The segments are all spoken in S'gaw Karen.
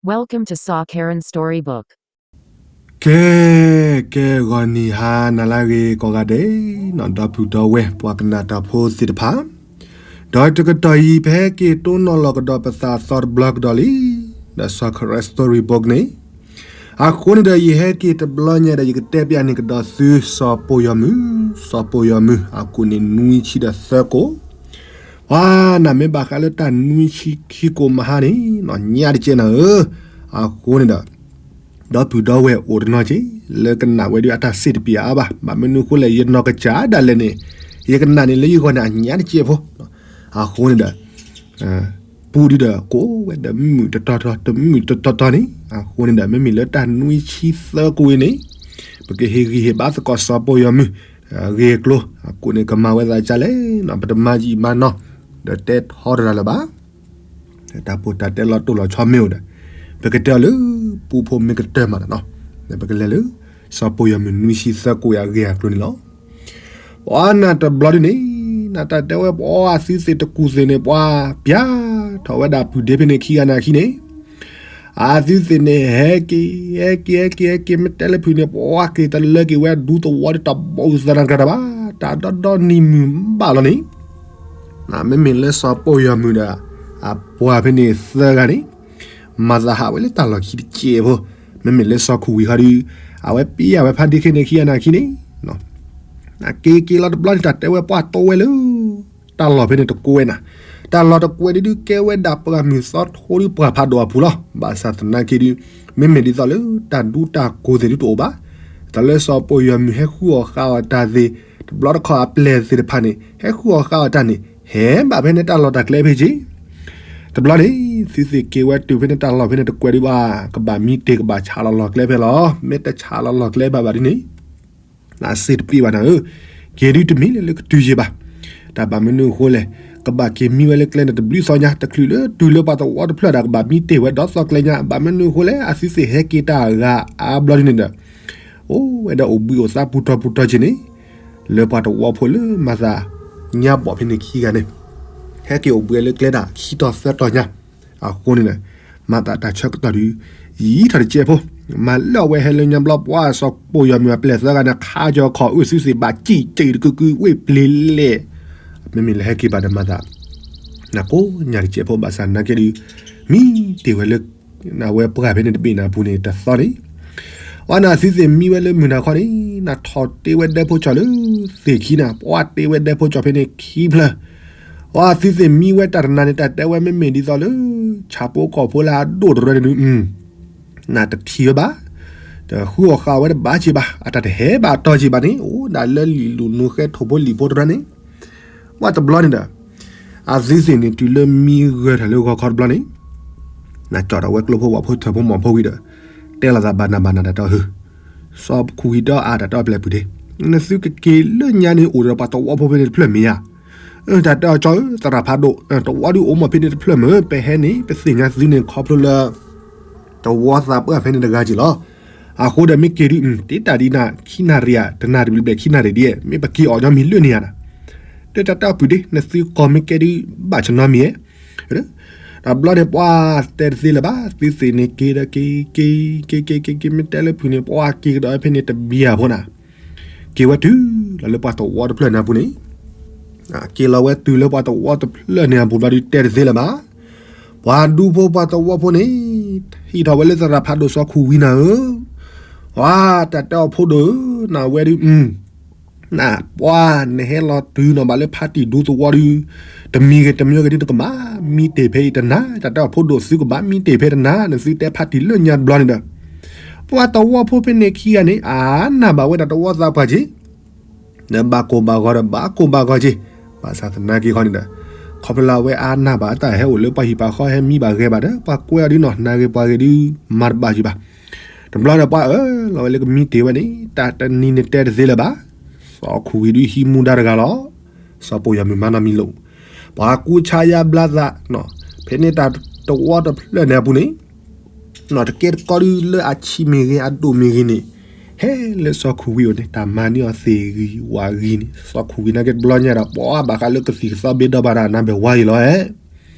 Welcome to Saw Karen Storybook. ကဲ, ကဲ ဂီၤနံၤဟါနၤလၢအဂ့ၤကိးဂၤဒဲး, ဒီပုၢ်ဒီဝဲၢ်ပှၤကနၣ်တၢ်ဖိသ့ၣ်တဖၣ်, ဒီးတကတီၢ်အံၤ ပဟဲက့ၤတိၢ်နီၣ်လီၤကဒီးပသးသီတဘျီကဒီးလံ, ဒီး Saw Karen Storybook န့ၣ်, အဃိန့ၣ်ဒီး ယဟဲက့ၤတဘျီညါဒီး ယကတဲပျးန့ၢ်ကဒီးသု စီၤပိာ်ယီၤမုၢ်, စီၤပိာ်ယီၤမုၢ် အကိၣ်န့ၣ်နွံဆံဒီးသၢကိၣ် ပှၤနၤမ့ၢ်ဘၣ်ဃးလၢတၢ်နွံဆံခံကိၣ်မဟါန့ၣ်, ညါတကဲနၤဧၢ, အဃိန့ၣ်ဒီး, ဒီပုၢ်ဒီဝဲၢ်အိၣ်တနီၤက့ၤ လၢကနၣ်ဝဲဒၣ်အတၢ်စ့ၣ်တပျၢ်အါဘၣ်, ဘၣ်မနုၤအဃိလဲၣ် ယနီၢ်ကစၢ်ဒၣ်လဲာ်န့ၣ်, ယကနၣ်န့ၣ်လၢယဂီၢ်န့ၣ် အညါတကဲဖိ, အဃိန့ၣ်ဒီး ပူဒုဒီး ကိးဝဲဒီးမုၢ်တတီၤတီၤ တမုၢ်တတီၤတီၤန့ၣ်, အဃိန့ၣ်ဒီး မ့မ့ၢ်လၢတၢ်နွံဆံသၢကိၣ်အံၤန့ၣ်, ပကဟ့ၣ်ဂံၢ်ဟ့ၣ်ဘါသကိးစီၤပိာ်ယီၤမုၢ် အဂ့ၢ်အကျိၤ, အကိၣ်န့ၣ်ကမၤဝဲသးဒ်လဲၣ်, ပတမၤယံာ်မၤနီၢ် ဒီးတဲထီတရၢ်လၢၤဘၣ်, တၢ်ဖိတၢ်တဲလီၤတိၢ်လီၤဆီမ့ၢ်အိၣ်ဒီး, ပကတဲအီၤလၢ ပူဖိမ့ၢ်ကတၢၢ်မးနီၤ, ပကလဲၤလၢ စီၤပိာ်ယီၤမုၢ်နွံဆံသၢကိၣ်အံၤအဂ့ၢ်အကျိၤန့ၣ်လီၤ. ပှၤနၤတဘျီဒုန့ၣ်, နတၢ်တဲဝဲပှၤအသုသ့ၣ်တကူၣ်သ့ၣ်န့ၣ် ပှၤပျၢ်ထီၣ်ဝဲဒၣ်ပုၢ်ဒ့ဖဲန့ၣ်ခံဂၤနၤခံန့ၣ်, အသုသ့ၣ်န့ၣ် ဟဲက့ၤ ဟဲက့ၤ ဟဲက့ၤ ဟဲက့ၤ မ့ၢ်တဲလၢဖုၣ်န့ၣ် ပှၤက့ၤတလၢက့ၤဝဲဒူသဝီဒီး တဘီအုၣ်သးနၤကြၢးတၢ်ဘၣ်, တၢ်ဒီဒီနံၤမုၢ်ဘၣ်လီၤန့ၣ်, မ့မ့ၢ်လၢစီၤပိာ်ယီၤမုၢ်ဒီး အပှၤဖဲန့ၣ်သၢဂၤန့ၣ်, မၤသးဟးဝဲလၢတၢ်လီၢ်ခံတစဲးဖိ, မ့မ့ၢ်လၢစီၤခူၣ်ဝံၤဟီဒု, အဝဲပျၢ်ဝဲဖးဒ့ခဲန့ၣ်ခံဂၤနၤခံန့ၣ်, က့ၤက့ၤလီၤတဘျီန့ၣ် တၢ်တဲဝဲပှၤတိဝဲလၢ တၢ်လီၢ်ဖဲန့ၣ်တကွဲးနၤ, တၢ်လီၢ်တကွဲးဒုဒုကဲဝဲဒၣ်ပှၢ်မုၢ်သီထိဒုပှၢ်ဖးဒိၣ်အပူၤလီၤ, ဘၣ်ဆၣ်သနာ်က့ဒု, မ့မ့ၢ်ဒ်သိးလၢတၢ်ဒူတၢ်ကိၢ်သ့ၣ်ဒုတအိၣ်ဘၣ်, တၢ်လၢစီၤပိာ်ယီၤမုၢ်ဟဲဃုအီၣ်ဃာ်အီၣ်တၢ်သ့ၣ်, တဘျီတခီၣ်အပျဲၢ်သ့ၣ်တဖၣ်န့ၣ် ဟဲဃုအီၣ်ဃာ်အီၣ်တၢ်န့ၣ် ဟဲဘၣ်ဖဲန့ၣ်တၢ်လီၢ်တၢ်ကျဲဖဲက့ၤ တဘျီန့ၣ်, သုသ့ၣ်က့ၤဝဲတုၤဖဲန့ၣ်တၢ်လီၢ်ဖဲန့ၣ်တကွဲးဒုဘၣ်, ကဘၣ်မံတ့ၢ်ကဘၣ်ဆးလီၤလီၢ်ကျဲဖဲလီၤ, မ့ၢ်တဆးလီၤလီၢ်ကျဲဘၣ်ဘၣ်ဒ်န့ၣ်, နစ့ၣ်တပျၢ်ဘၣ်နၤဧၢ, က့ၤဒုတမံၤလၢလၢကတုၤယံၤဘၣ်, တၢ်ဘၣ်မနုၤအဃိလဲၣ်, ကဘၣ်က့ၤမံဝဲလၢကျဲန့ၣ်တဘျုးသီညါ, တချုးလၢတုၤလၢပှၤသဝီတဖျၢၣ်ဒီး ကဘၣ်မံတ့ၢ်ဝဲဒီးသီကျဲညါ, ဘၣ်မနုၤအဃိလဲၣ်, အသုသ့ၣ်ဟဲက့ၤတၢ်ဂၤအါဘျီဒ်န့ၣ်ဒီး အိၣ်ဝဲဒၣ်အိၣ်ဘှံးအိၣ်သါပူၤထီၣ်ပူၤထီၣ်က့ၤန့ၣ်, လၢပှၤသဝီဖိလၢမၤသးညါဘီၣ်ဖဲန့ၣ်ခံဂၤန့ၣ်, ဟဲက့ၤအိၣ်ဘှံးလၢကျဲဒၣ်ခံတီၤသၢတီၤညါ, အဃိန့ၣ်ဒီး, မၤသးတၢ်ဆၢကတီၢ်ဒု, ယံာ်ထီၣ်တစဲးဖိ, မၤလၢအဝဲဟဲလၢညါဘျီပှၤစီၤပိာ်ယီၤမုၢ်အပျဲၢ်သၢဂၤန့ၣ် ခးကၠီၤခီၣ်အုၣ်သုသ့ၣ်ဘၣ်စံၣ်စံၣ်တကုကုဝ့ၢ်ပျ့ၤလဲၣ်, မ့မ့ၢ်လၢဟဲက့ၤဘၣ်ဒီးမၤသး နကိးညါတစဲးဖိဘၣ်ဆၣ်နာ်က့ဒု, မံတ့ၢ်ဝဲလၢ အဝဲပှၢ်ဖဲန့ၣ်တဘ့ၣ်နၤပူၤန့ၣ်တသီန့ၣ်, ပှၤနၤသုသ့ၣ်မံဝဲလၢမုၢ်နၤခီန့ၣ်, နထီၣ်တ့ဝဲဒၢဖိကၠီၣ်လၢသ့ၣ်ခံနၤ, ပှၤတ့ဝဲဒၢဖိကၠီၣ်ဖဲန့ၣ်ခံဖျၢၣ်, ပှၤသုသ့ၣ်မံဝဲတၢ်တနၤန့ၣ် တၢ်တဲဝဲမ့မ့ၢ်ဒ်သိးလၢ ဆၣ်ဖိကီၢ်ဖိလၢအဒိၣ်တရၢန့ၣ်ဒု, နတထံၣ်ဝဲဘၣ်, တဃုအီၣ်ဃာ်ဝဲတဘၣ်က့ၤဘၣ်, အတၢ်တဟဲဘၣ်အတီၤက့ၤဘၣ်န့ၣ် အိၣ်ဒၣ်လၢလံာ်လူၤနူၤဃဲထိၣ်ဖိလံာ်ဖိတရၢန့ၣ် ပှၤတဘျီန့ၣ်ဒီး, အသုသ့ၣ်န့ၣ်တုၤလၢမံဂၢၢ်ထီၣ်လၢဂီၤခီတဘျီန့ၣ်, နကၠီၣ်ဒီးဝဲကျိဖိဝၣ်ဖိထၢၣ်ဖိမီၢ်ဖိဝံၤဒီး, တဲလီၤသးဘၣ်နၤဘၣ်နၤတၢ်တီဟၢ, စီၤခူၣ်ဝံၤဒီးအါ တၢ်တဲအီၤပျဲၢ်ပုၢ်ဒ့, နသုကက့ၤလၢညါန့ၣ်အိၣ်ဒီးပှၤသဝီဖိဖဲန့ၣ်တဖျၢၣ်မ့ၢ်ဧါ, တၢ်တဲအီၤကၠီဧၢ သရၣ်ဖးဒိၣ်, သဝီဒုအိၣ်မီၢ်ဖဲန့ၣ်တဖျၢၣ်မ့ၢ် ပဟဲန့ၣ် ပသ့ၣ်ညါသုန့ၣ်ခီဖျိလၢ သဝီသးပှၢ်ဖဲန့ၣ်တဂၤက့ၤလီၤ. အဃိဒီးမ့ၢ်က့ၤဒု တ့တၢ်ဒ်နၤ ခံနၣ်ရံၣ်ဧါ တနၣ်ရံၣ်ဘျဲၣ်ခံနၣ်ရံၣ်ဒ်, မ့ၢ်ပက့ၤအီၣ်ညီမံၤလၢန့ၣ်ဧါနၤ, တဲတၢ်တဲအီၤပုၢ်ဒ့ နသုကီၢ်မ့ၢ်ကဲဒု ဘၣ်ဆၢနီတမံၤဧါ, တဘျီန့ၣ်ပှၤတဲတသ့လၢၤဘၣ် သုသ့ၣ်န့ၣ်က့ၤဒီးက့ၤ က့ၤ က့ၤ က့ၤ က့ၤ က့ၤ မ့ၢ်တဲလၢဖုၣ်န့ၣ် ပှၤက့ၤကဒီးဖဲန့ၣ်တဘျီအဖိနၤ က့ၤဝဲတုၤလီၤလၢပှၤသဝီတဖျၢၣ်န့ၣ်အပူၤန့ၣ်, က့ၤလီၤဝဲတုၤလၢပှၤသဝီတဖျၢၣ်န့ၣ်အပူၤဘျီဒု တဲတသ့လၢၤဘၣ်. ပှၤဒူဖိပှၤသဝီဖိန့ၣ် ဟံးထီၣ်ဝဲလၢသရၣ်ဖးဒိၣ်စီၤခူၣ်ဝံၤနၤဧၢ, ပှၤတၢ်တဲအီၤဖိဒိၣ်ဧၢ, နဝဲဒု နပှၤနဟဲလီၤတုၤနီၢ်ဘၣ်လၢဖါတံၢ်ဒူသဝီဒု, တမံၤဂ့ၤတမံၤဂ့ၤဒု နကဘၣ်မံတ့ၢ်ဖဲအံၤတနၤ, တၢ်တဲအီၤဖိဒိၣ်သုကဘၣ်မံတ့ၢ်ဖဲတနၤ, နသုတဲဖါတံၢ်လၢညါတဘျီန့ၣ်ဒီး, ပှၤသဝီဖိဖဲန့ၣ်ခံဂၤန့ၣ် အါနၢ်ဘၣ်ဝဲဒၣ်သဝီသးပှၢ်က့ၤ ဒီးဘၣ်ကိၢ်ဘၣ်ဂီၤဒီးဘၣ်ကိၢ်ဘၣ်ဂီၤက့ၤ, ဘၣ်ဆၣ်သနာ်က့ခီန့ၣ်ဒီး, ခီဖျိလၢအဝဲအါနၢ်ဘၣ်အတၢ်ဟဲအိၣ်လၢပှၤဟံၣ်ပှၤဃီဟဲမံဘၣ်ဂဲၤဘၣ်ဒီး ပှၤကွဲအီၤဒုနီၢ်ဂ့ၤပှၤဂ့ၤဒု မၤတဘၣ်က့ၤဘၣ်. တဘျီဒီးပှၤအၢၣ်လီၤဝဲလၢကမံတ့ၢ်ဝဲန့ၣ် တၢ်တနံၤန့ၣ်တဲတသ့လၢၤဘၣ်. စီၤခူၣ်ဝံၤဒုဟံးမူဒါတဂၤလီၤ. စီၤပိာ်ယီၤမုၢ်မၤနီတမံၤလိာ်, ပှၤကူဆါယါဘျါသး, ဖဲန့ၣ်တၢ်သဝီတဖျၢၣ်န့ၣ်အပူၤန့ၣ် နီၢ်တကဲတကီဒုလၢအဆံးမ့ၢ်ဂ့ၤ အဒိၣ်မ့ၢ်ဂ့ၤန့ၣ်, ဟဲလၢစီၤခူၣ်ဝံၤအိၣ်န့ၣ် တၢ်မၤန့ၢ်အီၤသ့ၣ်ဂံၢ်ဝၣ်ဂံၢ်န့ၣ် စီၤခူၣ်ဝံၤနာ်က့တဘျီညါဒီး ပှၤဘၣ်ဃးလၢကသံၣ်ကသီဘ့ဒီဘၣ်တၢ်နါဘဲၣ်ဝါအံၤလီၤဧါ.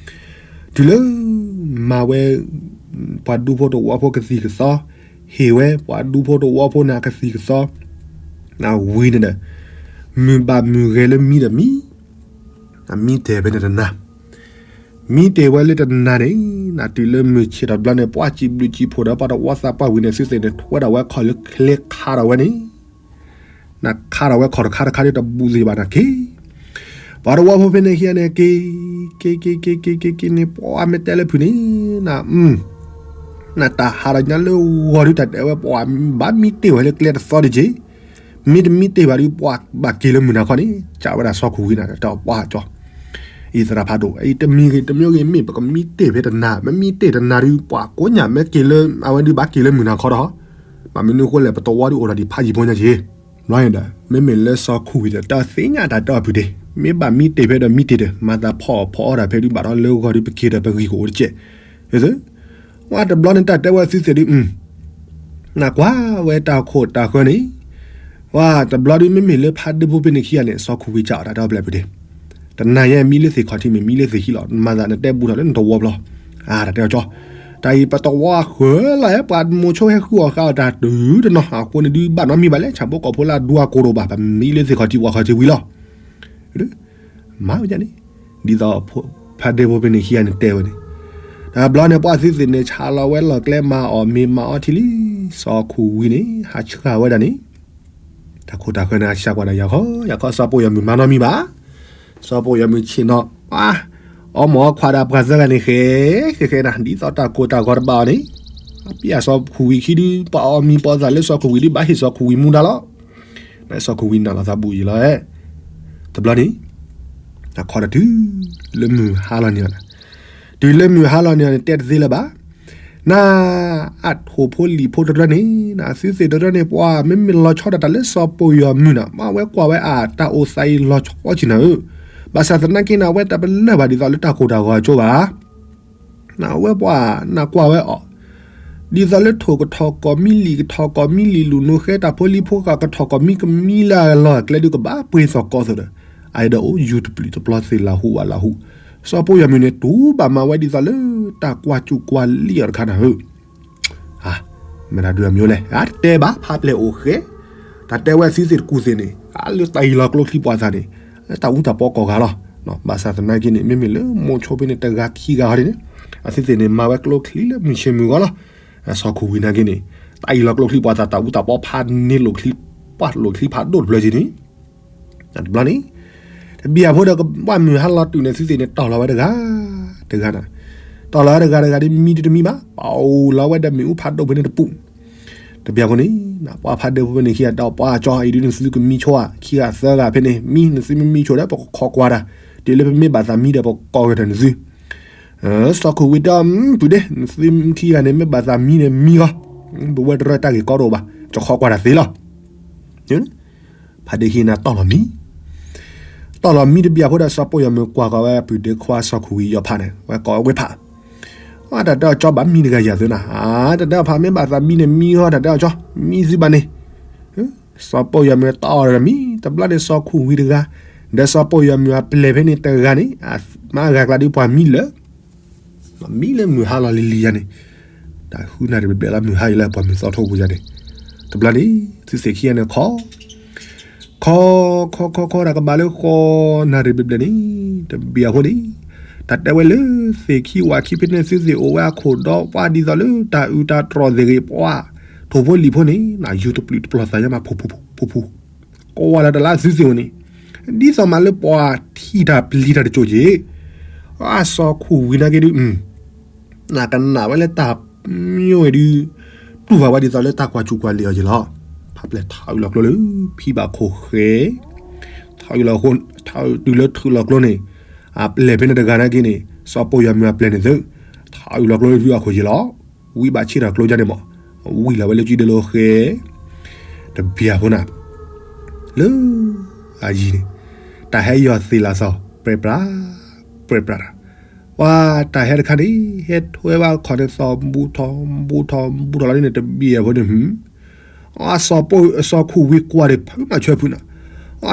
တုၤလၢ မၤဝဲ ပ ပှၤဒူဖိတဝီဖိကသံၣ်ကသီ, ဟ့ၣ်ဝဲပှၤဒူဖိတဝီဖိန့ၣ်အကသံၣ်ကသီ, နဝံၤန့ၣ်ဒီး, မုၢ်ဘၣ်မုၢ်ဂဲၤလၢမံဒီးမံ, နမံတ့ၢ်ဖဲန့ၣ်တနၤ, မံတ့ၢ်ဝဲလၢတနၤန့ၣ်, နတုၤလၢမုၢ်ဆ့ၣ်ထီၣ်တဘျီန့ၣ် ပှၤစံးဘျုးစံးဖှိၣ်ဒီးပှၤတဝီသးပှၢ်ဝံၤန့ၣ် သုသ့ၣ်န့ၣ် ထွဲဒၣ်ဝဲခီၣ်လၢချ့ခါထီၣ်ဝဲန့ၣ် နခါထီၣ်ဝဲခီၣ်တခါတခါဒ်တဘူးသ့ၣ်ဘၣ်နၤက့ၤ, ပှၤတဝီဖိဖဲန့ၣ်ခံဂၤန့ၣ်က့ၤ, က့ၤက့ၤက့ၤက့ၤက့ၤက့ၤန့ၣ် ပှၤမ့ၢ်တဲလၢဖုးန့ၣ်, န, နတၢ်ဟးဒီးညါလၢဂီၤဒုးတၢ်တဲဝဲပှၤဘၣ်မံတ့ၢ်ဝဲလၢကျဲတသီဒံးက့ၤ, မ့တမံတ့ၢ်ဘၣ်ဒုးပှၤဘၣ်က့ၤလၢမုၢ်နၤခီန့ၣ် ကးဝဲဒၣ်စီၤခိၣ်ဝံၤနၤတၢ်ပှၤကၠီ အံၤသရၣ်ဖးဒိၣ် အံၤတမံၤဂ့ၤတမံၤဂ့ၤ မ့ၢ်ပကမံတ့ၢ်ဖဲတနၤ မ့မံတ့ၢ်တနၤဒုး ပှၤကိးညၣ်မ့ၢ်က့ၤလၢ အဝဲဒုးဘၣ်က့ၤလၢမုၢ်နၤခီဒီး, ဘၣ်မနုၤဃိလဲၣ် ပတဝီဒုးအိၣ်ဒီးဒံးဖးယံၤဖိညါက့ၤ, ဘျီန့ၣ်ဒီး မ့မ့ၢ်လၢစီၤခိၣ်ဝံၤဒီး တၢ်သ့ၣ်ညါတၢ်တဲအီၤဖုးဒ့, မ့ၢ်ဘၣ်မံတ့ၢ်ဖဲဒီးမံတ့ၢ်ဒီး မၤသးဖီအီၣ်ဖီအီတၢ်ဖဲဒုးဘၣ်ဒီးလၢဂီၤဒုးပက့ၤဒီးပဂံၢ်ကအိၣ်တကဲး, ဝဲတဘျီန့ၣ်တၢ်တဲဝဲသုသ့ၣ်ဒုး နကွၢ်ဝဲတၢ်ခိၣ်တၢ်ဃၢန့ၣ်, ဝဲတဘျီဒုးမ့မ့ၢ်လၢဖးဒ့ဖိဖဲန့ၣ်ခံဂၤန့ၣ် စီၤခိၣ်ဝံၤကးအီၤတၢ်တဲအီၤဖုးဒ့, တနၤယဲမံလၢသ့ၣ်ခီၣ်ထံးမ့ၢ်မံလၢသ့ၣ်ခံလီၤ မၤသးနတဲဘူးထီၣ်လၢနတဝီဘျီ, တၢ်တဲအီၤကၠီ, တၢ်အံၤပတဝီဃၢၤလီၤ ပှၤမိၤဆိဟဲဃုအီၣ်ဃာ်အီၤတၢ်တုၤတနီၤ အဃိန့ၣ်ဒုးဘၣ်နီတမံၤဘၣ်လဲၣ် ဆၣ်ဖိကီၢ်ဖိလၢအဒူအကိၢ်တအိၣ်ဘၣ် ပမံလၢသ့ၣ်ခီၣ်ထံးပှၤခီၣ်ထံးဝံၤလီၤ မၤဝဲန့ၣ်, ဒ်သိးဖးဒ့ဖိဖဲန့ၣ်ခံဂၤန့ၣ်တဲဝဲန့ၣ်, တဘျီန့ၣ်ပှၤသုသ့ၣ်န့ၣ် ဆါလီၤဝဲလီၢ်ကျဲမၤအီၣ်မ့ၤမၤအီထံလံ, စီၤခိၣ်ဝံၤန့ၣ် ဟးဆှၣ်ဝဲဒၣ်န့ၣ်, တၢ်ခိၣ်တၢ်ဃၢန့ၣ် ဟးဆှၣ်ကွၢ်ဒၣ်ယၤခီ ယၤခီ စီၤပိာ်ယီၤမုၢ်မၤနီတမံၤဘၣ်, စီၤပိာ်ယီၤမုၢ်ဆ့ၣ်နီၤ, အီမိၢ်အီခွါဒီးပှၤသၢဂၤန့ၣ်ဃဲ, ဃဲဃဲနၤ ဒ်သိးတၢ်ကိၢ်တၢ်ဂီၤတဘၣ်အီၤန့ၣ်, ပယီၤစီၤခိၣ်ဝံၤခံဒုး ပှၤအီၣ်မံၤပှၤသၣ်လၢစီၤခိၣ်ဝံၤဒုး ဘၣ်ဟ့ၣ်စီၤခိၣ်ဝံၤမူဒါလီၤ, စီၤခိၣ်ဝံၤနာ်လီၤသးဘူးယံာ်လီၤ, တဘျီန့ၣ်, တၢ်ခီဒီးတုၤလၢမုၢ်ဟါလီၤန့ၣ်အီၤ, တုၤလၢမုၢ်ဟါလီၤန့ၣ်အီၤန့ၣ် တဲတသ့လၢၤဘၣ်, န, အထိၣ်ဖိလံာ်ဖိတရၢန့ၣ်, နသုသ့ၣ်တရၢန့ၣ် ပှၤမ့မ့ၢ်လီၤဆီဒၣ်တၢ်လၢစီၤပိာ်ယီၤမုၢ်နၤ မ့ၢ်ဝဲကွၢ်ဝဲအတၢ်အိၣ်သးအံၤလီၤဆီကၠံနၤဧၢ, ဘၣ်ဆၣ်သနာ်က့န့ၣ် အဝဲတပလၢၢ်ဘၣ်ဒ်သိးလၢတၢ်ကိၢ်တၢ်ဂီၤအကၠိဘၣ် နဝဲပှၤနကွၢ်ဝဲအီၤ, ဒ်သိးလၢထိၣ်ကထီၣ်ကီၢ်မံလံာ် ကထီၣ်ကီၢ်မံလံာ် လူၤနိဃဲတၢ်ဖိလံၤဖိဃာ် ကထီၣ်ကီၢ်မံကမံလၢအလီၢ်အကျဲဒုးကဘၣ်ပှ့ၤသီၣ်ကီးသိးဒီး, အအဲၣ်ဒိးအိၣ်ယူၤတပျုာ်တပျီၤသ့ၣ်လၢဟူဘၣ်လၢဟူ, စီၤပိာ်ယီၤမုၢ်န့ၣ် တူၢ်ဘၣ်မၤဝဲဒ်သိးလၢတၢ်ကွၢ်ကူၣ်ကွၢ်လံအီၤတခါနၤဧၢ မ့ၢ်တၢ်ဒုးအမံၤလဲၣ် အတတဲဘၣ် ဖးပျဲၢ်အိၣ်ဃဲ, တၢ်တဲဝဲသုသ့ၣ်တကူၣ်သ့ၣ်န့ၣ် အလၢတၢ်အံၤလီၤကျိချံပှၤသးန့ၣ်, တၢ်အူတၢ်ပီကီၢ်ဂၤလီၤ, ဘၣ်ဆၣ်သနာ်က့န့ၣ် မ့မ့ၢ်လၢမိၤဆိဖဲန့ၣ် တဂၤခံဂၤဟီဒ်န့ၣ်, အသုသ့ၣ်န့ၣ် မၤဝဲကျိချံလၢမုၢ်ဆ့ၣ်မုၢ်ဂီၤလီၤ, စီၤခိၣ်ဝံၤနာ်က့န့ၣ်, တၢ်အံၤလီၤကျိချံပှၤသး တၢ်အူတၢ်ပီဖးန့ၢ်လိာ်ချံ, ပှၤလိာ်ချံဖးဒိၣ်တဖျၢၣ်က့န့ၣ် တဘျီန့ၣ်, တဘျီအဖိဒီးကဘၣ်မုၢ်ဟါလီၤတုၤန့ၣ် သုသ့ၣ်န့ၣ် တီၢ်လီၤဝဲတဂၤ, တဂၤနၤ, တီၢ်လီၤဝဲတဂၤတဂၤဒ်မံတမံဘၣ်, ပအိၣ်လီၤဝဲဒီးမ့ၣ်အူဖးဒိၣ်ဖဲန့ၣ်တပူၤ, တဘျီအဖိန့ၣ်, ပှၤဖးဒိၣ်ဖဲန့ၣ်ခံဂၤဒီး ပှၤကၠီအံၤဒ်နသုကမံဆိဧါ, ခံဂၤသၢဂၤဖဲန့ၣ် မံနသုမ့ၢ်မံဆိဒီး ပကခီကွၢ်တၢ်, တုၤလၢပမ့ၢ်ဘၣ်သးမံဒီး ပကကိးက့ၤဒီးနသု စီၤခိၣ်ဝံၤတဲ ပုၢ်ဒ့ နသုခံဂၤန့ၣ် မ့ၢ်ဘၣ်သးမံန့ၣ်မံဂီၢ်, ပဝဲတရၢတၢ်ဂ့ၢ်ကီတအိၣ်ဘၣ်, ကခီကွၢ်တၢ်သ့လီၤ. ဖးဒ့ခံဂၤန့ၣ်တီၢ်လီၤမံ, တီၢ်လီၤမံတဘျီအဖိဒီး စီၤပိာ်ယီၤမုၢ်ကွၢ်ကီးဝဲပုၢ်ဒ့ခွါစီၤခိၣ်ဝံၤယီၤဖးန့ၣ် ဝဲကိးဝဲဖး, တၢ်တဲအီၤကၠီဘၣ်မံတဂၤယၤသုနၤ, တၢ်တဲအီၤဖးမ့ၢ်ဘၣ်သးမံန့ၣ်မံဂီၢ် တၢ်တဲအီၤကၠီ, မံသုဘၣ်န့ၣ် စီၤပိာ်ယီၤမုၢ်တီၢ်လီၤမံ, တဘျီန့ၣ်စီၤခိၣ်ဝံၤတဂၤ, ဒီးစီၤပိာ်ယီၤမုၢ်အပျဲၢ်ဖဲန့ၣ်တဂၤန့ၣ်, မ့ၢ်အဂၤကျါဒ်ပှၤမံလၢ မံလၢမုၢ်ဟါလီၤလံၤလံၤယၤန့ၣ်, တၢ်ဃုနၣ်ရံၣ်ဘျဲၣ်ဘျဲၣ်လၢမုၢ်ဟါအံၤလၢပှၤမုၢ်သီထိပူၤယၤန့ၣ်, တဘျီန့ၣ် သုသ့ၣ်ခံဂၤန့ၣ် ခီ ခီ ခီ ခီ ခီ တၢ်ကဘၣ်လၢဃီနၣ်ရံၣ်ဘျဲၣ်ဘျဲၣ်န့ၣ်, တဘျီအဖိန့ၣ်, တၢ်တဲဝဲလၢ သ့ၣ်ခံဝၣ်ခံဖဲန့ၣ် သုသ့ၣ်အိၣ်ဝဲအခိၣ်ဒီပှၤဒ်သိးလၢတၢ်အုၣ်တၢ်တြီၢ်သ့ၣ်ဂ့ၤပှၤ, ထိၣ်ဖိလံာ်ဖိန့ၣ် နယူၤတပျုာ်တပျီၤသးညါမး ဖူဖူဖူဖူ ကိးဝဲလၢတလါသုသ့ၣ်အိၣ်န့ၣ်, ဒ်သိးမးလၢပှၤထံၣ်တၢ်ပျံၤတၢ်တကၠိၣ်က့ၤ, အစီၤခိၣ်ဝံၤနာ်က့ဒုး နကနၣ်ဝဲလၢတၢ်မ့ၢ်ဝဲဒုး, တူၢ်ဘၣ်ဝဲဒ်သိးလၢတၢ်ကွၢ်စူၣ်ကွၢ်လံၤအီၤက့ၤလီၤ. ဖးပျဲၢ်ထီၣ်အုၣ်လီၤကျိလၢဖံဘၣ်ခိၣ်ဃဲ, ထီၣ်အုၣ်လီၤ, ထီၣ်တုၤလၢထုးလီၤကျိန့ၣ်, အပျဲၢ်ဖဲန့ၣ်တဂၤနာ်က့န့ၣ် စီၤပိာ်ယွၤမုၢ်အပျဲၢ်န့ၣ်သု, ထီၣ်အုၣ်လီၤကျိလၢဖံဘၣ်ခိၣ်က့ၤလီၤ. ဝံဘၣ်ဆ့ၣ်ထီၣ်ကျိယါန့ၣ်မး, ဝံလီၤဝဲလၢစုဒၢလၢဃဲ, တဘျီဖိနၤ လၢအယံၤန့ၣ်, တၢ်ဟဲယီၤသ့ၣ်လီၤသီၣ် ပြဲပြး ပြဲပြးတၢ်, ပှၤတၢ်ဟဲတခါန့ၣ် ဟဲထွဲဘၣ်ခီၣ်န့ၣ်သီၣ်ဘူးထီၣ်ဘူးထီၣ်ဘူးထီၣ်လီၤန့ၣ် တဘျီဖိန့ၣ်, အစီၤခိၣ်ဝံၤကွၢ်န့ၣ် ဖုမၤဆၢဖုနၤ,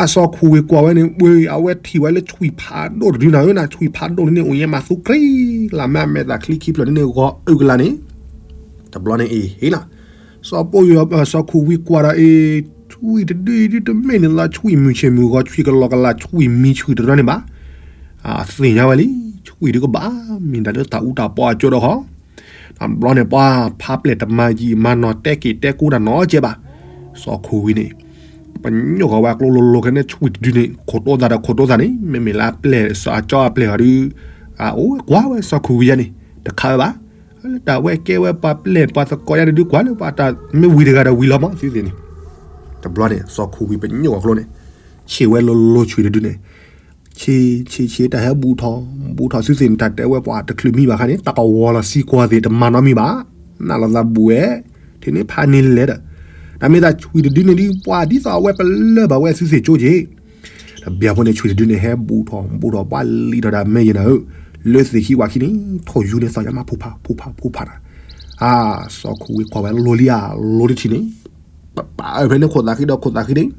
အစီၤခိၣ်ဝံၤကွၢ်ဝဲန့ၣ် ဝဲအဝဲထံၣ်ဝဲလၢဆွံၣ်ဖးဒိၣ်တဒုနၤဧၢနၤ ဆွံၣ်ဖးဒိၣ်န့ၣ် အိၣ်ယဲမၤသူကြ့, လၢမ့ၢ်အမဲာ်သၣ်ချံခံဖျၢၣ်န့ၣ် ဂီၤအုၣ်ကလာ်န့ၣ်, တဘျီန့ၣ်အံၤ ဟ့ၣ်နီၤ, စီၤပိၢ်ယီၤ စီၤခိၣ်ဝံကွၢ်ဒီးအံၤ, ဆွံၣ်တဒုဒုတမ့ၢ်န့ၣ်လီၤ ဆွံၣ်မုၢ်ဆ့ၣ်မုၢ်ဂီၤ ဆွံၣ်ကလီကလး ဆွံၣ်မံဆွံၣ်တရၢန့ၣ်ဘၣ်. သ့ၣ်ညါဝဲလံ, ဆွံၣ်ဒုကဘၣ် မ့ၢ်ဒၣ်လၢတၢ်အူတၢ်ပီအကၠိဒီးဃီ. တဘျီန့ၣ် ပှၤဖးပျဲၢ်တမၤယံာ်မၤနီၤ တဲက့ၤတဲကူတၢ်နီတစဲးဘၣ်. စီၤခိၣ်ဝံန့ၣ် ပညိၣ်ဃီၤဝဲအကျိလိၤလိၤခဲန့ၣ် ဆွံၣ်တဒုန့ၣ် ခိၣ်တိသးဒီးခိၣ်တိသးန့ၣ် မ့မ့ၢ်လၢအပျဲၢ် စီၤအကၠီအပျဲၢ်ဃီဒု အအိၣ်ကွၢ်ဝဲစီၤခိၣ်ဝံယါန့ၣ် တခးဝဲဘၣ်. လၢတၢ်ဝဲကဲဝဲပှၤပျဲၢ်ပှၤသကိးယါတဒုကွၢ်လၢပှၤတၢ်မ့ၢ်ဝံၤတဂၤဒီးဝံၤလီၤမး သုသ့ၣ်န့ၣ်. တဘျီန့ၣ် စီၤခိၣ်ဝံပညိၣ်အကျိန့ၣ် ဆံးဝဲလိၤလိၤဆွံၣ်တဒုန့ၣ် ဆံးဆံးဆံး တၢ်ဟဲဘူးထီၣ်ဘူးထီၣ် သုသ့ၣ်န့ၣ် တၢ်တဲဝဲပှၤတချုးမံဘၣ်ခါန့ၣ် တၢ်ကဝီၤလီၤစံကွီၤသ့ၣ် တမၤနီတမံၤဘၣ်. နးလီၤသးဘူးဝဲ ထံၣ်န့ၣ်ဖးန့ၢ်လဲၤဒီး တၢ်မ့ၢ်သးဆွံၣ်တဒုန့ၣ်ဒု ပှၤဒ်သိးအဝဲပလၢၢ်ဘၣ်ဝဲသုသ့ၣ်ကၠိက့ၤ တဘျီဖိန့ၣ် ဆွံၣ်တဒုန့ၣ် ဟဲဘူးထီၣ်ဘူးထီၣ် ပှၤလံထီၣ်ဒၣ်မဲာ်ယဲနၤဧၢ, လၢသ့ၣ်ခံဝၤခံန့ၣ် ထိၣ်ယူၤန့ၣ်သီၣ်ညါမး ဖူဖးဖူဖးဖူဖးတၢ်, အါ စီၤခိၣ်ဝံကွၢ်ဝဲလိၤလံဧါ လိၤတထံၣ်န့ၣ်, ပပာ်အၢၣ်ဖဲန့ၣ်ခိၣ်သးဃံဒီးခိၣ်သးဃံန့ၣ်,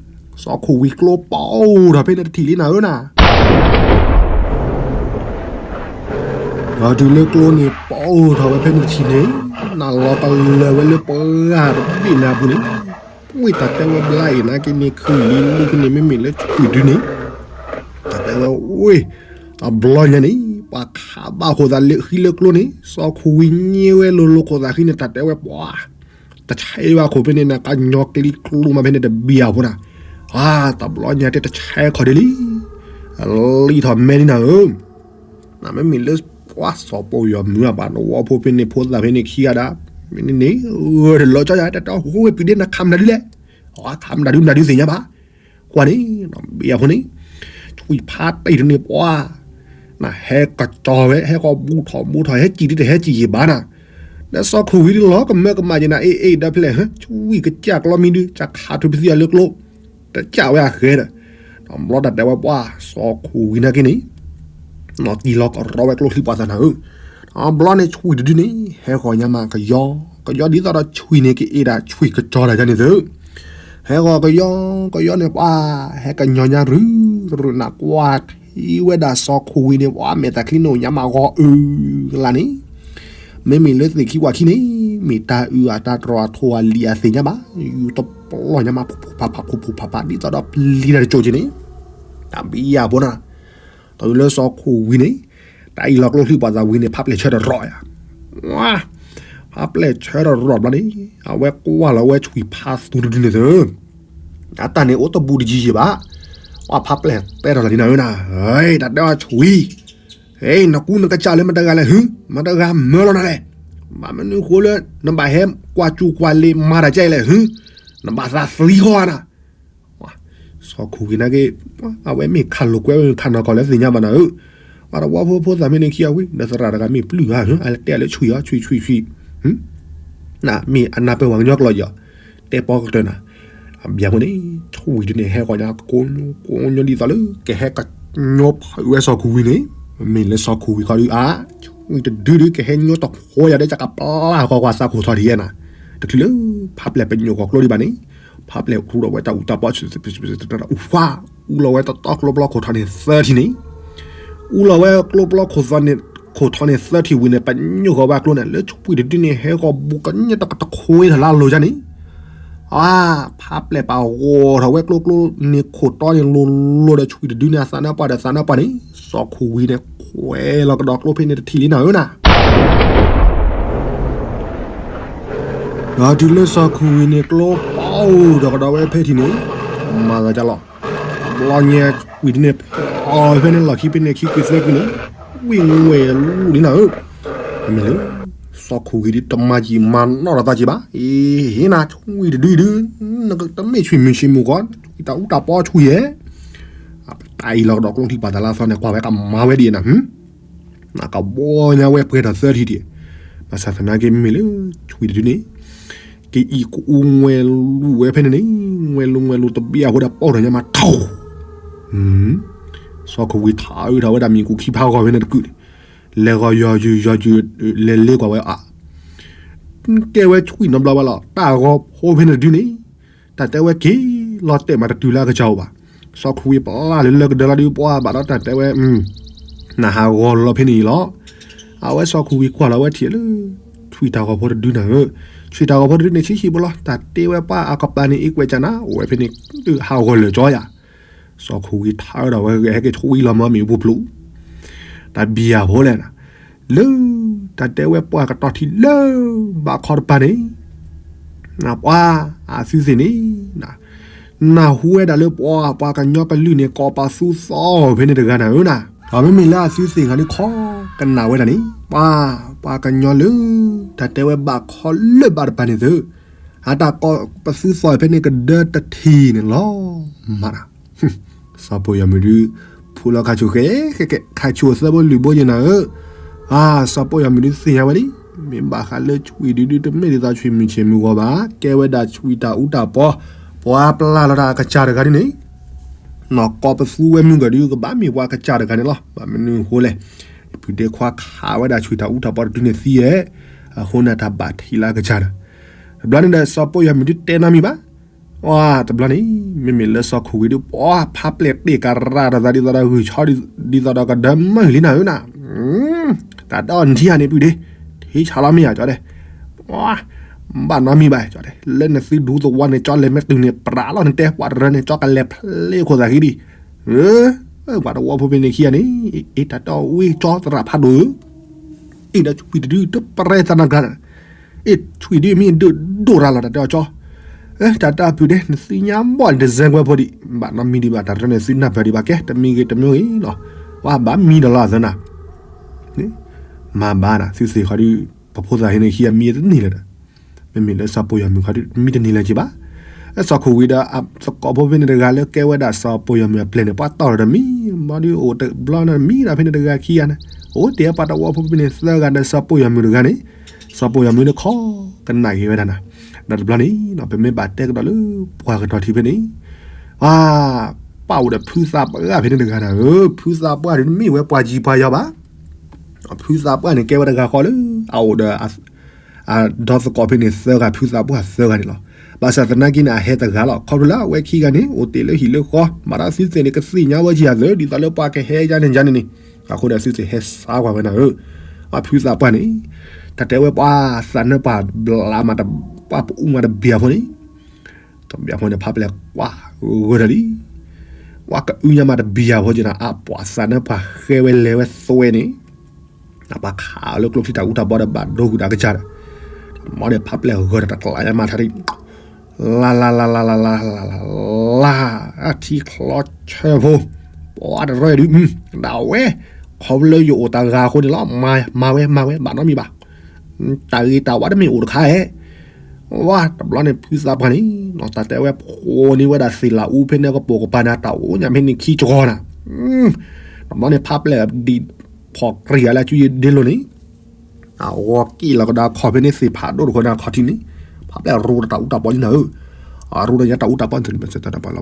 စီၤခိၣ်ဝံကျိပီအိၣ်ထီၣ်ဖဲန့ၣ်တထံၣ်လံနၤဧၢနၤ ဒီးတုၤလၢကျိန့ၣ်ပီအိၣ်ထီၣ်ဝဲဖဲန့ၣ်တထံၣ်န့ၣ်, နးလီၤကလၢၤဝဲလၢပှၢ်တဘ့ၣ်နၤပူၤန့ၣ်, ဝ့ၢ်တၢ်တဲဝဲဘျါအံၤနာ်က့န့ၣ် ခုၣ်လံလူၢ်ဖဲန့ၣ် မ့မ့ၢ်လၢဆွံၣ်ဒုန့ၣ်, တၢ်တဲဝဲဝ့ၢ်, တဘျီညါန့ၣ် ပှၤခးဘၣ်ခိၣ်သးလၢဃံလၢကျိန့ၣ် စီၤခိၣ်ဝံည့ၣ်ဝဲလိၤလိၤခိၣ်သးဃံန့ၣ် တၢ်တဲဝဲပှၤ တဆဲးဘၣ်ခိၣ်ဖဲန့ၣ် နကညီကျံကျိမးဖဲန့ၣ်တဘံၣ်အပူၤနၤ, အါ တဘျီညါတဲတဆဲးခီၣ်ဒ့လံ, လံထီၣ်မဲလံနၤဧၢ, နမ့မ့ၢ်လၢပှၤစီၤပိၢ်ယီၤမုၢ်အပှၤတဝီဖိဖဲန့ၣ် ဖိသၣ်ဖဲန့ၣ်ခံဂၤဒၣ်, မ့ၢ်န့ၣ်န့ၣ် ဂၢၢ်တလီၤကၠီယၤ တၢ်တဲဟိဝဲပုၢ်ဒ့နခးမတၤဒုလဲၣ်, အဝဲခးမတၤဒုမတၤဒုသ့ၣ်ညါဘၣ်, ကွၢ်န့ၣ် ဘံၣ်အဃိန့ၣ်, ဆွံၣ်ဖးတံၢ်တန့ၣ်ပှၤ နဟဲကစီၤဝဲ ဟဲကီၢ်ဘူးထီၣ်ဘူးထီၣ် ဟဲစံၣ်ဒုတဟဲစံၣ်ယံာ်ဘၣ်နၤ, ဒီးစီၤခိၣ်ဝံဒ်လီၤ ကမၢကမၣ်ယဲနၤ အ့ၣ်အ့ၣ်ဒီဖျၢၣ် ဆွံၣ်ကစၢ်ကျီမံဒု ကခးထုးပသံအီၤလၢကျိ တကးဝဲအဃဲဒီး, တဘျီတၢ်တဲဝဲပှၤ စီၤခိၣ်ဝံနာ်က့န့ၣ်, နီၢ်တံၢ်လီၤကရီဝဲကျိချံပှၤသးနၤဧၢ, တဘျီန့ၣ်ဆွံၣ်တဒုန့ၣ် ဟဲဃီၤညါမးကယီ, ကယီဒ်သိးဒီးဆွံၣ်န့ၣ် ကအ့ၣ်ဒၣ်ဆွံၣ်ကစီၤတၢ်ယါန့ၣ်သု, ဟဲဃီၤကယီ, ကယီန့ၣ်ပှၤ ဟဲကညီညါရုၢ်ရုၢ်နးကွၢ်ထံဝဲဒၣ်စီၤခိၣ်ဝံန့ၣ် ပှၤမဲာ်သးချံန့ၣ်အိၣ်ညါမးဂီၤအုၣ်ကလါန့ၣ် မ့မ့ၢ်လၢသ့ၣ်ခံဝၤခံန့ၣ် မ့ၢ်တၢ်အုၣ်အတၢ်တြီအထိၣ်အလံာ်အသ့ၣ်ညါဘၣ်, ယူၤတပျီၢ်ညါမး ဖူဖူဖးဖး ဖူဖူဖးဖး ဒ်သိးဒီးပျံၤတၢ်တကၠိၣ်က့ၤန့ၣ်, တၢ်ဘံၣ်ယၤဖိနၤ, တၢ်အုၣ်လၢစီၤခိၣ်ဝံန့ၣ်, တၢ်အံၤလီၤကျိချံပှၤသးဝံန့ၣ် ဖးပျဲၢ်ဆၢတရီၣ်ယၤ, ဝါ, ဖးပျဲၢ်ဆၢတရီၣ်ဘျီန့ၣ်, အဝဲကွၢ်လီၤဝဲဆွံၣ်ဖးသူတဒုန့ၣ်သု အတၢ်န့ၣ်အိၣ်တဘူးတယံၤယံၤဘၣ်, ပှၤဖးပျဲၢ်တဲထီၣ်လီၤလံနၤဧၢနၤ, တၢ်တဲအီၤဆွံၣ်, နကူနကစၢ်လၢမတဂၤလဲၣ်ဟု, မတဂၤမၢလီၤနၤလဲၣ်, ဘၣ်မနုၤဃိလၢ နဘၣ်ဟဲကွၢ်စူၣ်ကွၢ်လ့ၤမၤတၢ်ကဲအံၤလဲၣ်ဟု, နဘၣ်သးသံဃီဧါနၤ စီၤခိၣ်ဝံနာ်က့, အဝဲမ့ၢ်ခးလိာ်ကွဲဝဲခးနီၢ်ကီၢ်လၢသ့ၣ်ညါဘၣ်နၤဧၢ, ပှၤတဝီဖိဖိသၣ်မ့ၢ်န့ၣ်ခံအဝံၤ ဒီးသရၣ်တဂၤမ့ၢ်ပျုၢ်ဧါ, အလဲၤတဲအီၤလၢဆွံၣ်ဧါ, ဆွံၣ်ဆွံၣ်ဆွံၣ်, မ့ၢ်အနၢ်ပၢၢ်ပှၤကညီကျိာ်ယီၤ, တဲပီကတၢၢ်နၤ, အဘျီဖိန့ၣ်, ဆွံၣ်တဒုန့ၣ် ဟဲဃီၤညါကိးညိကိးညိဒ်သိးလၢ ကဟဲကညိဖုးဝဲစီၤခိၣ်ဝံန့ၣ်, မ့မ့ၢ်လၢစီၤခိၣ်ဝံခီဒုအါ, ဆွံၣ်တဒုဒုကဟဲညိတခိးယၤဒီး ကကပျၢ်ဃီၤကွၢ်သးခိၣ်ထီၣ်ဒ်ယဲနၤ, တချုးလၢ ဖးပျဲၢ်ပညိၣ်ဃီၤကျိဒံးဘၣ်န့ၣ်, ဖးပျဲၢ်ရူဒီးဝဲတၢ်အူတၢ်ပီ အူလီၤဝဲတတီကျိပျီခိၣ်ထီၣ်န့ၣ်သၢထံၣ်န့ၣ်, အူလီၤဝဲကျိပျီခိၣ်ထီၣ်န့ၣ်သၢထံၣ်ဝံၤန့ၣ် ပညိၣ်ဃီၤဝဲအကျိန့ၣ် လၢဆွံၣ်တဒုန့ၣ် ဟဲဃီၤဘူးကညၣ်တကတခွ့ထီၣ်လၢအလိၤယါန့ၣ်, အါ, ဖးပျဲၢ်ပာ်ဂီၤထီၣ်ဝဲကျိကျိန့ၣ်ခိၣ်တီန့ၣ်လိၤလိၤဒီးဆွံၣ်တဒုန့ၣ် အသးနါပှၢ်ဒီးသးနါပှၢ်န့ၣ်, စီၤခိၣ်ဝံန့ၣ် ခွဲးလီၤကဒီးကျိဖဲန့ၣ်တထံၣ်လံနၤဧၢနၤ ဒီးတုၤလၢစီၤခိၣ်ဝံန့ၣ်ကျိပီအိၣ်ဒီးကဒီးဝဲဖဲထံၣ်န့ၣ်, မၤသးဒ်လီၤ, ဘျီညါဆွံၣ်ဒုန့ၣ် ဖဲန့ၣ်လီၢ်ခံဖဲန့ၣ်ခံကွံာ်သၢကွံာ်န့ၣ်, ဝံၣ်ဝဲလူၤလံနၤဧၢ, မ့ၢ်လၢ စီၤခိၣ်ဝံဒုတမၤယံာ်မၤနီၣ်ဒီးသးက့ၤဘၣ်, အ့ ဟ့ၣ်နၤဆွံၣ်တဒုဒု, နတမ့ၢ်ဆွံၣ်မုၢ်ဆံးမုၢ်ဂီၤ, တၢ်အူတၢ်ပီဆွံၣ်ယဲ, တၢ်အံၤလီၤကဒီးကျိချံပှၤသးလၢအသီန့ၣ် ကွၢ်ဝဲကမၤဝဲဒ်အံၤနၤ နကဘီညါဝဲပှဲၤထီၣ်သၢထံၣ်ဒံး, ဘၣ်ဆၣ်သနာ်က့မ့မ့ၢ်လၢ ဆွံၣ်တဒုန့ၣ်, ကအံၤကအူငွဲလူၤဝဲဖဲန့ၣ်န့ၣ်, ငွဲလူၤငွဲလူၤတဘ့ၣ်အဃိဒီးပီၣ်ထီၣ်ညါမးထီၣ်, စီၤခိၣ်ဝံထးအုးထီၣ်ဝဲဒၣ်မံၤကူခံဖးဂီၤဖဲန့ၣ်တကုာ်န့ၣ်, လဲၤဂီၤယီၤယုာ်ယီၤယုာ်, လဲၤလ့ကွၢ်ဝဲအါ ကဲဝဲဆွံၣ်နီတဘျီဝဲလီၤ, တၢ်ဂီၤဖိဖဲန့ၣ်တဒုန့ၣ်, တၢ်တဲဝဲက့ၤလီၤတဲာ်မးတတုၤလၢအကစၢ်အိၣ်ဘၣ်, စီၤခိၣ်ဝံပျၢ်လၢလၢကဒၢလီၤဒုးပှၤဘၣ်ဒီးတၢ်တဲဝဲ, နဟးဂီၤလီၤဖဲန့ၣ်အံၤလီၤ, အဝဲစီၤခိၣ်ဝံကွၢ်လီၤဝဲထံၣ်လၢ ဆွံၣ်တၢ်ဂီၤဖိတဒုနၤဧၢ, ဆွံၣ်တၢ်ဂီၤဖိတဒုန့ၣ်ဆံးဆံးဖိလီၤ, တၢ်တဲဝဲပှၤအကပၤန့ၣ် အ့ကွဲးကနၤ အိၣ်ဝဲဖဲန့ၣ် ဟးဂီၤလၢာ်ကၠီယၤ, စီၤခိၣ်ဝံၤထါဒီးဝဲ ဟဲက့ၤဆှံလီၤမၤမ့ၣ်အူပူၤပျူၤ, တၢ်ဘံယၤဖိလဲၣ်, လၢ တၢ်တဲဝဲပှၤကတီၤထံလၢ ဘးခီတပၤန့ၣ် ပှၤအသုသ့ၣ်န့ၣ် နၢ်ဟူဝဲဒၣ်လၢပှၤ ပှၤကညီကလုာ်န့ၣ် ကိးပသူသီဖဲန့ၣ်တဂၤနၤဧၢနၤ, ဒီးမ့မ့ၢ်လၢအသုသ့ၣ်ခီဒုးခီကနၣ်ဝဲဒၣ်န့ၣ် ပှၤ ပှၤကညီလၢ တၢ်တဲဝဲဘးခီလၢဘးတပၤန့ၣ်သု, အတၢ်ကိးပသူသီဖဲန့ၣ်ကဒၢတထံၣ်န့ၣ်လီၤ, မၤ စီၤပီၢ်ယီၤမုၣ်ဒုး ဖူလီၤခါဆူၣ်ဃဲ ခါဆူၣ်အသၢဘိလွံၢ်ဘိယဲၢ်နၤဧၢ, အါ စီၤပီၢ်ယီၤမုၣ်ဒုးသ့ၣ်ညါဝဲလံ, မ့ၢ်ဘၣ်ဃးလၢဆွံၣ်ဒုဒုတမ့ၢ်ဒ်သိးဆွံၣ်မုၢ်ဆ့ၣ်မုၢ်ဂီၤဘၣ်, ကဲဝဲဒၣ်ဆွံၣ်တၢ်အူတၢ်ပီ, ပှၤပျၢ်လီၤတၢ်အကစၢ်တဂၤဒ်န့ၣ်, နီၢ်ကီၢ်ပသူဝဲမုၢ်ကီၢ်ဒုးကဘၣ်မ့ၢ်ပှၤကစၢ်တဂၤန့ၣ်လီၤ, ဘၣ်မနုၤအဃိလဲၣ်, ဖုဒဲခွါခးဝဲဒၣ်ဆွံၣ်တၢ်အူတၢ်ပီတဒုန့ၣ်သံဧဲ, အဃိန့ၣ်တၢ်ဘၣ်ထံးလၢအကစၢ်ဒီး, တဘျီန့ၣ်ဒီးစီၤပီၢ်ယီၤမုၣ်ဒုးတဲနီတမံၤဘၣ် ဝါ တဘျီန့ၣ် မ့မ့ၢ်လၢစီၤခိၣ်ဝံၤဒုး ပှၤဖးပျဲၢ်တ့ၢ်ကရၢ်ဒီးသးဒ်သိးဒီးဂုၢ်ဆီ ဒ်သိးဒီးကဒၢမုၢ်လံနၤဧၢနၤ, တၢ်ဒီနထံၣ်ဧါန့ၣ်ပုၢ်ဒ့, ထံဆးလီၤမ့ၢ်ဧါကၠီဒဲး, ပှၤ ဘၣ်နီတမံၤဘၣ်ကၠီဒဲး, လၢနသုဒူသဝီန့ၣ် ကၠီလဲၤမ့ၢ်တုၤန့ၣ် ပြးလီၤနတဲ ပှၤတရၢန့ၣ် ကၠီကလဲၤဖျ့ခိၣ်သးဃံဒံး, ပှၤတဝီဖိဖဲန့ၣ်ခံဂၤန့ၣ်, အ့ တၢ်တီဝံကၠီသရၣ်ဖးဒိၣ်ဧၢ အ့ ဒီးဆွံၣ်တဒု တပရဲသးနၤကျါန့ၣ်, အ့ ဆွံၣ်ဒုမ့ၢ်ဒုးဒိၣ်ရၤလီၤတၢ်တဲအီၤကၠီ, တၢ်တၢ်ပုၢ်ဒ့ နသ့ၣ်ညါဘီၣ်န့ၣ် တစဲကွဲဖိဒံး ဘၣ်နီတမံၤဒံးဘၣ် တၢ်တရၢန့ၣ် သုနၢ်ပၢၢ်ဒံးဘၣ်ကဲ တမံၤဂ့ၤတမံၤဂ့ၤလီၤ, ပှၤဘၣ်မံဒီးလီၤအသးနၤ, မၤဘၣ်နၤ သုသ့ၣ်ခီဒုး ပဖိသၣ်ဟံးန့ၣ်ခံဂၤမံတန့ၢ်လၢၤဒီး, မ့မ့ၢ်လၢစီၤပီၢ်ယီၤမုၣ်ခီဒုး မံတန့ၢ်လၢၤက့ဘၣ်, လၢစီၤခိၣ်ဝံၤဒီး သကိးဖိဖဲန့ၣ်တဂၤလၢကဲဝဲဒၣ်စီၤပီၢ်ယီၤမုၣ်အပျဲၢ်န့ၣ် ပှၤတီၢ်လီၤဒီးမံ, ဘျီဒုးအိၣ်တဘျီန့ၣ်မံဒီးဖဲန့ၣ်တဂၤခံဂၤန့ၣ်, အိၣ်တ့ၢ်ပှၤတဝီဖိဖဲန့ၣ်သၢဂၤဒီးစီၤပီၢ်ယီၤမုၣ်တဂၤန့ၣ်, စီၤပီၢ်ယီၤမုၣ်န့ၣ်ခီကနၣ်က့ၤဝဲဒၣ်နၤ, ဒီးတဘျီန့ၣ် ပမ့ၢ်ဘၣ်တဲကဒီးလၢပှၤကတီၤထံဖဲန့ၣ်, ပၢ်အိၣ်ဒီးဖုသးပှၢ်ဖဲန့ၣ်တဂၤနၤဧၢ, ဖုသးပှၢ်ဒုးတမ့ၢ်ဝဲပှၤကံပှၤယီၤဘၣ်, ဖုသးပှၢ်န့ၣ်ကဲဝဲတဂၤဃီလၢ အအိၣ်ဒီး အဒီသကိးဖဲန့ၣ်သၢဂၤ ဖုသးပှၢ်သၢဂၤန့ၣ်လီၤ. ဘၣ်ဆၣ်သနာ်က့န့ၣ် အဟဲတဂၤလီၤ. ခီဖျိလၢအဝဲခံဂၤန့ၣ် အိၣ်တ့ၢ်လၢဟံၣ်လၢဃီ, မၤဒီးသုသ့ၣ်န့ၣ် ကသ့ၣ်ညါဝဲကယၤသၢ ဒ်သိးလၢပှၤကဟဲယါန့ၣ်ယါန့ၣ်န့ၣ်, အဃိဒီးသုသ့ၣ်ဟဲစါကွၢ်ဝဲနၤဧၢ, အဖုသးပှၢ်န့ၣ်, တၢ်တဲဝဲပှၤသးနၢပှၤဘျးမး, ပှၤပအူမးတဘျီဖိန့ၣ် တဘျီဖိန့ၣ် ဖးပျဲၢ်ကွၢ်ဂၢၢ်ဒီးလံ, ပှၤကအုညါမးတဘျီဖိက့နၤ, အပှၤသးနၢပှၤဃဲဝဲလဲၤဝဲသွဲန့ၣ် ပှၤခးလၢကျိချံတၢ်အူတၢ်ပီဒီးဘၣ်ဒိဂုာ်တၢ်ကစၢ်ဒီး, မ်ဒီးဖးပျဲၢ်ဂၢၢ်ဒီးတကျးညါမးထါရံၣ်, လါလါလါလါလါလါလါလါ, အထံချီဆၢဖိ, ပှၤတရၢဒုး, ဒၣ်ဝဲ, ခီဖျိယအိၣ်တဂၤအဃိန့ၣ်လီၤ, မၤဝဲမၤဝဲ ဘၣ်နီတမံၤဘၣ်, တၢ်ဂ့ၤတၢ်ဝါတမ့ၢ်အိၣ်တခါဧဲ ဝါ တဘျီန့ၣ် ဖုသးပှၢ်န့ၣ် တၢ်တဲဝဲဖိန့ၢ်ဝဲဒၣ်သ့ၣ်လၢအူဖဲန့ၣ်ကပိာ်ကပၤန့ၣ် တၢ်အိၣ်ညါဖဲန့ၣ်ခံကီနၤ, တဘျီန့ၣ် ဖးပျဲၢ်ဒံးဖီၣ်ကြံၢ်ယၤလၢအစုယဒ့လိၤန့ၣ်, အဂီၤက့ၣ်လီၤကဒီးခီၣ်ဖဲန့ၣ်သ့ၣ်ဖးဒိၣ်တခီန့ၣ်ခီၣ်ထံးန့ၣ်, ဖးပျဲၢ်ရူးဒီးတၢ်အူတၢ်ပီလံနၤဧၢ, အရူးဒီးညါတၢ်အူတၢ်ပီန့ၣ် ဝါ လီ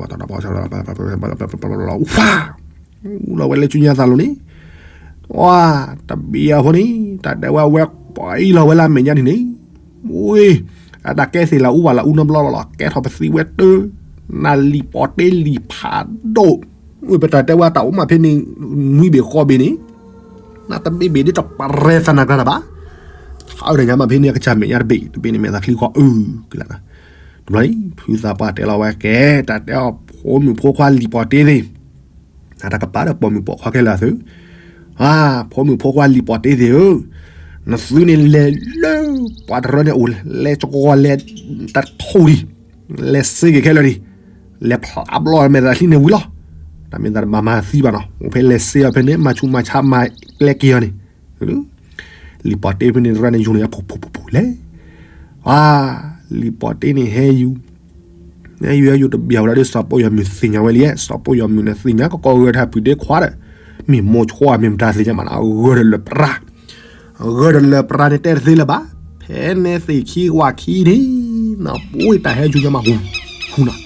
ၤဝဲလၢစုညါသးလိၤန့ၣ်, ဝါ တဘံယၤဖိန့ၣ် တၢ်တဲဝဲအဝဲပှၤအံၤလီၤဝဲလၢအမဲာ်ညါန့ၣ်န့ၣ်, ဝ့ၢ် အတၢ်ကဲသ့ၣ်လၢအူဘၣ်လၢအူနီတဘျီလီၤလီၤ ကဲထီၣ်ပသံဝဲတၢ်, နလံာ်ပီၣ်တ့လံာ်ဖးဒိၣ်, ဝ့ၢ် ပတၢ်တဲဝဲတၢ်အိၣ်မးဖဲန့ၣ် နွံဘ့ၣ်ဃိးဘ့ၣ်န့ၣ်, နတဘ့ၣ်ဘ့ၣ်ဒ်တပရဲသးနၤကျါတၢ်ဘၣ်, အဝဲတညါမးဖဲန့ၣ်အကစၢ်မဲာ်ညါတဘ့ၣ် တဘ့ၣ်န့ၣ်မဲာ်သးချံဃီအုကလး, တဘျီန့ၣ် ဖုသးပှၢ်တဲလီၤဝဲကဲ တၢ်တဲအီၤဖိမုၣ်ဖိခွါလံာ်ပီၣ်တ့သ့ၣ် အတၢ်ကပၤဒီးပိာ်မုၣ်ပိာ်ခွါခဲလၢာ်သု, ဖိမုၣ်ဖိခွါလံာ်ပီၣ်တ့သ့ၣ်ဧၢ, နသုန့ၣ်လဲၤလၢ ပှၤတရၢန့ၣ်အိၣ် လဲၤကီလဲၤတထူၣ်လံ, လဲၤစ့က့ၤခဲလၢာ်လံ, လဲၤဖျါဘျီမဲာ်သးချံန့ၣ်ဝံၤလီၤ, တၢ်မ့ၢ်သးတဘၣ်မၤသံဘၣ်နီၤ အိၣ်ဖဲလဲၤစ့အီၤဖဲန့ၣ် မၤဆူးမၤဆါမၤကျဲက့ၤအီၤန့ၣ် လံာ်ပီၣ်တ့ဖဲန့ၣ်တရၢန့ၣ် ယူၤန့ၣ် ဖူဖူဖူဖူလဲၣ်, ဝါ လံာ်ပီၣ်တ့န့ၣ်ဟဲယူၤ, ဟဲယူၤဟဲယူၤတဘျီဝဲဒၣ်ဒီး စီၤပိၢ်ယီၤမုၣ်သ့ၣ်ညါဝဲလံ, စီၤပိၢ်ယီၤမုၣ်န့ၣ်သ့ၣ်ညါကကိးဂၤထၢၣ်ပုၢ်ဒ့ခွါဒီး, မ့ၢ်မိၢ်ဆိအမ့ၢ်မတၤသ့ၣ်ညါမးနီၤ ဂၢၢ်ဒီးလၢပြါ, ဂၢၢ်ဒီးလၢပြါန့ၣ်တဲတသ့လၢၤဘၣ်, ဖဲန့ၣ်သ့ၣ်ခံဝၣ်ခံန့ၣ်, နပှ့ၤတၢ်ဟဲယူၤညါမးဟူ, ဟူနီၤ,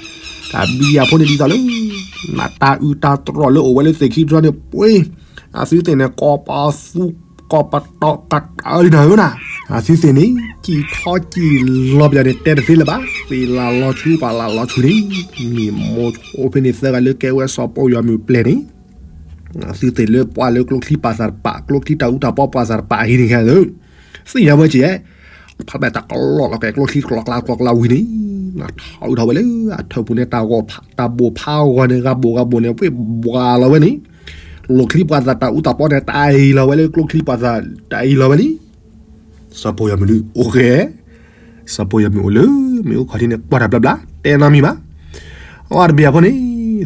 တၢ်ဘံယၤဖိန့ၣ်ဒ်သိးလၢ နတၢ်အုၣ်တၢ်တြီၢ်လၢအိၣ်ဝဲလၢသ့ၣ်ခံတရၢန့ၣ် ပှ့ၤ, အသုသ့ၣ်န့ၣ် ကိးပသူ ကိးပတီၢ်ကတၢၢ်လံနၤဧၢနၤ, အသုသ့ၣ်န့ၣ် စံၣ်ထီၣ်စံၣ်လီၤပယီၤန့ၣ် တဲတသ့လၢၤဘၣ်, သ့ၣ်လၢလီၤဆူပှၤလၢလီၤဆူန့ၣ်, မ့ၢ်မိၢ်ဆိဖဲန့ၣ်သၢဂၤလၢကဲဝဲစီၤပိၢ်ယီၤမုၣ်ပျဲၢ်န့ၣ် သုသ့ၣ်လၢပှၤလၢကျိချံပာ်သးတပာ် ကျိချံတၢ်အူတၢ်ပီပာ်သးတပာ်ဟံးန့ၣ်ခဲသု, သ့ၣ်ညါဝဲကဲ, ဖးဘဲၣ်တၢ်ကလီၢ်လီၤကဲ ကျိချံကျိကျါကျိကျါဝံၤန့ၣ်, နထီၣ်အုးထီၣ်ဝဲလၢအထၢၣ်ပူၤန့ၣ် တၢ်ဂီၤဖး တၢ်ဘိၣ်ဖးဂီၤန့ၣ် ဂၤဘိၣ်ဂၤဘိၣ်န့ၣ် ပှ့ၢ်ဘှါလီၤဝဲန့ၣ်, လိၣ်ချံပှၤသးတၢ်အူတၢ်ပီန့ၣ် တၢ်အံၤလီၤဝဲလၢကျိချံပှၤသးတၢ်အံၤလီၤဝဲလံ. စီၤပီၢ်ယီၤမုၢ်ဒုး အိၣ်ဃဲ, စီၤပီၢ်ယီၤမုၢ်အိၣ်လၢ မ့ၣ်အူခီၣ်ထံးန့ၣ် ကွၢ်တၢ်ဘျါဘျါ တဲနီတမံၤဘၣ်. အတဘျီအဖီန့ၣ်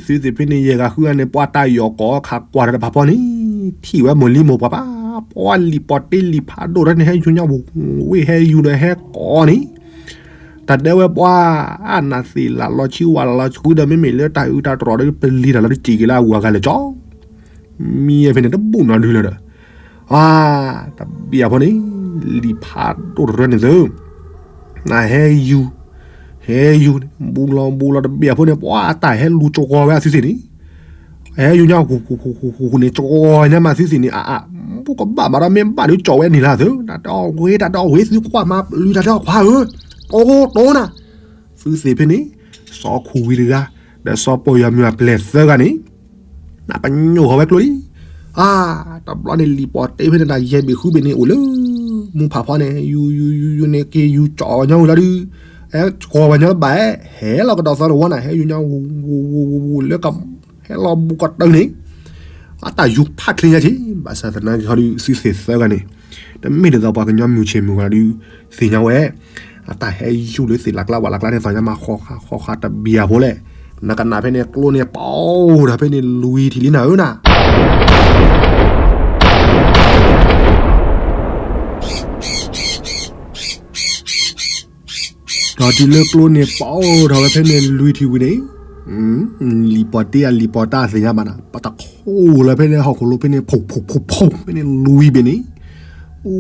သုသ့ၣ်ဖဲန့ၣ် ယဲၢ်ဂၤဃုဂၤန့ၣ် ပှၤတၢ်ယီၢ်ကီၢ်ခးကွၢ်တၢ်တဖၣ်ဖီန့ၣ် ထံၣ်ဝဲမိၢ်လံမိၢ်ပှၢ်ဘၣ်, ပှၤလံာ်ပီၤတ့လံာ်ဖးဒိၣ်တၢ်န့ၣ် ဟဲယူၤညါဝူၤ ဝ့ၢ်ဟဲယူၤဒီးဟဲကီၢ်န့ၣ်, တၢ်တဲဝဲပှၤ အနၢ်သ့ၣ်လၢလီၤဆံဝၣ်လၢလီၤဆံဒီး မ့မ့ၢ်လၢတၢ်အုးတၢ်တြီၤဒီး ပလံၤတၢ်လီၤတစံၣ်က့ၤလၢအဂၤလဲၤကၠီ မံဖဲန့ၣ်တဘူၣ်နီၤဒုလၢၤဒီး, အတဘျီအဖီန့ၣ် လံာ်ဖးဒိၣ်တရၢန့ၣ်သု, နဟဲယူၤ, ဟဲယူၤ, ဘူၣ်လီၤဘူၣ်လီၤတဘျီအဖီန့ၣ် ပှၤအတၢ်ဟဲလူၤကဝီၤဝဲအသုသ့ၣ်န့ၣ်, ဟဲယူၤညါဃူဃူဃူဃူဃူဃူန့ၣ် ကဝီၤညါမးသုသ့ၣ်န့ၣ် အအ, ဘူၣ်ကဘၣ်ဘၣ်ဒီးမ့ၢ်ဘၣ်ဒုးကၠီဝဲန့ၣ်လၢသု, တၢ်တအီၣ်ဝဲ တၢ်တအီၣ်ဝဲသုခွါမး ပလံၤတၢ်တအီၣ်ခွါဧၢ, တိတိနၤ, သုသ့ၣ်ဖဲန့ၣ် စီၤခိၣ်ဝံၤတဂၤ ဒီးစီၤပီၢ်ယီၤမုၢ်အပျဲၢ်သၢဂၤန့ၣ် နပညိၣ်ဃီၤဝဲကျိလံ. အါ, တဘျီန့ၣ်လံာ်ပီၤတ့ဖဲန့ၣ် တၢ်ယဲၢ်ဘ့ၣ်ဃုဘ့ၣ်န့ၣ် အိၣ်လၢမူဖးဖီန့ၣ် ယူၤယူၤယူၤယူၤန့ၣ် က့ၤယူၤကၠီဝဲညီဝံၤလီၤဒုး, ဟဲကီၤဝဲညီလၢဘၣ်, ဟဲလီၤကဒီးသီတဝီန့ၣ် ဟဲယူၤညီဝူၤဝူၤဝူၤဝူၤဝူၤလၢက ဟဲလီၤဘူးကတၢၢ်န့ၣ် အတၢ်ယူၤဖးချ့ညါက့ၤ ဘၣ်ဆၣ်သနာ်က့ၤခီဒုး သုသ့ၣ်သၢဂၤန့ၣ် တမ့ၢ်ဒ်သိးပှၤကညီမုၢ်ဆ့ၣ်မုၢ်ဂီၤဒုး သ့ၣ်ညါဝဲ, အတၢ်ဟဲယူၤလၢသ့ၣ်လၢ်ကျါဝၣ်လၢ်ကျါန့ၣ် သ့ၣ်ညါမးဃီဃါဃီဃါတဘျီဖိလဲၣ်, နကနၣ်ဖဲန့ၣ်ကျိန့ၣ်ပီၣ်ဒီးဖဲန့ၣ်လွံၢ်ထံၣ်လံနၤဧၢနၤ ဒီးတုၤလၢကျိန့ၣ်ပီၣ်ထီၣ်ဝဲဖဲန့ၣ်လွံၢ်ထံၣ်ဝံၤန့ၣ်, လံာ်ပီၤတ့အလံာ်ပီၤတၢ်သ့ၣ်ညါဘၣ်နၤ ပတခိၣ်လၢဖဲန့ၣ်ဟီၣ်ခိၣ်လိၤဖဲန့ၣ် ဖူးဖူးဖူးဖူးဖဲန့ၣ်လွံၢ်ဘ့ၣ်န့ၣ်,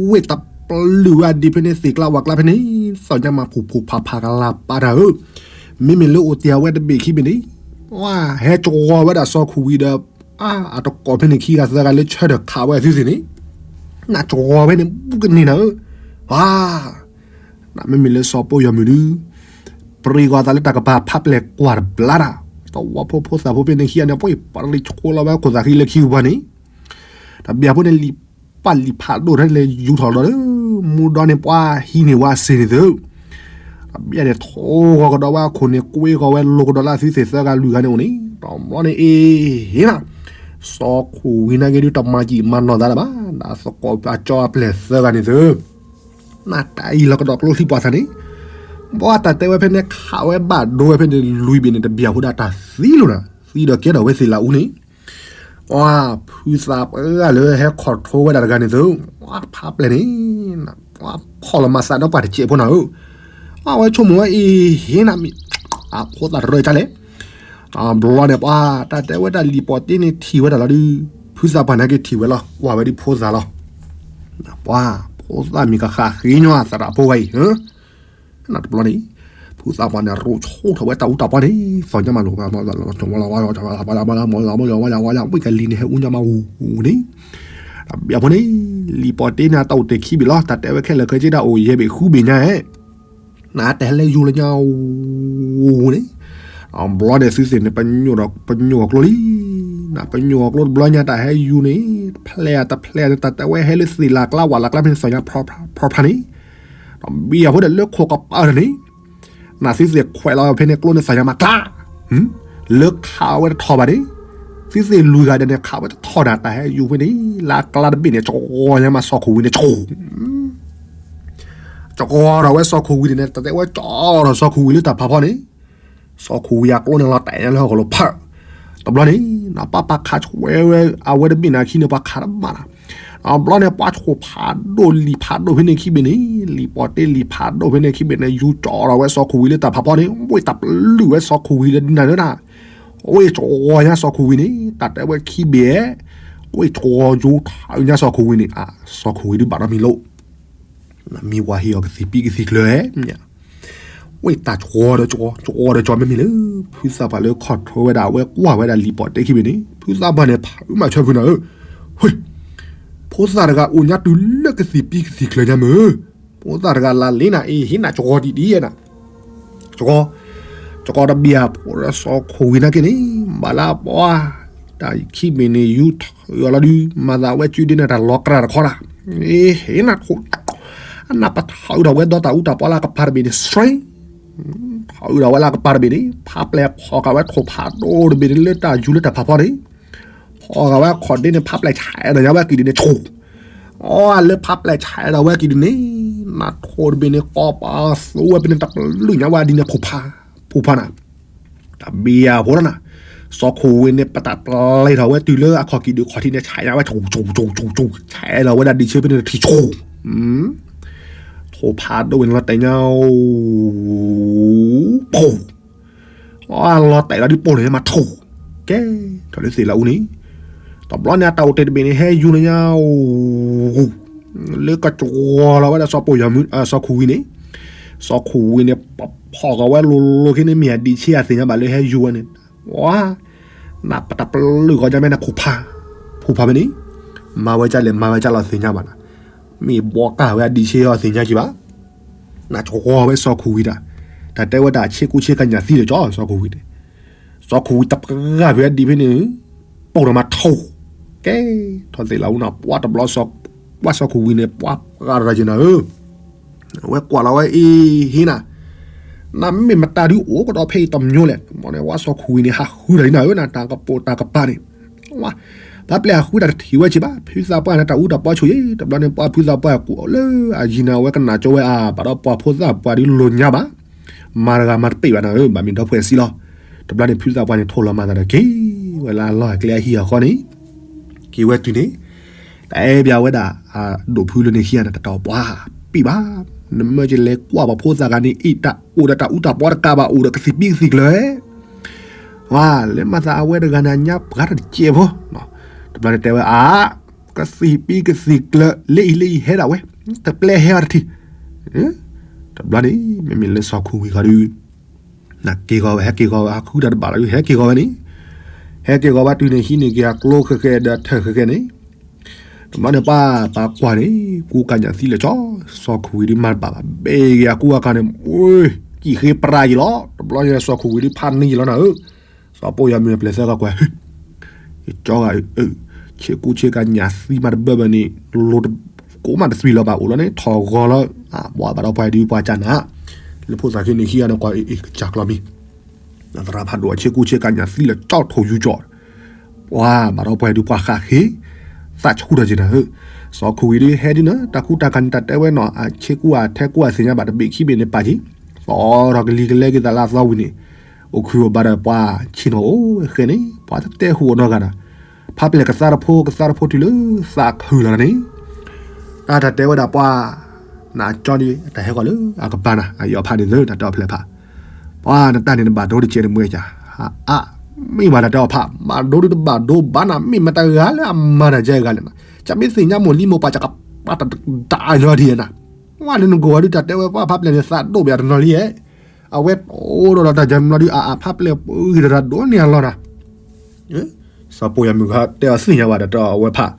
ဝ့ၢ်တပလုာ်ဝဲဒၣ်ဒ်ဖဲန့ၣ်သ့ၣ်ကျါဝၣ်ကျါဖဲန့ၣ်, သ့ၣ်ညါမးဖူးဖူးဖးဖးကလၤပာ်တၢ်ဧၢ, မ့မ့ၢ်လၢအိၣ်တ့ၢ်ဝဲတဘ့ၣ်ခံဘ့ၣ်န့ၣ်, ဝဲဟဲကဝီၤဝဲဒၣ်စီၤခိၣ်ဝံၤဒီး, အတကိးဖဲန့ၣ်ခံဂၤသၢဂၤလၢဆၢထၢၣ်ခးဝဲအသုသ့ၣ်န့ၣ်, နကဝီၤဝဲန့ၣ်ဘူးကန့ၢ်နၤဧၢ, ဝါ နမ့မ့ၢ်လၢစီၤပီၢ်ယီၤမုၢ်ဒုး, ပရံးဂီၤသးလၢတၢ်ကပၤဖးပျဲၢ်ကွၢ်တဘျါတၢ်, တဝီဖိဖိသၣ်ဖိဖဲန့ၣ်ခံဂၤန့ၣ် ပှၤပရံးဆိလီၤဝဲခိၣ်သးဃံလၢခံပှၤန့ၣ်, တဘျီဖိန့ၣ်လံာ်ပၢ်လံာ်ဖးဒိၣ်တၢ်န့ၣ်လဲၤယူၤထီၣ်လီၤလၢ, မူဒီန့ၣ်ပှၤဟံးန့ၢ်ဝဲစ့ၢ်န့ၣ်သု, တဘျီန့ၣ်ထိၣ်ဂီၤကဒီးဝဲအခိၣ်န့ၣ် ကွ့ဂီၤဝဲလိၤကဒီးလၢအသုသ့ၣ်သၢဂၤလွံၢ်ဂၤန့ၣ်အိၣ်န့ၣ်, တဘျီန့ၣ်အ့ၣ်နၤ, စီၤခိၣ်ဝံၤနာ်က့ဒုးတမၤကံၣ်မၤနီၢ်သးလၢၤဘၣ်, ဒ်သကိးအကၠီအပျဲၢ်သၢဂၤန့ၣ်သု နတၢ်အံၤလီၤကဒီးကျိချံပှၤသးန့ၣ်, ဘၣ်တၢ်တဲဝဲဖဲန့ၣ်ခးဝဲဘၣ်ဒိဝဲဖဲန့ၣ်လွံၢ်ဘ့ၣ်န့ၣ် တဘျီဖိဒၣ်တၢ်သံလီၤနၤ, သံဒီးကဲထီၣ်ဝဲသ့ၣ်လၢအူန့ၣ်, ဝါ, ဖုသးပှၢ်လၢဟဲခီၣ်ထီဝဲဒၣ်တဂၤန့ၣ်သု, ဝါဖးပျဲၢ်န့ၣ်, ဝါဖီၣ်လီၤမၤသးဒီးပှၤတစဲးဖိနၤဧၢ, အဝဲဆိကမိၣ်ဝဲအ့ၣ်ဟ့နၤမံၤ, အဖိသၣ်တရၢအံၤတၢ်လဲၣ် တဘျီန့ၣ်ပှၤ, တၢ်တဲဝဲတၢ်လံာ်ပီၤတ့န့ၣ်ထံၣ်ဝဲဒၣ်လီၤဒုး, ဖုသးပှၢ်နာ်က့ထံၣ်ဝဲလီၤ ကွၢ်ဝဲဒ်ဖိသၣ်လီၤ, ပှၤ, ဖိသၣ်မံၤကဃၣ်ဃ့ညီအသရၣ်ဖိဝဲအံၤ, တဘျီန့ၣ်, ဖုသးပှၢ်န့ၣ်ရိးဆိထီၣ်ဝဲတၢ်အူတၢ်ပီန့ၣ်, သီညါမးလိာ်, ဝဲကလံၤန့ၣ်ဟဲအူညါမးဝူၤန့ၣ်, တဘျီဖိန့ၣ်, လံာ်ပီၤတ့န့ၣ်အတၢ်အိၣ်တ့ၢ်ခံဘ့ၣ်လီၤ တၢ်တဲဝဲခဲလၢာ်ခဲဆ့ဒၣ်အိၣ်ယဲၢ်ဘ့ၣ်ဃုဘ့ၣ်ညါဧဲ နတၢ်ဟဲလၢယူၤလၢညါဝူၤန့ၣ်, တဘျီန့ၣ်သုသ့ၣ်န့ၣ် ပညိၣ်ဒီးပညိၣ်အီၤကျိလံ, နပညိၣ်အီၤကျိတဘျီညါတၢ်ဟဲယူၤန့ၣ်, ဖျဲၣ်တဖျဲၣ်န့ၣ် တၢ်တဲဝဲဟဲလၢသ့ၣ်လၢ်ကျါဝၣ်လၢ်ကျါဖဲန့ၣ်သီညါဖျီဖျါန့ၣ်, တဘျီဖိဒီးလၢခိၣ်ကပၤန့ၣ်, နသုသ့ၣ်ခွဲးလီၤဖဲန့ၣ်ကျိန့ၣ်သီညါမးကျါ လၢခးဝဲတထီၣ်ဘၣ်န့ၣ်, သုသ့ၣ်လွံၢ်ဂၤဒဲးန့ၣ် ခးဝဲတထီၣ်ဒၣ် တၢ်ဟဲယူၤဖဲန့ၣ် လၢအကျါတဘ့ၣ်န့ၣ် ကဝီၤညါမးစီၤခိၣ်ဝံၤန့ၣ် ကဝီၤထီၣ်ဝဲစီၤခိၣ်ဝံၤန့ၣ် တၢ်တဲဝဲကဝီၤထီၣ်စီၤခိၣ်ဝံၤလၢတၢ်ဖးဖီန့ၣ်, စီၤခိၣ်ဝံၤအကျိန့ၣ်လီၤတဲာ်ညါလၢဟီၣ်ခိၣ်လိၤဖး, တဘျီန့ၣ်, နပၢ်ပၢ်ခးဆှဲဝဲအဝဲတဘ့ၣ်န့ၣ်ခံန့ၣ် ပှၤခးတဘၣ်လီၤ, တဘျီန့ၣ် ပှၤဆိၣ်ဖးဒိၣ်လံာ်ဖးဒိၣ်ဖဲန့ၣ်ခံဘ့ၣ်န့ၣ်, လံာ်ပီၤတ့လံာ်ဖးဒိၣ်ဖဲန့ၣ်ခံဘ့ၣ်န့ၣ် ယူၤကဝီၤထီၣ်ဝဲစီၤခိၣ်ဝံၤလၢတၢ်ဖးဖီန့ၣ် ဝ့ၢ်တၢ်ပလုာ်ဝဲစီၤခိၣ်ဝံၤလၢနၤလၢနၤ, ဝ့ၢ်ကဝီၤညါစီၤခိၣ်ဝံၤန့ၣ် တၢ်တဲဝဲခံဘ့ၣ်, ဝ့ၢ်ကဝီၤယူၤထီၣ်ညါစီၤခိၣ်ဝံၤန့ၣ် အစီၤခိၣ်ဝံၤဒုးဘၣ်ဒီးမံၤလိာ် မံၤဝၤဟ့ၣ်အီၤကသံၣ်ပံကသံၣ်ကျၢၤဧဲ, ဝ့ၢ်တၢ်ကဝီၤဒီးကဝီၤဒီးကဝီၤမ့မ့ၢ်လၢ, ဖုသးပှၢ်လၢခီၣ်ထီဝဲဒၣ်အဝဲကွၢ်ဝဲဒၣ်လံာ်ပီၤတ့ခံဘ့ၣ်န့ၣ် ဖုသးပှၢ်န့ၣ် ဖးမၤဆၢဖုနၤဧၢ, ဝ့ၢ်, ဖိသၣ်တဂၤအိၣ်ညါတုၤလၢကသံၣ်ပံကသံၣ်ကျၢၤညါမ့ၢ်, ဖိသၣ်တဂၤလၢလ့နၤအ့ၣ်ဟ့နၤကဝီၤဒံးဒံးဧဲနၤ ကဝီၤ, ကဝီၤတဘ့ၣ်အဖိဒီးစီၤခိၣ်ဝံၤနာ်က့န့ၣ် ဘၣ်လၢအပှၤ, တၢ်ခံဘ့ၣ်န့ၣ် ယူၤထီၣ်အီၤလီၤဒုး မၤသးဝဲစုဒ့န့ၣ်တၢ်လီၤကြၢးတခီနၤ, အ့ၣ်ဟ့နၤခိၣ်, နၢ်ပထီၣ်ဒီးဝဲဒီးတၢ်အူတၢ်ပီလၢအကပၤတဘ့ၣ်န့ၣ် စှ့ ထီၣ်ဒီးဝဲလၢအကပၤတဘ့ၣ်န့ၣ် ဖးပျဲၢ်ဖီၣ်ဃာ်ဝဲထိၣ်ဖးဒိၣ်တဘ့ၣ်န့ၣ်လၢတၢ်ယူၤလၢတၢ်ဖးဖီန့ၣ် ဖီၣ်ဃာ်ဝဲခီၣ်ဒ့န့ၣ် ဖးပျဲၢ်ဆဲးဒီးညါဝဲကံၣ်ဒုန့ၣ် ဆိၣ် အီ လၢဖးပျဲၢ်ဆဲးဒီးဝဲကံၣ်ဒုန့ၣ် နထိၣ်တဘ့ၣ်န့ၣ် ကီပာ်သိဝဲဖဲန့ၣ် တပလုာ်ညါဝဲဒ်န့ၣ် ဖိၣ်ဖး ဖိၣ်ဖးနၤ တဘံယၤဖိလီၤနၤ, စီၤခိၣ်ဝံၤန့ၣ် ပတၢ်ပျဲထီၣ်ဝဲတုၤလၢအခီၣ်ကံၣ်ဒုးခီၣ်ထံးန့ၣ် ဆဲးညါဝဲ ဆဲးဒီးဝဲဒၣ်ဒံးဆၢဖဲန့ၣ်တထံၣ်ဆိၣ်, ထိၣ်ဖးဒိၣ်ဝဲန့ၣ်လီၤတဲာ်ညါ ဖိၣ်, အလီၤတဲာ်လီၤဒ်ပိၢ်န့ၣ်မးထိၣ်, ကဲ, ထီၣ်လၢသ့ၣ်လၢအူန့ၣ်, တဘျီန့ၣ်အတၢ်အိၣ်တ့ၢ်တဘ့ၣ်န့ၣ် ဟဲယူၤန့ၣ်ညါ လၢကကဝီၤလီၤဝဲဒၣ်စီၤပိၢ်ယီၤမုၢ် စီၤခိၣ်ဝံၤန့ၣ်, စီၤခိၣ်ဝံၤန့ၣ် ဖီၣ်ဃာ်ဝဲလိၤလိၤခ့န့ၣ် မ့ၢ်အဒံးဆၢအသ့ၣ်ညါဘၣ်လၢဟဲယူၤဝဲန့ၣ်, ဝါ, နပတပလုာ်ဃီညါမ့ၢ်နခိၣ်ဖး, ဖိၣ်ဖးဖဲန့ၣ်, မၤဝဲကလဲၣ် မၤဝဲကလီၤသ့ၣ်ညါဘၣ်နၤ, မ့ၢ်ဘှီကၢ်ဝဲအဒံးဆၢအီၤသ့ၣ်ညါက့ၤဘၣ်, နကဝီၤဝဲစီၤခိၣ်ဝံၤတၢ်, တၢ်တဲဝဲဒၣ်ဆ့ကူဆ့ကညးသံလၢကၠီ စီၤခိၣ်ဝံၤန့ၣ်, စီၤခိၣ်ဝံၤတပှၢ်ဖဲအဒံးဖဲန့ၣ်, ပိၢ်ဒီးမးထိၣ်, ကဲ, ထီၣ်သ့ၣ်လၢအူနၤ ပှၤတဘျီ ပှၤစီၤခိၣ်ဝံၤန့ၣ် ပှၤပှၢ်ရၤက့ၤနၤဧၢ အဝဲကွၢ်လီၤဝဲအံၤဟံနၤ, နမ့ၢ်မတၤဒုးအိၣ်ကဒီးဖဲအံၤတမံၤလဲၣ်, မ့ၢ်န့ၣ် ဝဲစီၤခိၣ်ဝံၤန့ၣ် ဟးဃုတၢ်လံနၤဧၢ နတၢ်ကပိာ်တၢ်ကပၤန့ၣ်, ဝါ, ဖးပျဲၢ်ဟးဃုတၢ်တထံၣ်ဝဲက့ၤဘၣ် ဖုသးပှၢ်န့ၣ် တၢ်အူတၢ်ပီဆိၣ်ယံၤ တဘျီန့ၣ် ပှၤဖုသးပှၢ်ကွၢ်လၢအယံၤနၤဝဲကနၣ်ကၠိဝဲအါ ဘၣ်ဒီးပှၤဖိသၣ်ပှၢ်ဒုးလိာ်ညါဘၣ်, မၤတဂၤမၤတပ့ၢ်ဘၣ်နၤဧၢ ဘၣ်မ့ၢ်ဒီဖှဲးစံလီၤ, တဘျီန့ၣ် ဖုသးပှၢ်န့ၣ် ထိၣ်လီၤမၤသးဒီးက့ၤဝဲလၢအလီၢ်အကျဲအဟံၣ်အဃီန့ၣ် က့ၤဝဲတုၤန့ၣ်, တအဲၣ်ဘၣ်ဝဲဒၣ်, ဒိၣ်ဖုလၢန့ၣ်ခံဂၤန့ၣ် တတီၤပှၤ, ပံၣ်ဘၣ်, နမ့ၢ်ကလဲၤကွၢ်ပှၤဖိသၣ်ဂၤန့ၣ် အံၤတၢ်အိၣ်ဒီးတၢ်အူတၢ်ပီတကးဘၣ် အိၣ်ဒီးကသံၣ်ပံကသံၣ်ကျၢၤ, ဝါ, လၢမၤသးအဝဲတဂၤန့ၣ် ညါပှၤတစဲးဖိ, တဘျီန့ၣ်တဲဝဲအါ, ကသံၣ်ပံကသံၣ်ကျၢၤ လၢအံၤလၢအံၤဟဲဒၣ်ဝဲ, တပျဲဟဲအီၤတထံၣ်, တဘျီန့ၣ် မ့မ့ၢ်လၢစီၤခိၣ်ဝံၤဃီဒုး နက့ၤဂီၤဝဲ ဟဲက့ၤဂီၤဝဲ ဟးဃုတၢ်တဘၣ်လီၤ ဟဲက့ၤဂီၤဝဲန့ၣ်, ဟဲက့ၤဂီၤဝဲတုၤန့ၣ် ဟံးန့ၢ်က့ၤအကျိဃဲးဃဲးဒီးထၢၣ်ဃဲးဃဲးန့ၣ်, တဘျီန့ၣ်ပှၤပာ်ကွၢ်န့ၣ် ကူကညးသံလၢကၠီ, စီၤခိၣ်ဝံၤဒုးမၤတဘၣ်ဘၣ် ဘ့ၣ်က့ၤအကူအကၤန့ၣ် မ့ၢ်, ကံၣ်ဃ့ပရၤယံၤလီၤ တဘျီန့ၣ်စီၤခိၣ်ဝံၤဒုးဖးန့ၢ်ယံၤလီၤနၤဧၢ, စီၤပိၢ်ယီၤမုၢ်အပျဲၢ်သၢဂၤကွၢ် ကၠီဂၤ, ဆ့ကူဆ့ကညးသံမးတဘၢဘၢန့ၣ်, လိၤကိးမးတသွံၣ်လီၤဘၣ်အိၣ်လီၤန့ၣ် ထီၣ်ဂီၤလီၤ, ပှၤဘၣ်ဒီးပှၤဒုးပှၤကနၣ်, လၢဖိသၣ်ခံန့ၣ်ခံဂၤန့ၣ်ကွၢ်အ့ၣ် ကစၢ်ကျီမံၤ, သရၣ်ဖးဒိၣ်အဆ့ကူဆ့ကညးသံလၢကၠီထိၣ်ယူၤကၠီ, ပှၤဘၣ်ဒီးပှၤဒုးပှၤဃၣ်ဃ့, သးဆူၣ်ထီၣ်က့ၤနၤဧၢ, စီၤခိၣ်ဝံၤဒုးဟဲဒုးနၤ တၢ်ကူတၢ်ကၤန့ၣ် တၢ်တဲဝဲနီၤ အဆ့ကူအထဲကူအသ့ၣ်ညါဘၣ်တဘ့ၣ်ခံဘ့ၣ်န့ၣ်ပာ်က့ၤ, သီထီၣ်ကလံၤကလဲက့ၤသးလၢအသီဝံၤန့ၣ်, အိၣ်ခုၣ်အိၣ်ဘါဒီးပှၤဆ့ၣ်နီၤအိၣ်ဝဲဃဲန့ၣ် ပှၤတတဲဟူးအီၤနီတဂၤဒီး, ဖးပျဲၢ်ကသါတဖိ ကသါတဖိတုၤလၢသးခုၣ်လီၤန့ၣ်, တၢ်တၢ်တဲဝဲဒၣ်ပှၤ, နကၠီန့ၣ် တၢ်ဟဲဃီၤလၢအကပၤနၤ အယီၤဖးန့ၣ်သၢ တၢ်တဲအီၤဖျဲၣ်ဖး, ပှၤနတၢ်န့ၣ်နဘၣ်ဒိတကဲးတမှဲကၢ်, အါ, မ့ၢ်ဘၣ်တၢ်တဲအီၤဖး ဘၣ်ဒိဒုးတဘၣ်ဒိဘၣ်နၤ မ့ၢ်မတၤဂၤလၢအမၤတၢ်ကဲဂၤလဲၣ်နၤ, ကမ့ၢ်သ့ၣ်ညါမိၢ်လံမိၢ်ပၢ် ကပာ်တၢ်ဒၣ်ညီဒံးနၤ, ဝဲလၢနဂီၢ်ဝဲဒုးတၢ်တဲဝဲပှၤဖးပျဲၢ်န့ၣ် သးဒိၣ်ဘၣ်တနီၤလံ, အဝဲအိၣ်ဒီးတၢ်ကမၤဒုးအအဖးပျဲၢ်ပဂံၢ်တရၤဒိၣ်န့ၢ်အလီၢ်နၤ စီၤပိၢ်ယီၤမုၢ်ခါတဲအီၤသ့ၣ်ညါဘၣ်ဒီးတဲအီၤအဝဲဖး,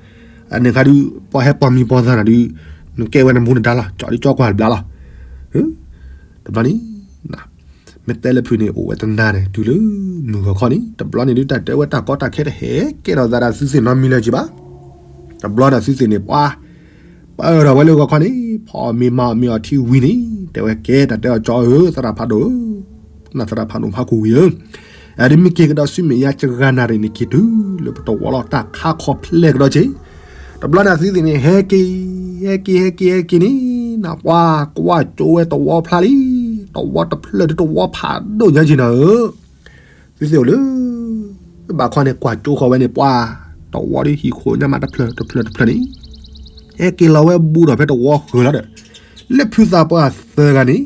အန့ၣ်ခါဒုး ပှၤဟဲပိာ်မံပိာ်သၣ်နၤဒုး, နကဲဝဲနမူနဒါလီၤ ကၠီဒုးကၠီကွၢ်ဘျါလီၤ, တဘျီန့ၣ်, မ့ၢ်တဲလၢဖုန့ၣ် အိၣ်ဝဲတနၤန့ၣ် တုၤလၢမုၢ်ဂီၤခီန့ၣ် တဘျီန့ၣ်ဒုး တၢ်တဲဝဲတၢ်ကီတၢ်ခဲတဟဲကဲထီၣ်သးဒီးသုသ့ၣ်နီတမံၤလၢၤက့ၤဘၣ်, တဘျီန့ၣ်သုသ့ၣ်န့ၣ် ပှၤ ပၢၢ်ထီၣ်ဝဲလၢဂီၤခီန့ၣ် ဖီၣ်မ့ၤမၤအီၣ်မ့ၤအီထံဝံၤန့ၣ် တဲဝဲကဲတၢ်တဲအီၤကၠီဧၢ သရၣ်ဖးဒိၣ်ဧၢ, နသရၣ်ဖးဒိၣ်ဖးခိၣ်ဝံၤဧၢ, အဒုးမ့ၢ်က့ၤကဒီးဆူမဲာ်ညါစှၤနၣ်ရံၣ်န့ၣ် က့ၤတုၤလၢပတဝီလီၤ တၢ်ခါခီဖျဲၣ်ကဒီးက့ၤ, တဘျီန့ၣ်သုသ့ၣ်န့ၣ် ဟဲက့ၤ, ဟဲက့ၤ ဟဲက့ၤ ဟဲက့ၤန့ၣ်, နပှၤကွၢ်ကၠိဝဲတဝီဖျါလံ, တဝီတဖျၢၣ်ဒုးတဝီဖးဒိၣ်ညါက့ၤနၤဧၢ သုသ့ၣ်အိၣ်လၢ ဘၣ်ခီန့ၣ် ကွၢ်ကၠိဃီဝဲန့ၣ် ပှၤ တဝီဒ်ဟံၣ်ခိၣ်ညါမးတဖျၢၣ်တဖျၢၣ်တဖျၢၣ်န့ၣ်, ဟဲက့ၤလီၤဝဲဘူးဒီးဖဲတဝီဃၢၤလီၤဒီး, လၢဖုသးပှၢ်သၢဂၤန့ၣ်,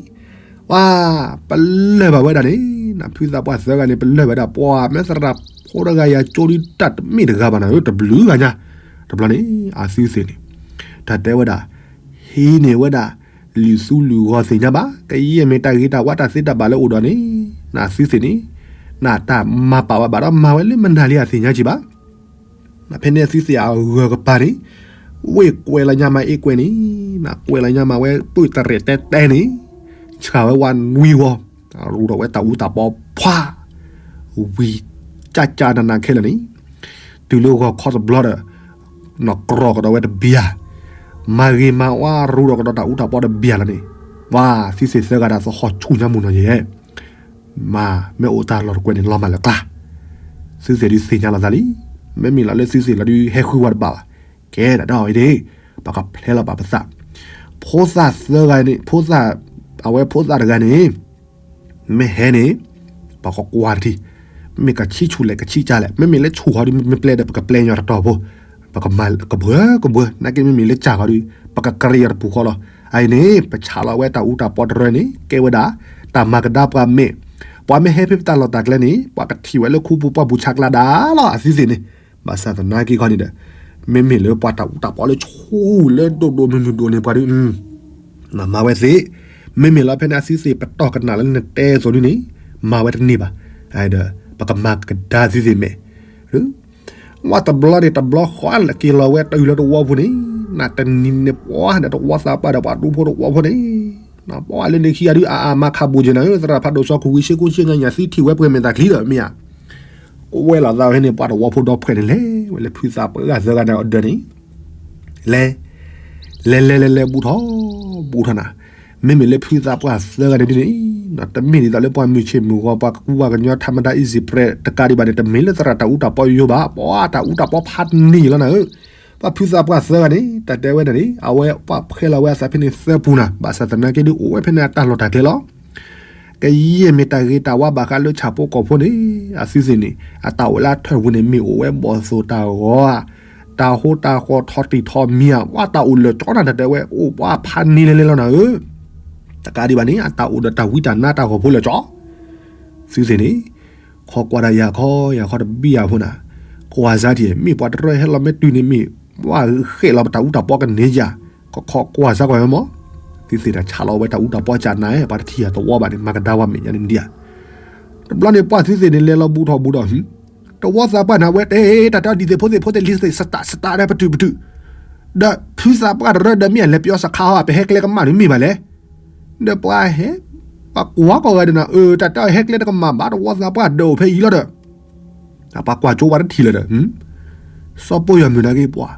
ပှၤ ပလၢၢ်ဘၣ်ဝဲဒၣ်န့ၣ်, နဖုသးပှၢ်သၢဂၤန့ၣ် ပလၢၢ်ဝဲဒၣ် ပှၤမ့ၢ်သရၣ်ဖိတဂၤယၤကၠိဒ်တၢ်တမ့ၢ်တဂၤဘၣ်နၤဧၢ တဘျုးဂၤညါ, တဘျီန့ၣ် အသုသ့ၣ်န့ၣ်, တၢ်တဲဝဲဒၣ်, ဟံးန့ၢ်ဝဲဒၣ် လုၢ်သူလုၢ်ဂီၤသ့ၣ်ညါဘၣ်, ကယဲၢ်မ့ၢ်တၢ်ဂ့ၤတၢ်ဝါတၢ်သ့တၢ်ဘၣ်လၢအိၣ်ဒီးန့ၣ်, နသုသ့ၣ်န့ၣ်, နတၢ်မၤပာ်ဝဲဘၣ်ဒီးမၤဝဲလၢမနုၤလံအသ့ၣ်ညါက့ၤဘၣ်, နဖဲန့ၣ်သုသ့ၣ်အဂၢၢ်ကပၤန့ၣ်, ဝ့ၢ်ကွဲးလီၤညါမးအ့ၣ်ကွဲးန့ၣ်, နကွဲးလီၤညါမးဝဲပုၢ်တရဲၣ်တဲတဲန့ၣ်, ဆှၣ်ဝဲဝါနွံဝီၤ, ရူးဒီးဝဲတၢ်အူတၢ်ပီဖှါ, ဝံၤ ကၠၢ်ကၠၢ်နးနးခဲလၢာ်န့ၣ်, တုၤလၢဂီၤခီတဘျီဒီး, နီၢ်ကြီကဒီးဝဲတဘျီ, မၤဂ့ၤမၤဝါရူဒီးကဒီးတၢ်အူတၢ်ပီတဘၣ်လီၤန့ၣ်, ပှၤသုသ့ၣ်သၢဂၤဒၣ်သဟီၣ်ဆူၣ်ညါမုၢ်နီၢ်ယဲၢ်, မ့ၢ်အိၣ်တၢ်လီၢ်တကွဲးန့ၣ် လီၤမၢ်လၢကျါ, သုသ့ၣ်ဒုးသ့ၣ်ညါလီၤသးလံ, မ့မ့ၢ်လီၤလၢသုသ့ၣ်လီၤဒုးဟဲဃုဝဲတဘၣ်ဘၣ်, ကဲဒၣ်ဒီးအဝဲန့ၣ်, ပကဖျဲလီၤပာ်ပသး, ဖိသၣ်သၢဂၤန့ၣ် ဖိသၣ်, အဝဲဖိသၣ်တဂၤန့ၣ် မ့ၢ်ဟဲန့ၣ်, ပကကွၢ်တထံၣ်, မ့ၢ်ကဆံၣ်ဆူၣ်လဲၣ်ကဆံၣ်ကၢ်လဲၣ်, မ့မ့ၢ်လၢဆူၣ်ဃီဒုးမ့ၢ်ပျဲဒီး ပကပျဲညီတတီၤဖိ, ပကမၤကဘှၢကဘှၢ, နာ်က့မ့မ့ၢ်လၢကၢ်ဃီဒုး, ပကကရံၣ်အီၤတပူၤဃီလီၤ. အအံၤန့ၣ် ပဆးလီၤဝဲတၢ်အူတၢ်ပီတရၢန့ၣ် ကဲဝဲဒၣ် တၢ်မၤကဒါပှၤမဲာ်, ပှၤမ့ၢ်ဟဲဖဲပတၢ်လီၢ်တၢ်ကျဲန့ၣ် ပှၤကထံၣ်ဝဲလၢခူပူၤပှၢ်ပူၤဆးကျါဒါလီၤ အသုသ့ၣ်န့ၣ်, ဘၣ်ဆၣ်သနာ်က့ခီန့ၣ်ဒီး, မ့မ့ၢ်လၢပှၤတၢ်အူတၢ်ပီလၢဆူၣ်လၢဒိၣ်ဒိၣ်မုၢ်မုၢ်ဒိၣ်န့ၣ် ပှၤဒုး မၤဝဲသ့, မ့မ့ၢ်လီၤဖဲန့ၣ်အသုသ့ၣ်ပတီၢ်ကနၣ်လၢနတဲအသိးဒုန့ၣ်, မၤဝဲတန့ၢ်ဘၣ်, ဒီး ပကမၤကဒါသုသ့ၣ်မဲာ်, ဝဲတဘျီန့ၣ်တဘျီဃီလၢက့ၤလီၤဝဲတၢ်အုၣ်လၢတဝီဖိန့ၣ်, နတနံၤန့ၣ်ပှၤန့ၣ်တဝီသးပှၢ်ဒီးပှၤဒူဖိတဝီဖိန့ၣ်, ပှၤလၢန့ၣ်ခံဂၤဒုးအအါမးခးဘူးက့ၤနၤဧၢ သရၣ်ဖးဒိၣ်စီၤခိၣ်ဝံၤ စ့ကိၣ်စ့ကညးညးသံထံၣ်ဝဲပှဲၤမဲာ်သးချံဒီးမ့ၢ်ဧါ ကွဲးလီၤသးဝဲန့ၣ် ပှၤတဝီဖိဒီဖှဲးန့ၣ်လဲၤဝဲလၢဖုသးပှၢ်ဂၤသၢဂၤန့ၣ်အဒၢးန့ၣ်, လဲၤ, လဲၤလဲၤလဲၤလဲၤဘူးထီၣ်, ဘူးထီၣ်နၤ, မ့မ့ၢ်လၢဖုသးပှၢ်သၢဂၤန့ၣ်ဒ်န့ၣ်, တမ့ၢ်ဒ်သိးလၢပှၤမုၢ်ဆ့ၣ်မုၢ်ဂီၤ ပှၤကကူပှၤကညီ ထးမဒါ easy press တကးဒံးဘၣ်န့ၣ် တမ့ၢ်လၢသရၣ်တၢ်အူတၢ်ပီယိယိဘၣ်, ပှၤတၢ်အူတၢ်ပီဖးန့ၢ်လီၤနၤဧၢ, ပှၤဖုသးပှၢ်သၢဂၤန့ၣ် တၢ်တဲဝဲဒၣ်န့ၣ် အဝဲပှၤဖှဲလီၤဝဲအသးဖဲန့ၣ်သၢပူၤနၤ, ဘၣ်ဆၣ်သနာ်က့ဒုးအိၣ်ဝဲဖဲန့ၣ်အတၢ်လီၢ်တၢ်ကျဲလီၤ. ကယဲၢ်မ့ၢ်တၢ်ဂ့ၤတၢ်ဝါဘၣ်ဃးလၢဆၣ်ဖိကီၢ်ဖိန့ၣ်, အသုသ့ၣ်န့ၣ် အတၢ်အိၣ်လၢအထၢၣ်ပူၤန့ၣ် မ့ၢ်အိၣ်ဝဲဘီၣ်သိၣ်တၢ်ဂီၤဧါ, တၢ်ဟိတၢ်ဃီထီၣ်တံၢ်ထီၣ်မံၤဧါ, ပှၤတၢ်အိၣ်လၢာ်ကၠီနၤ တၢ်တဲဝဲ အိၣ်ပှၤဖးန့ၢ်လဲၤလဲၤလီၤနၤဧၢ, တကးဒံးဘၣ်န့ၣ် အတၢ်အိၣ်ဒီးတၢ်ဝံတၢ်နါတၢ်ဂီၤဖိလၢာ်ကၠီ သုသ့ၣ်န့ၣ်, ခီကွၢ်ဒၣ်ယၤခီ ယၤခီတဘံၣ်ယၤဖိနၤ, ကွၢ်စၢ်ထံၣ် မ့ၢ်ပှၤတရၢဟဲလီၤမ့ၢ်တုၤန့ၣ်မ့ၢ်, ပှၤဃဲးလီၤပတၢ်အူတၢ်ပီကန့ၢ်ယၤ, ခီခီကွၢ်စၢ်ကွၢ်ဝဲမး, သုသ့ၣ်တၢ်ဆးလီၤဝဲတၢ်အူတၢ်ပီကနၤ, ပှၤတထံၣ်ယၤတဝီဘၣ်န့ၣ် မၤကဒါဝဲမဲာ်ညါန့ၣ်ဒံးဧါ. တဘျီန့ၣ်ပှၤသုသ့ၣ်န့ၣ် လဲၤလီၤဘူးထီၣ်ဘူးဒီး တဝီသးပှၢ်န့ၣ် အဝဲတဲ တၢ်တဲအီၤဒ်သိးဖိသ့ၣ်ဖိသ့ၣ်လံသ့ၣ် စတးစတးဒီးပတုာ်ပတုာ်, ဒီးဖုသးပှၢ်တရၢဒီးမ့ၢ်အလဲၤပယီၤစခါဟီ ပဟဲကျဲကမၣ်န့ၣ်မ့ၢ်ဘၣ်လဲၣ်, ဒီးပှၤဟဲ, ပှၤကွၢ်ကီၢ်ဂၤဒဲးနၤ အၢ တၢ်တဲအီၤဟဲကျဲတကမၣ်ဘၣ် တဝီသးပှၢ်ဒီးအိၣ်ဖဲအံၤလီၤဒီး, ပှၤကွၢ်ကၠိပှၤတထံၣ်လၢၤဒီး စီၤပိၢ်ယီၤမုၢ်နာ်က့ပှၤ,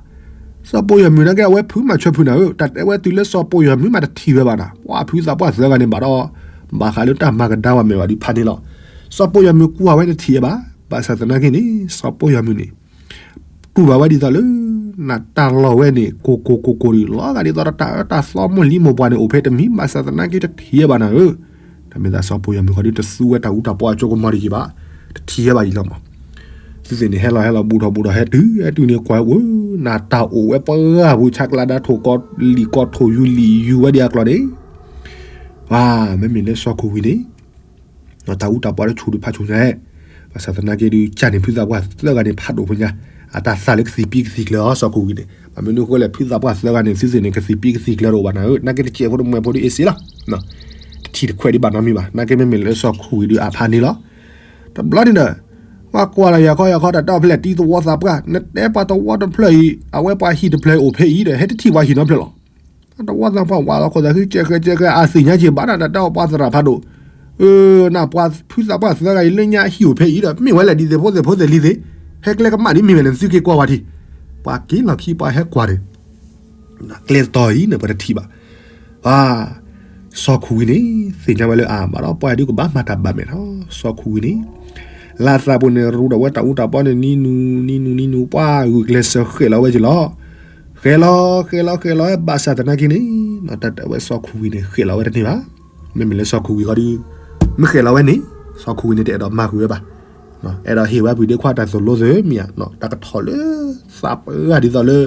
စီၤပိၢ်ယီၤမုၢ်နာ်က့ အဝဲဖုမၤဆၢဖုနၤဧၢ, တၢ်တဲဝဲတုၤလၢစီၤပိၢ်ယီၤမုၢ်မးတထံၣ်ဝဲဘၣ်နၤ, ပှၤဖုသးပှၢ်သၢဂၤန့ၣ်ဘၣ်ဒီး, ဘၣ်ဃးလၢတၢ်မၤကဒါဝဲမဲာ်ဘၣ်ဒုးဖးန့ၣ်လီၤ. စီၤပိၢ်ယီၤမုၢ်ကွၢ်ဝဲတထံၣ်ဝဲဘၣ်, ဘၣ်ဆၣ်သနာ်က့န့ၣ် စီၤပိၢ်ယီၤမုၢ်န့ၣ် တူၢ်ဘၣ်ဝဲဒ်သိးလၢ နတၢ်လီၢ်ဝဲန့ၣ် ကိၢ်ကိၢ်ကိၢ်ကိၢ်ဒံး လီၤဂာ်ဒ်သိးတၢ်အၢတၢ်သီမိၢ်လံမိၢ်ပှၢ်န့ၣ် အိၣ်ဖဲတမံၤ ဘၣ်ဆၣ်သနာ်က့တထံၣ်ဝဲဘၣ်နၤဧၢ, တမ့ၢ်သးစီၤပိၢ်ယီၤမုၢ်ဃီဒုးတသူဝဲတၢ်အူတၢ်ပီအကၠိကမီၤတယံၤဘၣ်, တထံၣ်ဝဲဘၣ်ယံၤလီၤမး. သုသ့ၣ်န့ၣ် ဟဲလီၤဟဲလီၤဘူးထီၣ်ဘူးထီၣ် ဟဲတုၤဟဲတုၤန့ၣ် ကွၢ်ဝဲ နတၢ်အိၣ်ဝဲပှၤဂၤပူၤဆးကျါဒါထိၣ်ကီးလံာ်ကီးထိၣ်ယူၤလံာ်ယူၤဝဲဒ်အကျီၢ်န့ၣ်, ပှၤ မ့မ့ၢ်လၢစီၤခိၣ်ဝံၤန့ၣ် တၢ်အူတၢ်ပီတဆူၣ်ဒုးဖးဆူၣ်ညါ, ဘၣ်ဆၣ်သနာ်က့ဒုး ကၢ်န့ၣ်ဖုသးပှၢ်သၢဂၤန့ၣ် ဖးဒိၣ်ဖိညါ, အတၢ်သးလၢကသံၣ်ပံကသံၣ်ကျၢၤအီၤ စီၤခိၣ်ဝံၤန့ၣ်, ဘၣ်မနုၤအဃိလဲၣ် ဖုသးပှၢ်သၢဂၤန့ၣ် သုသ့ၣ်န့ၣ် ကသံၣ်ပံကသံၣ်ကျၢၤတအိၣ်ဘၣ်နၤဧၢ, နာ်က့တစဲးဖိတမှဲးဖိဒုးအ့ၣ်စ့လီၤ, တထံၣ်တခွဲးဒံးဘၣ်နီတမံၤဘၣ်, နာ်က့မ့မ့ၢ်လၢစီၤခိၣ်ဝံၤဒုးအဖးန့ၣ်လီၤ. တဘျီန့ၣ်ဒီး ပှၤကွၢ်လီၤယၤခီယၤခီ တၢ်တဲအီၤဖဲလဲၣ် တံၤသဝီသးပှၢ် နတဲပှၤသဝီတဖျၢၣ်အံၤ အဝဲပှၤဟံၣ်တဖျၢၣ်အံၤအိၣ်ဖဲအံၤဒီး ဟဲတထံၣ်ပှၤဟံၣ်နီတဖျၢၣ်လီၤ. တဝီသးပှၢ်ဝးလီၤခိၣ်သးခု ကဲဃဲကဲဃဲ အသ့ၣ်ညါက့ၤဘၣ်ဒီး တၢ်တဲအီၤပှၤသရၣ်ဖးဒိၣ်, အၢ နပှၤဖုသးပှၢ်သၢဂၤအံၤ လၢညါအဟံၣ်အိၣ်ဖဲအံၤဒီး မ့ၢ်ဝဲလဲၣ် ဒ်သိးဖိသ့ၣ်ဖိသ့ၣ်လံသ့ၣ်, ဟဲကျဲကမၣ်ဒ်မ့ၢ်ဝဲလဲၣ် နသုက့ၤကွၢ်ဝဲထံၣ်, ပှၤက့ၤလီၢ်ခံပှၤဟဲကွၢ်န့ၣ် ကျဲတတီၤအံၤန့ၣ် ပှၤတထံၣ်ဘၣ်. ပှၤ စီၤခိၣ်ဝံၤန့ၣ် သ့ၣ်ညါဝဲလၢအဘၣ်ဒီး ပှၤဒုးကဘၣ်မၤတၢ်ဘၣ်မဲာ်လီၤ. စီၤခိၣ်ဝံၤန့ၣ် လၢသးပူၤန့ၣ် ရူဒီးဝဲတၢ်အူတၢ်ပီန့ၣ် နံၤနူၤ နံၤနူၤ နံၤနူၤ ပှၤဂုာ်ကျဲးစၢးဃဲးလီၤဝဲက့ၤလီၤ. ဃဲးလီၤ ဃဲးလီၤ ဃဲးလီၤ ဘၣ်ဆၣ်သနာ်က့န့ၣ် တၢ်တဲဝဲစီၤခိၣ်ဝံၤန့ၣ် ဃဲးလီၤဝဲတန့ၢ်ဘၣ်. မ့မ့ၢ်လၢစီၤခိၣ်ဝံၤဃီဒုး မ့ၢ်ဃဲးလီၤဝဲန့ၣ် စီၤခိၣ်ဝံၤန့ၣ် တအဲၣ်ဒိးမၤကွံာ်ဝဲဘၣ်. အဲၣ်ဒိးဟ့ၣ်ဝဲပှၤဒ့ခွါတၢ်သိၣ်လိသ့ၣ်မ့ၢ်ဧါ, တၢ်ကထီၣ်လၢသးပှၢ်ဒ်သိးလၢ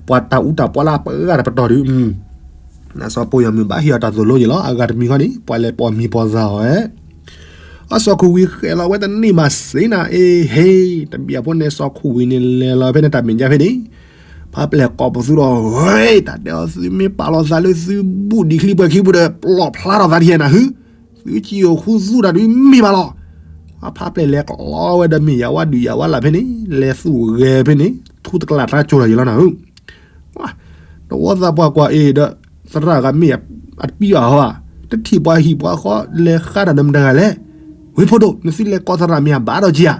ပှၤတၢ်အူတၢ်ပီလၢပှၤဂၤတပတီၢ်ဒုး စီၤပိၢ်ယီၤမုၢ်ဘၣ်ဟ့ၣ်အီၤတၢ်သိၣ်လိယံၤလီၤ. အဂၤတမံၤဃီန့ၣ် ပှၤလဲၤပိာ်မံၤပိာ်သးအီၤဧါ. အစီၤခိၣ်ဝံၤဃဲးလီၤဝဲတန့ၢ်ဘၣ်စ့နၤ အ့ဟ့, တဘျီဖိန့ၣ် စီၤခိၣ်ဝံၤန့ၣ် လဲၤလီၤဖဲန့ၣ်တၢ်မဲာ်ညါဖဲန့ၣ် ဖါပျဲၢ်ကိးပသူဒီး တၢ်တဲအီၤ သုမ့ၢ်ပာ်လီၤသးလၢသုဘူၣ်ဒံးချံပှဲၤခံပူၤဒီး ပလီၢ်ဖျါထီၣ်သးတက့ၢ်နၤဟု, သုစံၣ်အိၣ်ဃူသူတၢ်ဒုးမ့ၢ်ဘၣ်လီၤ. အဖါပျဲၢ်လဲၤကျီဝဲဒီးမ့ၢ်ယၤဝဲဒုးယၤဝဲလၢဖဲန့ၣ် လဲၤသူၣ်ဂဲၤဖဲန့ၣ် ထူတကလးတၢ်ကၠိၤလီၤယံၤလီၤနၤဧၢ. တဝီသးပှၢ်ကွၢ်အ့ၣ်ဒီး သရၣ်ဂၤမ့ၢ်အတပံဘၣ်ဟီဘၣ်, တထံၣ်ပှၤဟံၣ်ပှၤဃီ လဲၤဃါတၢ်ဒီးမတၤတဂၤလဲၣ်. ဝ့ၢ်ဖိဒိၣ် နသုလဲၤကိးသရၣ်မ့ၢ်အဘၣ်ဒီးက့ဧါ.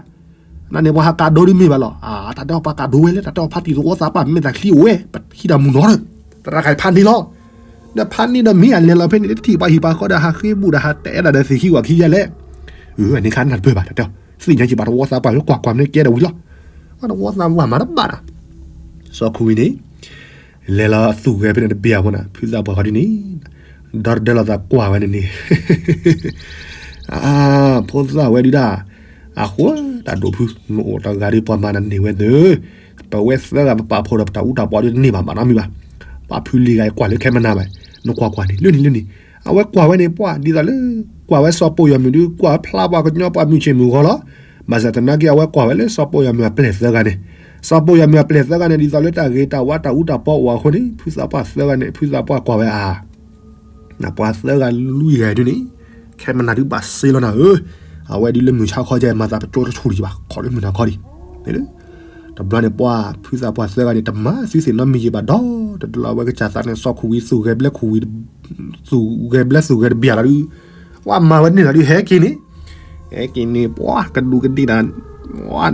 နန့ၣ်ပှၤဟးကးဒိဒုးမ့ၢ်ဘၣ်လီၤ. တၢ်တဲအီၤပှၤကးဒိဝဲလဲၣ်, တၢ်တဲအီၤဖါတံၢ်သဝီသးပှၢ် မဲာ်သၣ်ချံအိၣ်ဝဲ ပဟံးတၢ်မုၢ်နီၤဒီး သရၣ်ခါအံၤဖးန့ၢ်လီၤ. ဒီးဖးန့ၢ်ဒီးမ့ၢ်အလဲၤလီၤဖဲန့ၣ် လၢတထံၣ်ပှၤဟံၣ်ပှၤဃီဒီး ဟးဃ့ဘူးဒီးဟးတဲဒၣ်ဒီးသ့ၣ်ခံကွၢ်ခံယဲလဲၣ်. အန့ၣ်ခါနၢ်တပၢၢ်ဘၣ် တၢ်တဲအီၤ သ့ၣ်ညါက့ၤဘၣ်တဝီသးပှၢ် ကွၢ်ကွၢ်မနုၤကဲဒီးဝံၤလီၤ. တဝီသးပှၢ်မၤတဘၣ်နီၤ. စီၤခူဝံၤန့ၣ် လဲၤလီၤသူၣ်ဂဲၤဖဲန့ၣ်တဘ့ၣ်အဖိန့ၣ် ဖုသးပှၢ်ဃီဒုန့ၣ် ဒီတဒၢလီၤသးကွၢ်ဝဲန့ၣ်န့ၣ် ဖိသၣ်ဝဲဒုဒၣ်, အဃိတၢ်ဒိးဖု နအိၣ်တဂၤဒီးပှၤမၤနန့ၢ်ဝဲသ့, ပဝဲသၢဂၤပပာ်ဖှိၣ်ဒီးပတၢ်အူတၢ်ပီဒုတန့ၢ်ဘၣ် ဘၣ်နီတမံၤဘၣ်. ပာ်ဖုလံၤဂၤအံၤကွၢ်လၢခဲမနၤဘၣ်, နကွၢ်ကွၢ်န့ၣ် လၢန့ၣ်လၢန့ၣ်, အဝဲကွၢ်ဝဲန့ၣ် ပှၤဒ်သိးလၢ ကွၢ်ဝဲစီၤပိာ်ယီၤမုၣ်ဒု ကွၢ်ဖျါပှၤကညီပှၤမုၢ်ဆ့ၣ်မုၢ်ဂီၤလီၤ. ဘၣ်ဆၣ်သနာ်က့ အဝဲကွၢ်ဝဲလၢစီၤပိာ်ယီၤမုၣ်အပျဲၢ်သၢဂၤန့ၣ်, စီၤပိာ်ယီၤမုၣ်အပျဲၢ်သၢဂၤန့ၣ် ဒ်သိးလၢတၢ်ဂ့ၤတၢ်ဝါတၢ်အူတၢ်ပီအိၣ်အဃိန့ၣ် ဖုသးပှၢ်သၢဂၤန့ၣ် ဖုသးပှၢ်ကွၢ်ဝဲအါ ပှၤသၢဂၤလွံၢ်ဂၤဒုန့ၣ် ခဲမနၤဒုဘၣ်စ့လီၤနၤဧၢ, အဝဲဒုလၢမုၢ်ဆါခီကဲ မၤသးပကၠိတဆူၣ်ဒံးဘၣ် ခီလၢမုၢ်နၤခီဒံး, တဘျီန့ၣ် ပှၤဖုသးပှၢ်သၢဂၤန့ၣ် တမၤသုသ့ၣ်နီတမံၤက့ၤဘၣ်ဒီး တဒလီၤဝဲကစၢ်သးန့ၣ် စီၤခူဝံၤသူၣ်ဂဲၤဘျဲခူဝံၤ သူၣ်ဂဲၤဘျဲသူၣ်ဂဲၤတဘ့ၣ်လီၤဒု, ပှၤမၤဝဲန့ၣ်လီၤဒု ဟဲက့ၤန့ၣ်, ဟဲက့ၤန့ၣ် ပှၤကဒူးကဒ့ၣ်တၢ် နံ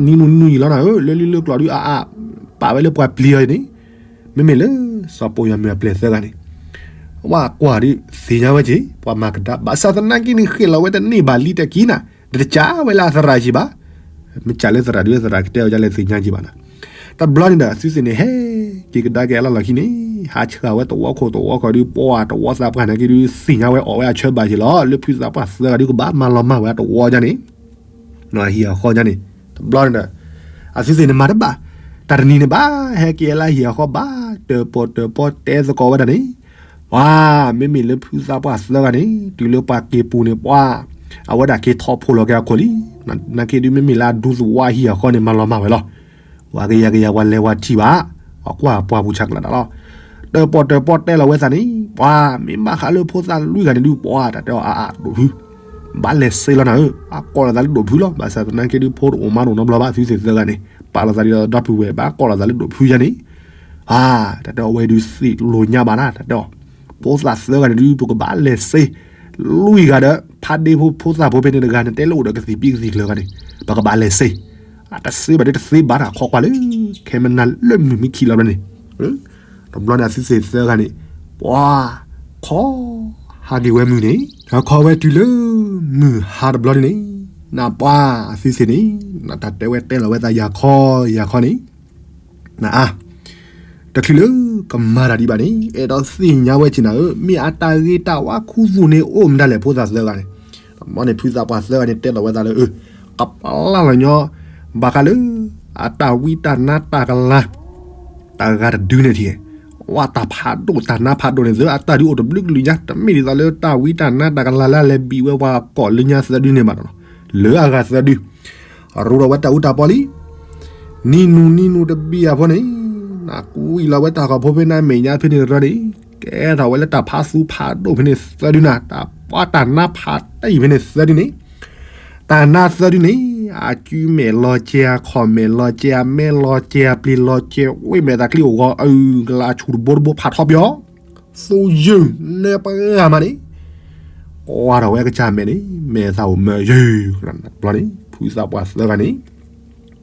ၤနူနံၤလီၤနၤဧၢ, လၢလံလၢကျိၤဒု အါအါ ပာ်ဝဲလၢပှၤပျံၤအီၤန့ၣ်, မ့မ့ၢ်လၢ စီၤပိာ်ယီၤမုၣ်အပျဲၢ်သၢဂၤန့ၣ် ပှၤကွၢ်ဒုးသ့ၣ်ညါဝဲက့ၤ ပှၤမၤကဒါ ဘၣ်ဆၣ်သနာ်က့န့ၣ် ဃ့ၢ်လီၤဝဲတန့ၢ်ဘၣ်လံတက့ၢ်နၤ, တကးဝဲလၢအသရၣ်က့ၤဘၣ်, မ့ၢ်ကးလၢသရၣ်ဒုး သရၣ်ကတဲအီၤဒ်လဲၣ်သ့ၣ်ညါက့ၤဘၣ်နၤ. တဘျီန့ၣ်ဒီး သုသ့ၣ်န့ၣ် ဟဲက့ၤကဒါက့ၤအလီၢ်လီၢ်ခံန့ၣ် ဟးဆှၢဝဲတဝီခိၣ်တဝီခိၣ်ဒုး ပှၤတဝီသးပှၢ်နာ်က့ဒုး သ့ၣ်ညါဝဲအီၣ်ဝဲအဆၢဘၣ်က့ၤလီၤ လၢဖုသးပှၢ်သၢဂၤဒုးကဘၣ်မၤလီၤမၢ်ဝဲအတဝီဒ်န့ၣ် အဟံၣ်အဃီဒ်န့ၣ်, တဘျီန့ၣ်ဒီး အသုသ့ၣ်န့ၣ်မၤတဘၣ်, တၢ်တနံၤန့ၣ်ဘၣ် ဟဲက့ၤလၢအဟံၣ်အဃီဘၣ် တၢၣ်ပီၣ်တၢၣ်ပီတဲသကိးဝဲဒၣ်န့ၣ်, ပှၤ မ့မ့ၢ်လၢဖုသးပှၢ်သၢဂၤန့ၣ် တုၤလၢပှၤက့ၤပူၤန့ၣ် ပှၤ အဝဲဒၣ်က့ၤထီၣ်ဖိးလီၤက့ၤအခိၣ်လံ, နာ်က့ဒုး မ့မ့ၢ်လၢအဒူသဝီအဟံၣ်အဃီန့ၣ် မၤလီၤမၢ်ဝဲလီၤ. ပှၤကယၤကယၤပှၤလဲၤဝဲထံၣ်ဘၣ်, ပှၤကွၢ်ပှၤပူၤဆးကျးတၢ်လီၤ. တၢၣ်ပီၣ်တၢၣ်ပီတဲလီၤဝဲသးန့ၣ် ပှၤ မ့ၢ်ဘၣ်ဃးလၢဖိသၣ်လွံၢ်ဂၤန့ၣ်ဒုး ပှၤတၢ်တဲအီၤအါအါဒိၣ်ဖု, ဘၣ်လဲၤစ့လီၤနၤဧၢ, ဘၣ်ကိးလီၤသးလၢဒိၣ်ဖုလီၤ. ဘၣ်ဆၣ်သနာ်က့ဒုး ဖိတအိၣ်မါတအိၣ်နီတဘျီဘၣ် သုသ့ၣ်သၢဂၤန့ၣ် ပာ်လီၤသးဒီးဒီပုၢ်ဝဲၢ် ဘၣ်ကိးလီၤသးလၢဒိၣ်ဖုယါန့ၣ်, အါ တၢ်တဲအီၤဝဲဒုးသ့ၣ်လိာ်ညါဘၣ်နၤ တၢ်တဲအီၤ, ဖိသၣ်သၢဂၤန့ၣ်ဒုး ပကဘၣ်လဲၤစ့ လွံၢ်ဂၤဒီး ဖးဒ့ဖိ ဖိသၣ်ဖိဖဲန့ၣ်တဂၤန့ၣ် တဲလၢအိၣ်ဒီးကသံၣ်ပံကသံၣ်ကျၢၤဂၤန့ၣ် ပကဘၣ်လဲၤစ့, အတစ့ဘၣ်ဒုးတသ့ဘၣ်တၢ်ခီကွၢ်လၢ ခဲမနၤလၢမုၢ်မံခံလီၤဘျီန့ၣ်, တဘျီန့ၣ် အသုသ့ၣ်သၢဂၤန့ၣ် ပှၤ ခီ ဟးက့ၤဝဲမုၢ်န့ၣ် ဟးခီဝဲတုၤလၢ မုၢ်ဟါတဘျီန့ၣ်န့ၣ်, နပှၤအသုသ့ၣ်န့ၣ် နတၢ်တဲဝဲတဲလီၤဝဲသးယၤခီယၤခီန့ၣ် နအါ တချုးလၢကမၤတၢ်ဒံးဘၣ်န့ၣ် အဲၣ်ဒိးသ့ၣ်ညါဝဲက့ၤနၤဧၢ, မ့ၢ်အတၢ်ဂ့ၤတၢ်ဝါခူသူၣ်န့ၣ် အိၣ်မတၤလဲၣ် ဖိသၣ်သၢဂၤန့ၣ်, မ်န့ၣ်ဖုသးပှၢ်သၢဂၤန့ၣ် တဲလီၤဝဲသးလၢ ကပျၢ်လီၤညီ ဘၣ်ဃးလၢ အတၢ်ဝံတၢ်နါတၢ်ကလၤ တၢ်ဂၤတဒုန့ၣ်ထံၣ်, ဝဲတၢ်ဖးဒိၣ်တၢ်နါဖးဒိၣ်န့ၣ် သုအတၢ်ဒုးအိၣ်တဘျုးကလုာ်ညါ တမ့ၢ်ဒ်သိးလၢတၢ်ဝံတၢ်နါတၢ်ကလၤလၢအလဲၤဘံၣ်ဝဲပှၤကိးလၢညါသၢဒုန့ၣ်ဘၣ်နီၤ, လၢအဂၤသၢဒု ရူဒီးဝဲတၢ်အူတၢ်ပီလံ နံၤနူနံၤနူတဘ့ၣ်အဖိန့ၣ်, နကွံာ်လီၤဝဲတၢ်ဂီၤဖိဖဲန့ၣ် အမဲာ်ညါဖဲန့ၣ်ရၢန့ၣ်, ကဲထီၣ်ဝဲလၢတၢ်ဖးသူဖးဒိၣ်ဖဲန့ၣ်သၢဒုနၤ, တၢ်ပှၤတၢ်နါဖးတံၢ်ဖဲန့ၣ်သၢဒုန့ၣ်, တၢ်နါသၢဒုန့ၣ်, အကုမဲာ်လီၤကဲၤ အခီၣ်မဲာ်လီၤကဲၤ အမဲာ်လီၤကဲၤ အပျ့ၤလီၤကဲၤ ဝ့ၢ်မဲာ်သးချံအိၣ်ဂီၤ အုၣ်ကလၢအဆူၣ်တဘိတဘိဖးထီပယီၤ သူယုၢ် နဲပဂၤမးန့ၣ်, ကွၢ်ထီၣ်ဝဲကစၢ်မဲာ်န့ၣ် မဲာ်သးအိၣ်မၢယုၢ်, တဘျီန့ၣ် ဖုသးပှၢ်သၢဂၤန့ၣ်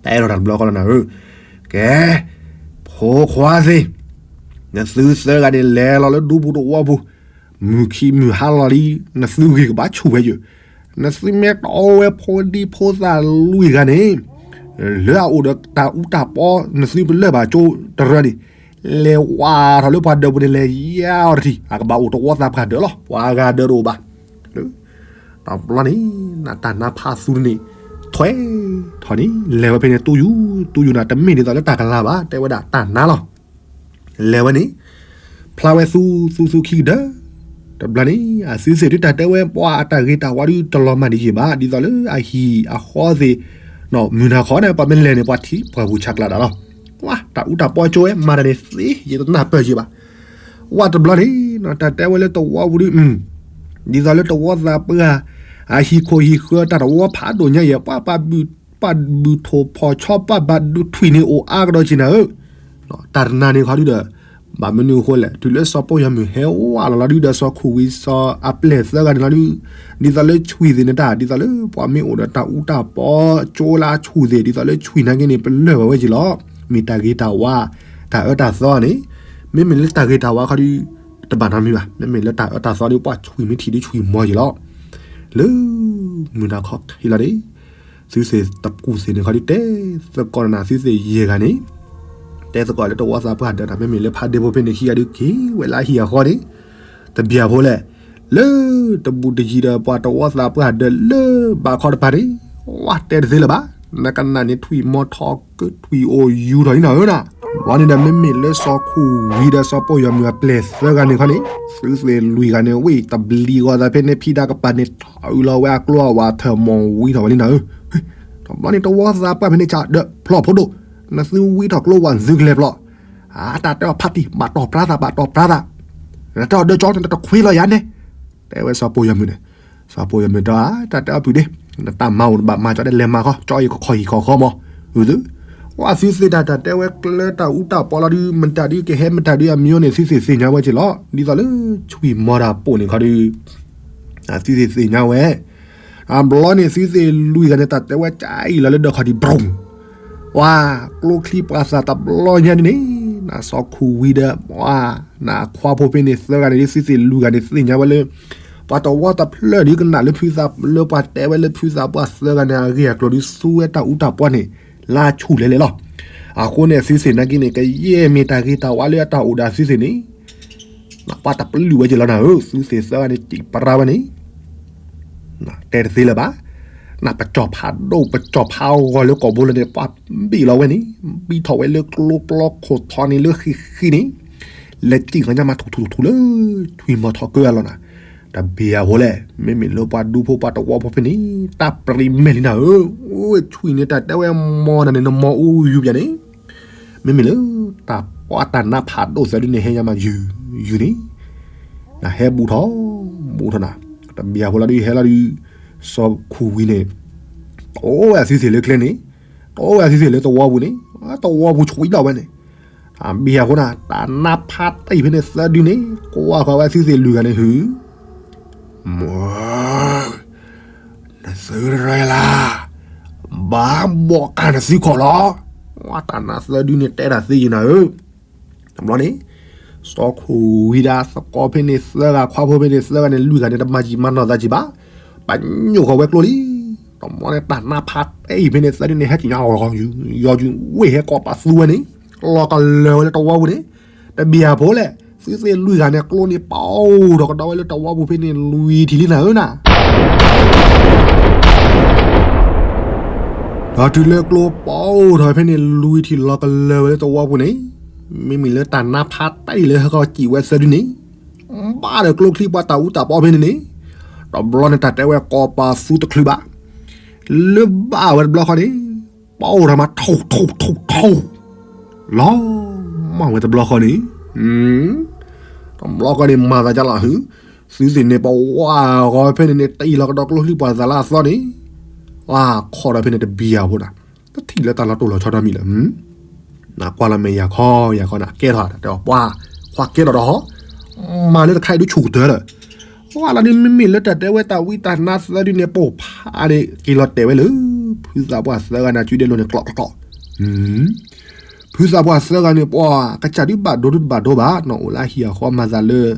တဲထီၣ်တၢ်တဘျီဃီလီၤနၤဧၢ, ကဲ, ဖိခွါသ့ၣ်, နသုသၢဂၤန့ၣ် လဲၤလီၤလၢဒူပူၤတဝီပူၤ, မုၢ်ခံမုၢ်ဟါလီၤလံ, နသုဂ့ၤကဘၣ်ဆူၣ်ဝဲယုၢ်, နသုမ့ၢ်တီဝဲဖိဒံဖိသၣ်လွံၢ်ဂၤန့ၣ် လၢအအိၣ်ဒီးတၢ်အူတၢ်ပီ နသုပလၢၢ်ဘၣ်ကၠိတရၢန့ၣ်, လဲၤဝးထီၣ်လၢပှၤဒၢးပူၤန့ၣ် လဲၤယါအီၤတထံၣ်, အကဘၣ်အိၣ်တဝီသးပှၢ်ဒၢးလီၤ, ပှၤဂၤဒၢးတအိၣ်ဘၣ်. တဘျီန့ၣ် နတၢ်နါဖးသူန့ၣ် ထွဲထီၣ်န့ၣ် လဲၤဝဲဖဲန့ၣ် တူၢ်ယူၤ တူၢ်ယူၤနၤ တမ့ၢ်ဒ်သိးလၢတၢ်ကလၤဘၣ် တဲဝဲဒၣ်တၢ်နါလီၤ. လဲၤဝဲန့ၣ် ဖျါဝဲသူသူသူခံကတၢၢ်, တဘျီန့ၣ် အသုသ့ၣ်ဒုးတၢ်တဲဝဲ ပှၤအတၢ်ဂ့ၤတၢ်ဝါဒုးတလီၤမၢ်ဒံးယံာ်ဘၣ် ဒ်သိးလၢအဟံၣ်အဃီသ့ၣ်, မုၢ်နၤခီန့ၣ် ပှၤမ့ၢ်လဲၤန့ၣ် ပှၤထံၣ်ပှၤပူၤဆးကျးတၢ်လီၤ. ဝါ တၢ်အူတၢ်ပီကၠိဝဲ မၤတၢ်န့ၣ်သ့ ယတနၢ်ပၢၢ်ယံာ်ဘၣ်. ဝါတဘျီန့ၣ် တၢ်တဲဝဲလၢတဝီပူၤဒုး, ဒ်သိးလၢတဝီသးပှၢ် အဟံၣ်ခိၣ်ဟံၣ်ဃၢၤ တၢ်တဝီဖးဒိၣ်ညါယဲၢ် ပှၤ ပှၤဘုၣ်ထိၣ်ဖီၣ်ဆီ ပှၤဘၣ်ဒုးထွံၣ်န့ၣ်အိၣ်အါကဒီးက့ၤနၤဧၢ, တၢ်တနၤန့ၣ်ခီဒုဒီး, ဘၣ်မနုၤအဃိလဲၣ် တုၤလၢစီၤပိာ်ယီၤမုၢ်ဟဲဝးလီၤလီၤဒုဒီး စီၤခူဝံၤစီၤအပျဲၢ်သၢဂၤန့ၣ်လီၤဒု, ဒ်သိးလၢဆွံၣ်သ့ၣ်န့ၣ်တၢ် ဒ်သိးလၢပှၤမ့ၢ်အိၣ်ဒီးတၢ်အူတၢ်ပီကၠိလၢအဆွံၣ်သ့ၣ် ဒ်သိးလၢဆွံၣ်နာ်က့န့ၣ် ပလၢၢ်ဘၣ်ဝဲက့ၤလီၤ. မ့ၢ်တၢ်ဂ့ၤတၢ်ဝါ တၢ်အၢတၢ်သီန့ၣ်, မ့မ့ၢ်လၢတၢ်ဂ့ၤတၢ်ဝါခီဒီး တဘၣ်နီတမံၤဘၣ်. မ့မ့ၢ်လၢတၢ်အၢတၢ်သီဒီး ပှၤဆွံမ့ၢ်ထံၣ်ဒီးဆွံမီၤယံာ်လီၤ. လၢမုၢ်နၤခီခံလီၤန့ၣ် သုသ့ၣ်တကူၣ်သ့ၣ်န့ၣ်ခီဒီး တဲသကိးနၤ သုသ့ၣ်ယဲၢ်ဂၤန့ၣ် တဲသကိးလၢတဝီသးပှၢ်ဒၢးနၤ မ့မ့ၢ်လၢဖးဒ့ဖိဖဲန့ၣ်ခံဂၤဒီး က့ၤဝဲလၢဟံၣ်အဃီန့ၣ် တဘျီဖိလဲၣ် လၢတဘူးတယံၤဒီး ပှၤတဝီသးပှၢ်ဒၢးလၢဘးခီတပၤန့ၣ် ဝဲတဲတသ့လၢၤဘၣ်. နကနၣ်န့ၣ် ထွံၣ်မီၤထီၣ်ကထွံၣ်အိၣ်ယူၤထီၣ်လံနၤဧၢနၤ. ဘျီန့ၣ်ဒီး မ့မ့ၢ်လၢစီၤခူၣ်ဝံၤဒီး စီၤပိာ်ယီၤမုၣ်အပျဲၢ်သၢဂၤန့ၣ်ခီန့ၣ် သုသ့ၣ်လွံၢ်ဂၤန့ၣ် ဝ့ၢ်တဘျံးဂီၤသးဖဲန့ၣ် ဖံးတၢ်ကပၤန့ၣ် ထီၣ်အုးလီၤဝဲအကျိအဝၤထၢၣ်မီၢ်ဝံထီၣ်ဝဲလံနၤဧၢ. တဘျီန့ၣ် တဝီသးပှၢ်ဖဲန့ၣ် ကဒၢးဖျီၣ်ဖိဒိၣ် နသုဝံထီၣ်ကျိဝၤသုကလဲၤဖျီၣ် အတၢ်တဲအီၤဖးတံၢ် ဘၣ်တီၢ်ပြါသး ဘၣ်တီၢ်ပြါသး နတဲအီၤဒၢးကၠီ နတတခွ့လီၤယၤန့ၣ် တဲဝဲစီၤပိာ်ယီၤမုၣ်န့ၣ်. စီၤပိာ်ယီၤမုၣ်တဲ တၢ်တဲအီၤပုၢ်ဒ့ နတၢ်မၤအိၣ်နဘၣ်မၤကၠီဒီးလဲၤမၤဃီ ကၠီအံၤကခီၣ်ဟံၣ်ခီၣ်ဃီမး အုးသု ဝဲသုသ့ၣ်တၢ်တၢ်တဲဝဲကျၢတၢ်အူတၢ်ပီလီၤဒုး မတၤဒုးကဟဲမတၤဒုးအမံၤန့ၣ် သုသ့ၣ်သ့ၣ်ညါဝဲက့ၤလီၤ. ဒ်သိးလၢဆွံမီၤတၢ်ပိာ်န့ၣ်ခီဒီး သုသ့ၣ်သ့ၣ်ညါဝဲ အဘျီန့ၣ် သုသ့ၣ်လွံၢ်ဂၤန့ၣ် တၢ်တဲဝဲကအံၤလီၤလၢဒၢးခီၣ်ဒံး ဘြူၤ ဝါ ကျိချံပှၤသးတဘျီညါဒ်န့ၣ် နၤစီၤခူၣ်ဝံၤဒီး ဝါ နၤခွါဖိဖဲန့ၣ်သၢဂၤန့ၣ် သုသ့ၣ်လွံၢ်ဂၤန့ၣ် သ့ၣ်ညါဝဲလၢ ပှၤတဝီတဖျၢၣ်ဒုးကနၣ်လၢဖုသး လၢပှၤတဲဝဲလၢဖုသးပှၢ်သၢဂၤန့ၣ် အဂ့ၢ်အကျိၤဒုးသူဝဲတၢ်အူတၢ်ပီန့ၣ် လၢဆူၣ်လဲၤလဲၤလီၤ. အဃိန့ၣ် သုသ့ၣ်နာ်က့န့ၣ် ကယဲၢ်မ့ၢ်တၢ်ဂ့ၤတၢ်ဝါလၢအတၢ်အိၣ်ဒီးသုသ့ၣ်န့ၣ် ပှၤတပလုၢ်ဝဲက့ၤလီၤနၤဧၢ, သုသ့ၣ်သၢဂၤန့ၣ် စံးပရၢဝဲန့ၣ် တဲတသ့လၢၤဘၣ်. နပစီၤဖးဒိၣ် ပစီၤဖးဂီၤလၢကီၢ်ဘိလၢန့ၣ် ပှၤဘံၣ်လီၤဝဲန့ၣ်, ဘံၣ်ထီၣ်ဝဲလၢကျိပျီခိၣ်ထီန့ၣ်လၢဃံဃံန့ၣ်, လဲၤစံၣ်ကညါမးထူၣ်ထူၣ်ထူၣ်လၢ ထွံၣ်မီၤထီၣ်ကၢအလီၢ်နၤ, တဘၣ်အဃိလဲၣ်, မ့မ့ၢ်လၢပှၤဒူဖိပှၤတဝီဖိဖဲန့ၣ် တၢ်ပြံမဲာ်လံနၤဧၢ, အိၣ်ဆွံန့ၣ် တၢ်တဲဝဲမီၤနၤန့ၣ် နမီၤအူယူၤပၠးန့ၣ် မ့မ့ၢ်လၢ တၢ်ပှၤတၢ်နါဖးဒိၣ်သၢဒုန့ၣ် ဟဲညါမးယုၢ်ယုၢ်န့ၣ်, နဟဲဘူးထီၣ် ဘူးထီၣ်နၤ, တဘၣ်အဃိလီၤဒုး ဟဲလီၤဒုး စီၤခူၣ်ဝံၤန့ၣ် အိၣ်ဝဲအသုသ့ၣ်လၢကျဲန့ၣ်, အိၣ်ဝဲအသုသ့ၣ်လၢသဝီပူၤန့ၣ်, သဝီပူၤဆွံလီၤဝဲန့ၣ်, တဘၣ်အဃိနၤ တၢ်နါဖးတံၢ်ဖဲန့ၣ်သၢဒုန့ၣ် ကွၢ်ဃီၤဝဲသုသ့ၣ်လွံၢ်ဂၤန့ၣ်ဟု မၢ နသုရဲၣ်လၢ်, ဘၣ်ဘီၣ်ကၢ်နသုခီၣ်လီၤ. ဝဲတၢ်နါသၢဒုန့ၣ် တဲတၢ်သ့ယံၤနၤဧၢ, တဘျီန့ၣ် စီၤခူၣ်ဝံၤဒီးသကိးဖဲန့ၣ်သၢဂၤ ခွါဖိဖဲန့ၣ်သၢဂၤန့ၣ် လွံၢ်ဂၤန့ၣ် တမၤယံာ်မၤနီၢ်သးကံဘၣ်, ပညိၣ်ဃီၤဝဲကျိလံ. တဘျီန့ၣ် တၢ်နါဖးတံၢ်ဖဲန့ၣ်သၢဒုန့ၣ် ဟဲက့ၤညါအီၤ ယီၤယုၢ်ဝ့ၢ်ဟဲကိးပာ်သူဝဲန့ၣ်, လီၤကလၢၤဝဲလၢတဝီပူၤန့ၣ်, တဘၣ်အဃိလဲၣ်, သုသ့ၣ်လွံၢ်ဂၤန့ၣ် ကျိန့ၣ်ပီၣ်ထီၣ်ကဒီးဝဲလၢတဝီပူၤဖဲန့ၣ် လွံၢ်ထံၣ်လံနၤဧၢနၤ ဒီးတုၤလၢကျိပီၣ်ထီၣ်ဖဲန့ၣ် လွံၢ်ထံၣ်လီၤကလၢၤဝဲလၢတဝီပူၤန့ၣ်, မ့မ့ၢ်လၢတၢ်နါဖးတံၢ်လၢဟဲက့ၤစံၣ်ဝဲသၢဒုန့ၣ်, ဘၣ်ဒီးကျိချံပှၤတၢ်အူတၢ်ပီဖဲန့ၣ်န့ၣ်, တဘျီန့ၣ် တၢ်တဲဝဲကိးပာ်သူတချုးဘၣ်, လၢဘၣ်ဝဲတဘျီဃီန့ၣ်, ပီၣ်ထီၣ်မး ထိၣ်ထိၣ်ထိၣ်ထိၣ် လီၤမၢ်ဝဲတဘျီဃီန့ၣ်, တဘျီဃီန့ၣ် မၤသးဒ်လဲၣ်ဟု, သုသ့ၣ်န့ၣ် ပဝါဂီၤဖဲန့ၣ်န့ၣ် တံၢ်လီၤကဒီးကျိချံပှၤသးလၢအသီန့ၣ်, ဝါခီဒီးဖဲန့ၣ်တဘၣ်အဃိနၤ, တထံၣ်လၢတၢ်လီၤတိၢ်လီၤဆီတမံၤလၢၤ, နကွၢ်လီၤမဲာ်ယၤခီယၤခီနၤ ကဲထီၣ်တၢ်တဲအီၤပှၤ, ခွါကဲထီၣ်ဒီးဟီ, မၤလၢတခါအံၤဒုးဆူၣ်ကတၢၢ်လၢ ဝဲလီၤဒုး မ့မ့ၢ်လၢတၢ်တဲဝဲတၢ်ဝံတၢ်နါသၢဒုန့ၣ် ပိၢ်ဖးန့ၣ် က့ၤလီၤတဲာ်ဝဲလၢ ဖုသးပှၢ်သၢဂၤန့ၣ် စုဒဲလိာ်န့ၣ် ကျီၣ်ကျီၣ်ကျီၣ်, ဖုသးပှၢ်သၢဂၤန့ၣ် ပှၤကစၢ်ဒုးဘၣ်ဒိဒုးတဘၣ်ဒိဘၣ် နအိၣ်လၢဟံၣ်အဃီမၤသးလၢ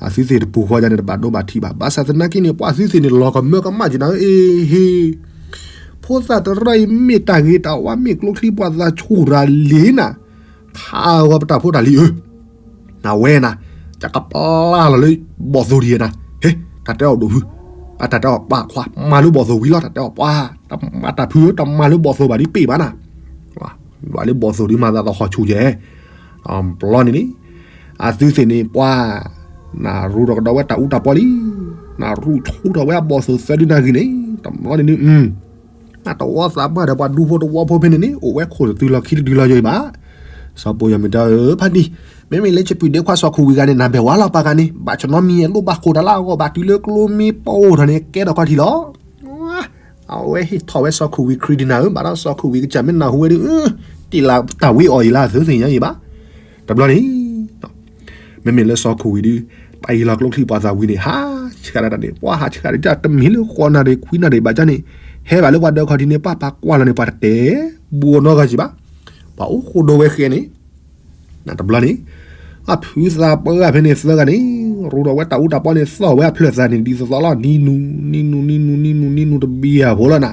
အသုသ့ၣ်တပူၤဃီယၤန့ၣ် တဘၣ်ဒိဘၣ်ထံးဘၣ် ဘၣ်ဆၣ်သနာ်က့န့ၣ် ပှၤသုသ့ၣ်န့ၣ် လီၤကမၢကမၣ်က့ၤနၤဧၢ အ့ဟ့ ဖိသၣ်တရၢအံၤ မ့ၢ်တၢ်ဂ့ၤတၢ်ဝါ မ့ၢ်ကျိချံပှၤသးဆူၣ်ရၤလံနၤ, ခးဂီၤပတၢ်ဖိတၢ်လံၤဧၢ နဝဲနၤ, ယကပျၢ်လီၤလၢဘီၣ်သိၣ်ဒံးနၤ, ဟ့, တၢ်တဲအီၤဒိၣ်ဖု, အတၢ်တဲအီၤပှၤခွါ မၤလၢဘီၣ်သိၣ်ဝံၤလီၤ တၢ်တဲအီၤပှၤ, တၢ်ဖုဧၢ တမၤလၢဘီၣ်သိၣ်ဘၣ်ဒ်ပ့ၢ်ဘၣ်နၤ, ဒွးလၢဘီၣ်သိၣ်ဒ်မၤသးသဟီၣ်ဆူၣ်ယဲၢ်, ဘျီန့ၣ်န့ၣ်, အသုသ့ၣ်န့ၣ်ပှၤ, နရူးထီၣ်ကဒီးဝဲတၢ်အူတၢ်ပီလံ, နရူးဆူထီၣ်ဝဲအဘီၣ်သိၣ်သၢဒုနၢ်ဂ့ၤန့ၣ်, တဘျီန့ၣ်န့ၣ် နတဝီသးပှၢ်ဒီးပှၤဒူဖိတဝီဖိဖဲန့ၣ်န့ၣ် အိၣ်ဝဲခိၣ်တတုၤလီၤခံတတုၤလီၤယိာ်အံၤဘၣ်. စီၤပိာ်ယီၤမုၢ်တဲအီၤ ဖါတံၢ်, မ့မ့ၢ်လၢယပုၢ်ဒ့ခွါစီၤခူၣ်ဝံၤဂၤန့ၣ် နဘၣ်ဝါလီၤပှၤဂၤန့ၣ် ဘၣ်ဆၣ်နီတမံၤအလိၣ်ဘၣ်ဃိာ်တၢ်လၢအဂီၢ်ဘၣ်တုၤလၢကျိမ့ၢ်ပီၣ်ထီၣ်န့ၣ် ကဲထီၣ်ခီၣ်ထံးလီၤ. အဝဲဟ့ၣ်ထီၣ်ဝဲစီၤခူၣ်ဝံၤ credit နၤဧၢ, ဘၣ်ဒီးစီၤခူၣ်ဝံၤကစၢ်မ့ၢ်နၢ်ဟူဝဲဒီး တ့ၢ်လၢတၢ်ဝံအီၤအံၤလၢအသုသ့ၣ်ညါအံၤဘၣ်. တဘျီန့ၣ် မ့မ့ၢ်လၢစီၤခူၣ်ဝံၤဒုး ပာ်အံၤလီၤကျိချံပှၤသးဝံၤန့ၣ် ဟးဆှးဒၣ်တၢ်န့ၣ် ပှၤဟးဆှးဒၣ်တၢ်တမံၤလၢဃိးနၣ်ရံၣ်ခွံနၣ်ရံၣ်ဘၣ်ကၢ်န့ၣ် ဟဲဘၣ်လၢပှၤဒၢးခီၣ်ထံးန့ၣ် ပှၤပာ်ကွၢ်လီၤန့ၣ် ပှၤတတဲဘူးအနီၢ်ဂၤကံဘၣ်. ပှၤအိၣ်ဃိဒိဝဲဃဲန့ၣ် တဘျီန့ၣ် အဖုသးပှၢ်ဖဲန့ၣ်သၢဂၤန့ၣ် ရူဒီးဝဲတၢ်အူတၢ်ပီန့ၣ် သီၣ်ဝဲအဖျၢၣ်သးန့ၣ် ဒ်သိးသိးလီၤ နံၤနူၤ နံၤနူၤ နံၤနူၤ နံၤနူၤ နံၤနူၤတဘံၣ်အဖိလီၤနၤ.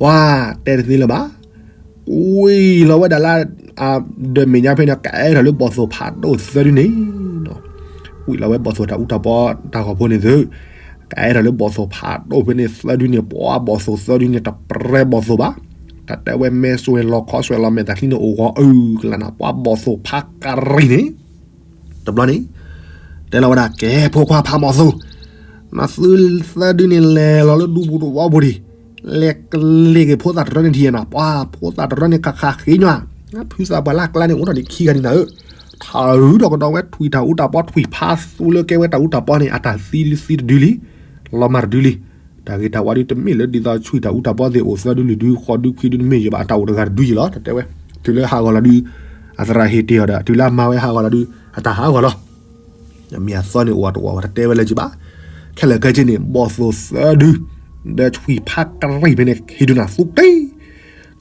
ဝါ တဲတသ့လၢၤဘၣ်. ကွံာ်လီၤဝဲဒၣ်လၢ ဒီးမဲာ်ညါဖဲန့ၣ် ကအဲၣ်ထီၣ်လၢဘီၣ်သိၣ်ဖးဒိၣ်သၢဒုန့ၣ် ကွံာ်လီၤဝဲဘီၣ်သိၣ်တၢ်အူတၢ်ပီတၢ်ဂီၤဖိန့ၣ်သု, ကအဲၣ်ထီၣ်လၢဘီၣ်သိၣ်ဖးဒိၣ်ဖဲန့ၣ်သၢဒုန့ၣ် ပှၤဘီၣ်သိၣ်သၢဒုန့ၣ် တပြဲဘီၣ်သိၣ်ဘၣ်. တၢ်တဲဝဲမဲာ်စွဲလီၤခီစွဲလီၤမဲာ်တၢ်ချံန့ၣ် အိၣ်ဂီၤအုၣ်ကလးနၤ ပှၤဘီၣ်သိၣ်ဖးကရံၣ်န့ၣ် တဘျီန့ၣ် တဲလီၤဝဲဒၣ် ကဲဖိခွါဖးဘီၣ်သိၣ်, နသုသၢဒုန့ၣ်လဲၤလီၤလၢဒူပူၤတဝီပူၤဒံး, လဲၤကလ့ၤက့ၤဖိသၣ်တရၢန့ၣ်ထံၣ်နၤ, ပှၤဖိသၣ်တရၢန့ၣ် ခးခးဃ့ညီ, ဖုသးပှၢ်လၢ်ကျါန့ၣ် အိၣ်ထီၣ်ဒံးခံဂၤန့ၣ်နၤဧၢ, ထးအုးထီၣ်ကဒီးဝဲထွံၣ်တၢ်အူတၢ်ပီထွံၣ်ဖးသူလၢကဲဝဲတၢ်အူတၢ်ပီန့ၣ် အတၢ်သံသံတဒုလံ, လီၤမၢ်တဒုလံ. တၢ်ဂ့ၤတၢ်ဝါဒုတမ့ၢ်လၢဒ်သိးထွံၣ်တၢ်အူတၢ်ပီသ့ၣ်အိၣ်သၢဒုလွံၢ်ဒုဃိးဒုခွံဒုတမ့ၢ်ယဘၣ် အတၢ်အိၣ်တဂၤတဒုယံၤလီၤ. တၢ်တဲဝဲ တုၤလၢဟးဂီၤလီၤဒု အသရၣ်ဟ့ၣ်တ့ၢ်အီၤဒီး တုၤလၢအမၤဝဲဟးဂီၤလီၤဒု အတၢ်ဟးဂီၤလီၤ. မ့ၢ်အသီန့ၣ်အိၣ်အတအိၣ်ဝဲတတဲဝဲလၢၤက့ၤဘၣ်. ခဲလၢာ်ခဲဆ့န့ၣ် ဘီၣ်သိၣ်သၢဒု ဒီးထွံၣ်ဖးကရံၣ်ဖဲန့ၣ် ဟံးဒုနၤသူက့ၤ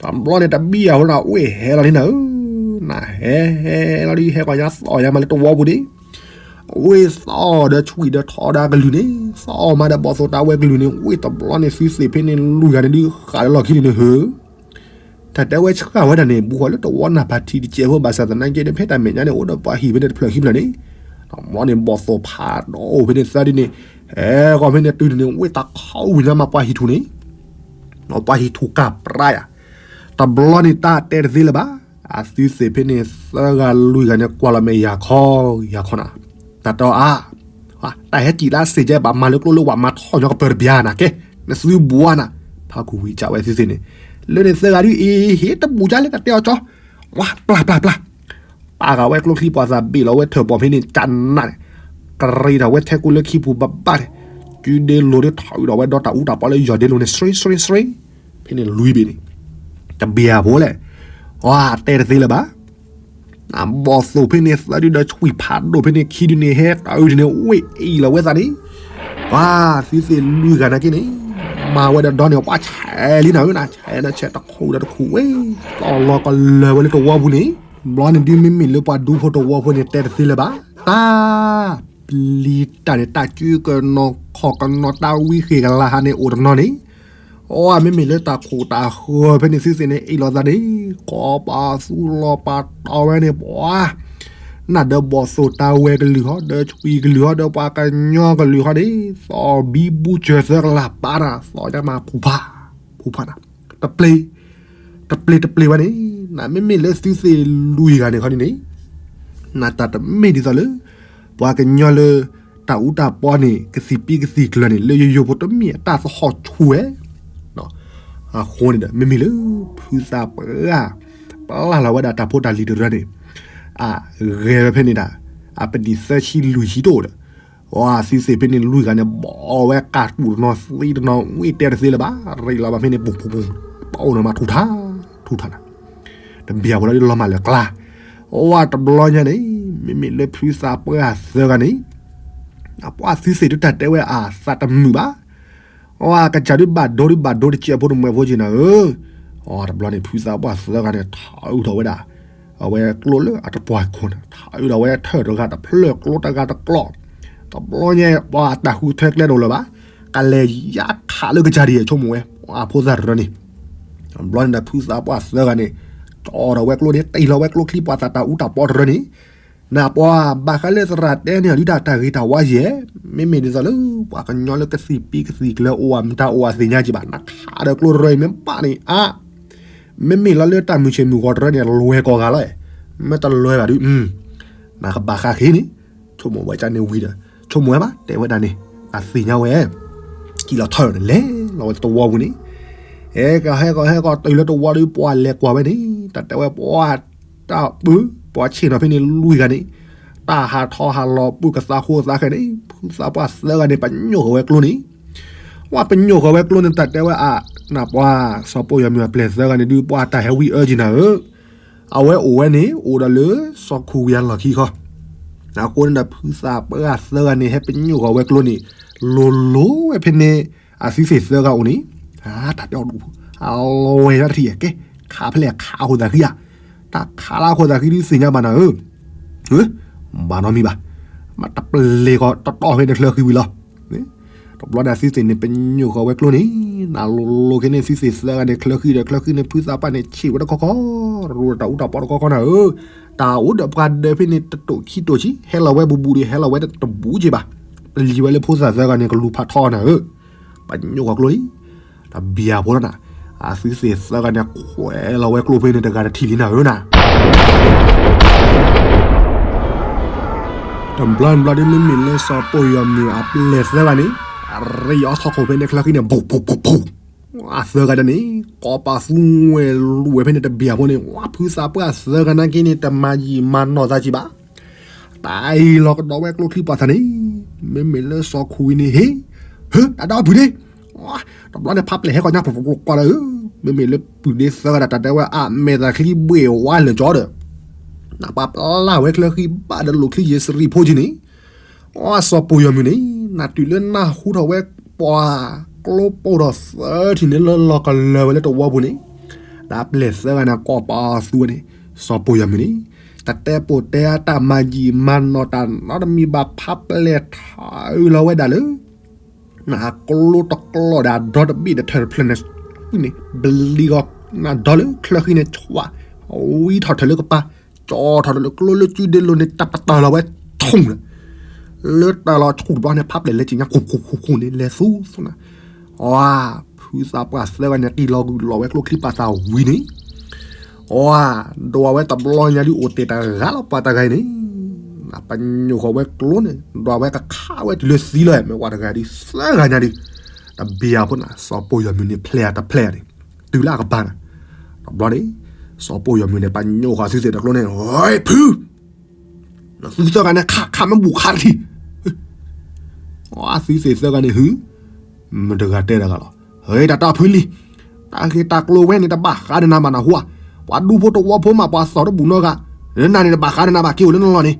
တဘျီန့ၣ်တဘံၣ်အဃိနၤ အဝ့ၢ်ဟဲလီၤန့ၣ်နၤဧၢ, နဟဲဟဲလီၤဒုး ဟဲကီၢ်ညါသီၣ်ညါမးလၢတဝီပူၤန့ၣ်, အဝ့ၢ်သီၣ်ဒီးဆွံၣ်ဒီးထီဒီးအကလုၢ်န့ၣ်, သီၣ်မးဒီးဘီၣ်သိၣ်တၢ်ဝဲကလုၢ်န့ၣ်, ဝ့ၢ်တဘျီန့ၣ် သုသ့ၣ်ဖဲန့ၣ် လွံၢ်ဂၤန့ၣ်ဒုး ဃးလၢလီၢ်ခံန့ၣ်န့ၣ်ဧၢ တၢ်တဲဝဲဆှၢဝဲဒၣ်န့ၣ် ဘူးဃီၤလၢတဝီနၢ်ဖးထံးတစဲးဖိ ဘၣ်ဆၣ်သနာ်က့န့ၣ် ဖဲတၢ်မဲာ်ညါန့ၣ် အိၣ်ဒီးပှၤဟံၣ်ဖဲန့ၣ်တဖျၢၣ်ခံဖျၢၣ်န့ၣ်, တဘျီန့ၣ် ဘီၣ်သိၣ်ဖးဒိၣ်ဖဲန့ၣ်သၢဒုန့ၣ်, ဟဲကီၢ်ဖဲန့ၣ်တုၤန့ၣ် ဝ့ၢ်တၢ်ခီဝံၤညါမးပှၤဟံၣ်ထူၣ်န့ၣ် ပှၤဟံၣ်ထူၣ်ကၢ်ပြါယၤ, တဘျီန့ၣ်တၢ်တဲတသ့လၢၤဘၣ်, အသုသ့ၣ်ဖဲန့ၣ် သၢဂၤလွံၢ်ဂၤန့ၣ် ကွၢ်လီၤမဲာ်ယၤခီယၤခီနၤ, တၢ်တဲအီၤအါ, တၢ်ဟဲစံၣ်လၢစ့ၢ်ကီး ဘၣ်မၤလၢကျိလၢဝဲမၤထီၣ်ညီကပၢၤတဘျါနၤကဲ, နသုဘူးနၤ, ဖးခူၣ်ဝံၤကးဝဲသုသ့ၣ်န့ၣ်, လၢန့ၣ်သၢဂၤဒုးအံၤ ဟ့ၣ်တဘူးကလဲၣ် တၢ်တဲအီၤကၠီ, ဝါ ပျၢ်ပျၢ်ပျၢ် ပာ်ဃာ်ဝဲကျိချံပှၤသးဘ့ၣ်လီၤဝဲထၢၣ်ပီၣ်ဖဲန့ၣ် ကနးန့ၣ်, ကရံးထီၣ်ဝဲထဲကူလၢခံပူၤဘၣ်ဘၣ်န့ၣ်, ကုဒ့လိၤဒုးထီၣ်အုးဒီးဝဲဒီးတၢ်အူတၢ်ပီလၢယီၢ်ဒ့လိၤန့ၣ် စရ့စရ့စရ့, ဖဲန့ၣ်လွံၢ်ဘ့ၣ်န့ၣ်, တဘံၣ်အဖိလဲၣ်, ဝါ တဲတသ့လၢၤဘၣ်, ဘီၣ်သိၣ်ဖဲန့ၣ်သၢဒုဒီးဆွံၣ်ဖးဒိၣ်ဖဲန့ၣ်ခံဒုန့ၣ် ဟဲတၢ်အုးဒုန့ၣ် ဝ့ၢ်အံၣ်လီၤဝဲသးန့ၣ်, ဝါ သုသ့ၣ်လွံၢ်ဂၤနာ်က့န့ၣ်, မၤဝဲဒီးဒီန့ၣ် ပှၤဆဲးလံနၤဧၢနၤ, ဆဲးနၤဆဲးတခူၣ်ဒီးတခူၣ်ဝဲ, သီၣ်လီၤကလၢၤဝဲလၢတဝီပူၤန့ၣ်, ဘျီန့ၣ်ဒုးမ့မ့ၢ်လၢပှၤဒူဖိတဝီဖိန့ၣ် တဲတသ့လၢၤဘၣ်, တၢ် ပျံၤတၢ်န့ၣ် တၢ်ကၠူကနီၤခီၣ်ကနီၤ တၢ်ဝံဃ့ၢ်ကလၤဟးန့ၣ်အိၣ်တနီၤန့ၣ်, အဝဲမ့မ့ၢ်လၢတၢ်ခိၣ်တၢ်ဃၢၤဖဲန့ၣ် သုသ့ၣ်န့ၣ် အ့ၣ်လိာ်သးန့ၣ်, ကိးပသူလီၤပာ်တီဝဲန့ၣ် ပှၤ နၢ်ဒီးဘီၣ်သိၣ်တၢ်ဝဲကလုၢ်ဟီ ဒီးဆွံၣ်ကလုၢ်ဟီ ဒီးပှၤကညီကလုၢ်ဟီန့ၣ်, သီၣ်ဘံဘူစၢၤသၢကလၤပာ်နၤ သီၣ်ညါမးဖူဖး, ဖူဖးနၤ, တပျ့ၤ, တပျ့ၤတပျ့ၤဝဲန့ၣ်, နမ့မ့ၢ်လၢသုသ့ၣ်လွံၢ်ဂၤန့ၣ်ခီန့ၣ်န့ၣ်, နတၢ်တမ့ၢ်ဒ်သိးလၢ ပှၤကညီလၢ တၢ်အူတၢ်ပီန့ၣ် ကသံၣ်ပံကသံၣ်ကျၢၤန့ၣ် လၢယိယိဖိတမ့ၢ်အတၢ်သဟီၣ်ဆူၣ်ဝဲ, အဃိန့ၣ်ဒီး မ့မ့ၢ်လၢ ဖုသးပှၢ် ပျၢ်လီၤဝဲဒၣ်တၢ်ဖိတၢ်လံၤတရၢန့ၣ်, အဂဲၤဝဲဖဲန့ၣ်ဒၣ်, အပနံၣ်သၢဆံလွံၢ်ဆံတအိၣ်ဒီး, အသုသ့ၣ်ဖဲန့ၣ်လွံၢ်ဂၤန့ၣ် ဘီဝဲကးတူၢ်တနီၤသံတနီၤ ဝံၣ်တဲတသ့လၢၤဘၣ်, ရ့လီၤဘၣ်ဖဲန့ၣ် ပူၤပူၤပူၤ, ပအိၣ်န့ၣ်မးထူၣ်ထါ, ထူၣ်ထါနၤ တဘံၣ်အဖိလီၤဒုးလီၤမၢ်လၢၤကျါ, အဝဲတဘျီညါန့ၣ်, မ့မ့ၢ်လၢဖုသးပှၢ်သၢဂၤန့ၣ်, ပှၤသုသ့ၣ်ဒုးတၢ်တဲဝဲအသးတမုာ်ဘၣ်, အဝဲကစၢ်ဒုးဘၣ်ဒိဒုးဘၣ်ဒိတစဲးဖိတမှဲၤဖိက့ၤနၤဧၢ, အတဘျီန့ၣ် ဖုသးပှၢ်သၢဂၤန့ၣ် ထးအုးထီၣ်ဝဲဒၣ်, အဝဲကျိလၢအတပှၢ်ခိၣ်န့ၣ် ထးအုးထီၣ်ဝဲထၢၣ်တဂၤတဖျၢၣ်ကျိတဂၤတကျိး, တဘျီညါ ပှၤအတၢ်ဃုထၢကျဲတအိၣ်လၢၤဘၣ်, ကလဲၤယါခးလၢကစၢ်ဒံးဆိကမိၣ်ဝဲ, အဖိသၣ်တရၢန့ၣ် ဘျီန့ၣ်ဒီးဖုသးပှၢ်သၢဂၤန့ၣ်, ကၠီထီၣ်ဝဲကျိန့ၣ် တ့ၢ်လီၤဝဲကျိချံပှၤသးတၢ်အူတၢ်ပီတရၢန့ၣ်, နပှၤဘၣ်ဃးလၢသရၣ်တဲန့ၣ်ဒုးတၢ်တၢ်ဂ့ၤတၢ်ဝါယဲၢ်, မ့မ့ၢ်ဒ်သိးလၢ ပှၤကညီလၢကသံၣ်ပံကသံၣ်ကျၢၤအိၣ်အမတၤအိၣ်အသ့ၣ်ညါက့ၤဘၣ် နခးဒီးကျိတရၢအံၤမ့ၢ်ဘၣ်န့ၣ်အါ, မ့မ့ၢ်လီၤလၢတၢ်မုၢ်ဆ့ၣ်မုၢ်ဂီၤတရၢန့ၣ် လွဲၢ်ကိးဂၤလီၤ, မ့ၢ်တလွဲၢ်ဘၣ်ဒုး, နကဘၣ်ဃးဃ့န့ၣ်, ဆိကမိၣ်ဝဲကန့ၣ်ဝံၤဒီး, ဆိကမိၣ်ဝဲဘၣ် တဲဝဲဒၣ်န့ၣ်, အသ့ၣ်ညါဝဲ ကံၣ်လီၤထၢၣ်န့ၣ် လဲၤလီၤဝဲတဝီပူၤန့ၣ်, ဟဲကီၢ်ဟဲကီၢ်ဟဲကီၢ်တုၤလၢတဝီဒီး ပှၤလဲၤကွၢ်ဝဲန့ၣ် တၢ်တဲဝဲပှၤ တၢ်ပၢ, ပှၤဆ့ၣ်နီၤဖဲန့ၣ်လွံၢ်ဂၤန့ၣ်, တၢ်ဟးထီၣ်ဟးလီၤပုၢ်ကသးဃိသးဃဲန့ၣ် ဖုသးပှၢ်သၢဂၤန့ၣ် ပညိၣ်ဃီၤဝဲကျိန့ၣ်, ပှၤပညိၣ်ဃီၤဝဲကျိန့ၣ် တၢ်တဲဝဲအါ, နပှၤစီၤပိၢ်ယီၤမုၢ်အပျဲၢ်သၢဂၤန့ၣ်ဒုး ပှၤတၢ်ဟဲဝံအၢက့ၤနၤဧၢ အဝဲအိၣ်ဝဲန့ၣ် အိၣ်ဒီးလၢစီၤခူဝံၤအလီၢ်ခံခီ, အဃိန့ၣ်ဒီးဖုသးပှၢ်သၢဂၤန့ၣ် ဟဲပညိၣ်ဃီၤဝဲကျိန့ၣ်, လိၤလိၤဝဲဖဲန့ၣ်, အသုသ့ၣ်သၢဂၤအိၣ်န့ၣ်, တၢ်တဲအီၤဒိၣ်ဖိ, အလီၤဝဲဒၣ်တထံၣ်ကဲ, ခးဖဲလဲၣ်ခးအခိၣ်သးဃံဧါ, တၢ်ခးလၢအခိၣ်သးဃံဒုးသ့ၣ်ညါဘၣ်နၤဧၢ, ဧၢ, ဘၣ်နီတမံၤဘၣ်, မ့ၢ်တပျဲၤဃီတတီၢ်ဖဲန့ၣ်ချၢဃံဝံၤလီၤ. တဘျီန့ၣ်အသုသ့ၣ်န့ၣ် ပညိၣ်ဃီၤဝဲကျိန့ၣ်, နလိၤလိၤခဲန့ၣ် သုသ့ၣ်သၢဂၤန့ၣ် ချၢဃံဒီးချၢဃံန့ၣ် ဖုသးပှၢ်န့ၣ် ဆံးဝဲတခီခီ, ရူဒီးတၢ်အူတၢ်ပီတခီခီနၤဧၢ, တၢ်အိၣ်ဒီးပှၤဒၢးဖဲန့ၣ် တတိာ်ခံတိာ်ဆံ, ဟဲလီၤဝဲဘူးဘူးဒီး ဟဲလီၤဝဲတဘူးက့ဘၣ်, ပလံၤဝဲလၢဖိသၣ်သၢဂၤန့ၣ် ကလူၤဖးထီနၤဧၢ, ပညိၣ်ဃီၤကျိလံ တဘံၣ်အဖိလီၤနၤ, အသုသ့ၣ်သၢဂၤန့ၣ် ခွဲးလီၤဝဲကျိဖဲန့ၣ် တဂၤတထံၣ်လံနၤဧၢနၤ. တဘျီတဘျီဒ်မ့မ့ၢ်လၢစီၤပိၢ်ယီၤမုၢ်အပျဲၢ်သၢဂၤန့ၣ်, အရ့အီထီၣ်ခိၣ်ဖဲန့ၣ်ချၢဃံန့ၣ် ဘူးဘူးဘူးဘူး, အသၢဂၤဒၣ်န့ၣ် ကိးပသူဝဲလူၤဝဲဖဲန့ၣ်တဘံၣ်အဖိန့ၣ်, ဝဲဖုသးပှၢ်သၢဂၤနာ်က့န့ၣ် တမၤယံာ်မၤနီၢ်သးက့ဘၣ် တၢ်အံၤလီၤကဒီးဝဲကျိချံပှၤသးန့ၣ်, မ့မ့ၢ်လၢစီၤခူဝံန့ၣ် ဟ့ၣ်, ဟ့ၣ် တၢ်ဒၢပုၢ်ဒ့, တဘျီန့ၣ်ဖးပျဲၢ်ဟဲကီၢ်ညါ ပကွၢ်လၢ, မ့မ့ၢ်လၢပုၢ်ဒ့သၢဂၤဒၣ်တၢ်တဲဝဲအမဲာ်သးချံဘှ့ၣ်ဝါလၢာ်ကၠီဒီး, နပှၤပျၢ်ဝဲချၢဃံဘၣ်ဒီးလိာ်ချံယ့စရံဖိက့န့ၣ် အစီၤပိၢ်ယီၤမုၢ်န့ၣ်, နတုၤလၢနၢ်ဟူထီၣ်ဝဲပှၤကျိပိၢ်ထီၣ်သၢထံၣ်န့ၣ်လၢလီၤကလၢၤဝဲလၢတဝီပူၤန့ၣ်, ဒီးပျဲၢ်သၢဂၤန့ၣ်ကိးပသူဝဲန့ၣ်, စီၤပိၢ်ယီၤမုၢ်န့ၣ်, တတဲပိာ်တဲအတၢ်မၤယံာ်မၤနီၢ်တၢ်နီတမံၤဘၣ်ဖးပျဲၢ်ထးအုးလီၤဝဲဒၣ်လၢ နကျိတကျီၢ်ဒီးအဒီတဘ့ၣ်ဒီးထၢၣ်တဖျၢၣ်န့ၣ်, န့ၣ် ဘလံၤဂီၤနဒီလၢချၢဃံန့ၣ် ဝံထီၣ်ထၢၣ်လၢကပၤ, ကၠီထီၣ်လၢကျိလၢစုဒ့လိၤန့ၣ် တၢ်ပတၢၢ်လီၤဝဲထူၣ်လၢ, လၢတၢ်လီၤဆူၣ်တဘျီန့ၣ် ဖးပျဲၢ်လဲၤက့ၤညါ ခူၣ်ခူၣ်ခူၣ်ခူၣ်န့ၣ် လဲၤသူသူနၤ, အ, ဖုသးပှၢ်သၢဂၤန့ၣ် က့ၤလီၤဂုာ်လီၤဝဲကျိချံပာ်သးဝံၤန့ၣ် အ, ဒွးဝဲတဘျီညါဒုးအိၣ်တ့ၢ်တဂၤလီၤပှၤတဂၤအံၤန့ၣ်, ပညိၣ်ဃီၤဝဲကျိန့ၣ် ဒွးဝဲကခးဝဲတုၤလၢသံလီၤ, မ့ၢ်ပှၤတဂၤဒုးသၢဂၤညါဒုး, တဘံၣ်အဖိန့ၣ် စီၤပိၢ်ယီၤမုၢ်န့ၣ် ဖျဲးအတဖျဲးန့ၣ်, တုၤလၢအကပၤန့ၣ်, တဘျီန့ၣ်, စီၤပိၢ်ယီၤမုၢ်န့ၣ် ပညိၣ်ဃီၤသုသ့ၣ်တကျိန့ၣ်, ဟဲဖု သုသၢဂၤန့ၣ် ခးခးမ့ၢ်ဘူးခးတထံၣ်, သုသ့ၣ်သၢဂၤန့ၣ် ဟု, မတဂၤတဲတဂၤလီၤ, ဟဲတၢ်တၢ်ဖုလံ, တၢ်ဂ့ၢ်တၢ်ကျိၤဝဲန့ၣ်တဘၣ်ဃးဒီးနၤဘၣ်နဟူဧါ, ပှၤဒူဖိတဝီဖိမး ပှၤသီၣ်တဘူၣ်နီတဂၤ, လၢနၤန့ၣ်တဘၣ်ဃးဒီးနၤဘၣ် က့ၤအိၣ်လၢနလီၢ်န့ၣ်,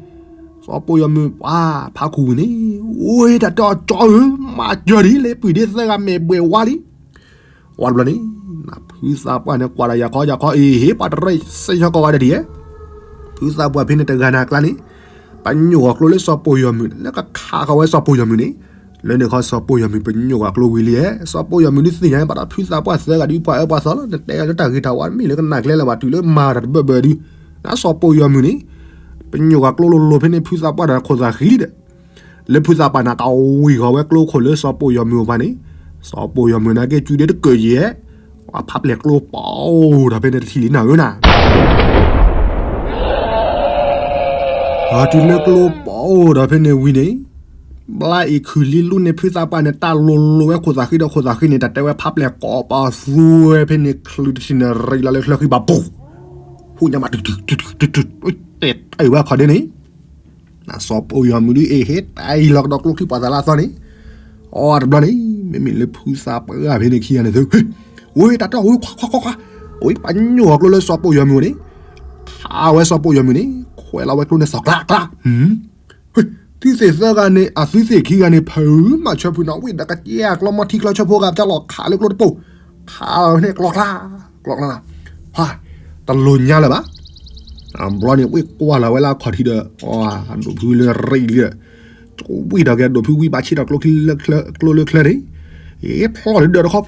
စီၤပိၢ်ယီၤမုၢ်ပှၤဖးခူၣ်ဝံၤန့ၣ်, အိၣ်တၢ်တၢ်အကၠီဧၢ, မၤစၢၤဒ်လၢပုၢ်ဒ့သၢဂၤမဲာ်ဘှဲးဝါလံ ဝံၤတဘျီန့ၣ်, နဖုသးပှၢ်န့ၣ် ကွၢ်ဒီးယၤခီယၤခီအံၤ ဟ့ၣ်ပှၤတရၢစ့ၢ်ကီးဝဲဒၣ်ဒ်အံၤ, ဖုသးပှၢ်ဖဲန့ၣ်တဂၤန့ၣ်အကျါန့ၣ်, ပညိၣ်ဃီၤကျိလၢစီၤပိၢ်ယီၤမုၢ် လၢကခးဃီၤဝဲစီၤပိၢ်ယီၤမုၢ်န့ၣ်, လၢန့ၣ်ခီစီၤပိၢ်ယီၤမုၢ်ပညိၣ်ဃီၤကျိဝံၤလံဧါ, စီၤပိၢ်ယီၤမုၢ်ဒုးသ့ၣ်ညါဘၣ်ဒီးဖုသးပှၢ်သၢဂၤဒုးပှၤအၢပှၤသီလီၤ, နတဲလၢတၢ်ဂ့ၤတၢ်ဝါတမ့ၢ်လၢကနၣ်ကျဲလၢၤဘၣ် တုၤလၢမၤတၢ်တဘၢၣ်ဘၢၣ်ဒုး, နစီၤပိၢ်ယီၤမုၢ်န့ၣ်, ပညိၣ်ဃီၤကျိလိၤလိၤဖဲန့ၣ် ဖုသးပှၢ်ဒီးခိၣ်သးဃံလံဒီး လၢဖုသးပှၢ်န့ၣ်တဝံၤဃီၤဝဲကျိခိၣ်လၢစီၤပိၢ်ယီၤမုၢ်အပှၤန့ၣ်, စီၤပိၢ်ယီၤမုၢ်န့ၣ်က့ၤစုဒ့တကၢၢ်ယဲၢ်, ပှၤဖးပျဲၢ်ကျိပိၢ်ဒီးဖဲန့ၣ်တထံၣ်လံနၤဧၢနၤ, တုၤလၢကျိပိၢ်ဒီးဖဲန့ၣ်ဝံၤန့ၣ်, ဘျါအံၤခုၣ်လံလူန့ၣ် ဖုသးပှၢ်န့ၣ် တၢ်လိၤလိၤဝဲခိၣ်သးဃံဒီးခိၣ်သးဃံန့ၣ် တၢ်တဲဝဲဖးပျဲၢ်ကိးပသူဝဲဖဲန့ၣ် ချုးတထံၣ်န့ၣ်ရံးလီၤလၢချၢဃံဘၣ်ပူၤ, ဟူညါမးတုၤတုၤတုၤတုၤတုၤတုၤ, တဲတၢ်အံၤဝဲအခီဒ့န့ၣ် နစီၤပိၢ်ယီၤမုၢ်ဒုးအ့ၣ်ဟ့ၣ်တၢ်အံၤလီၤကဒီးကျိချံပှၤသးလၢအသီန့ၣ်, အတဘျီန့ၣ် မ့မ့ၢ်လၢဖုသးပှၢ်ဖဲန့ၣ်ခံဂၤန့ၣ်သု, ဝဲတၢ်တီၢ်ဝဲခွါခွါခွါခွါ, ဝဲပညိၣ်ဃီၤကျိလၢစီၤပိၢ်ယီၤမုၢ်န့ၣ်, ဖးဝဲစီၤပိၢ်ယီၤမုၢ်န့ၣ် ခွဲးလီၤဝဲကျိန့ၣ်သီၣ်ကျးကျး, သုသ့ၣ်သၢဂၤန့ၣ် အသုသ့ၣ်ခံဂၤန့ၣ် ဖုမၤဆၢဖုနီၤ ဝံၤဒီးကစၢ်ကျီမီထံကျီဆၢဖိဂၤ ပတၢ်လီၤခးလၢကျိတပိၢ်, ခးလီၤန့ၣ်ကျီကျါ, ကျီကျါ, တလိၣ်ညါလၢၤဘၣ် ဘျီန့ၣ် ဝ့ၢ်ကွၢ်လီၤဝဲလၢအခီၣ်ထံးဒီး ဒိၣ်ဖုလၢရံၣ်လံဒီး, ဝံၣ်ဒီးက့ၤဒိၣ်ဖုဝံၣ်ဘၣ်ဆ့ဒီးကျိချံလၢ, ကျိလၢချၢန့ၣ်, ဖျီၣ်လၢဒၢးတခီ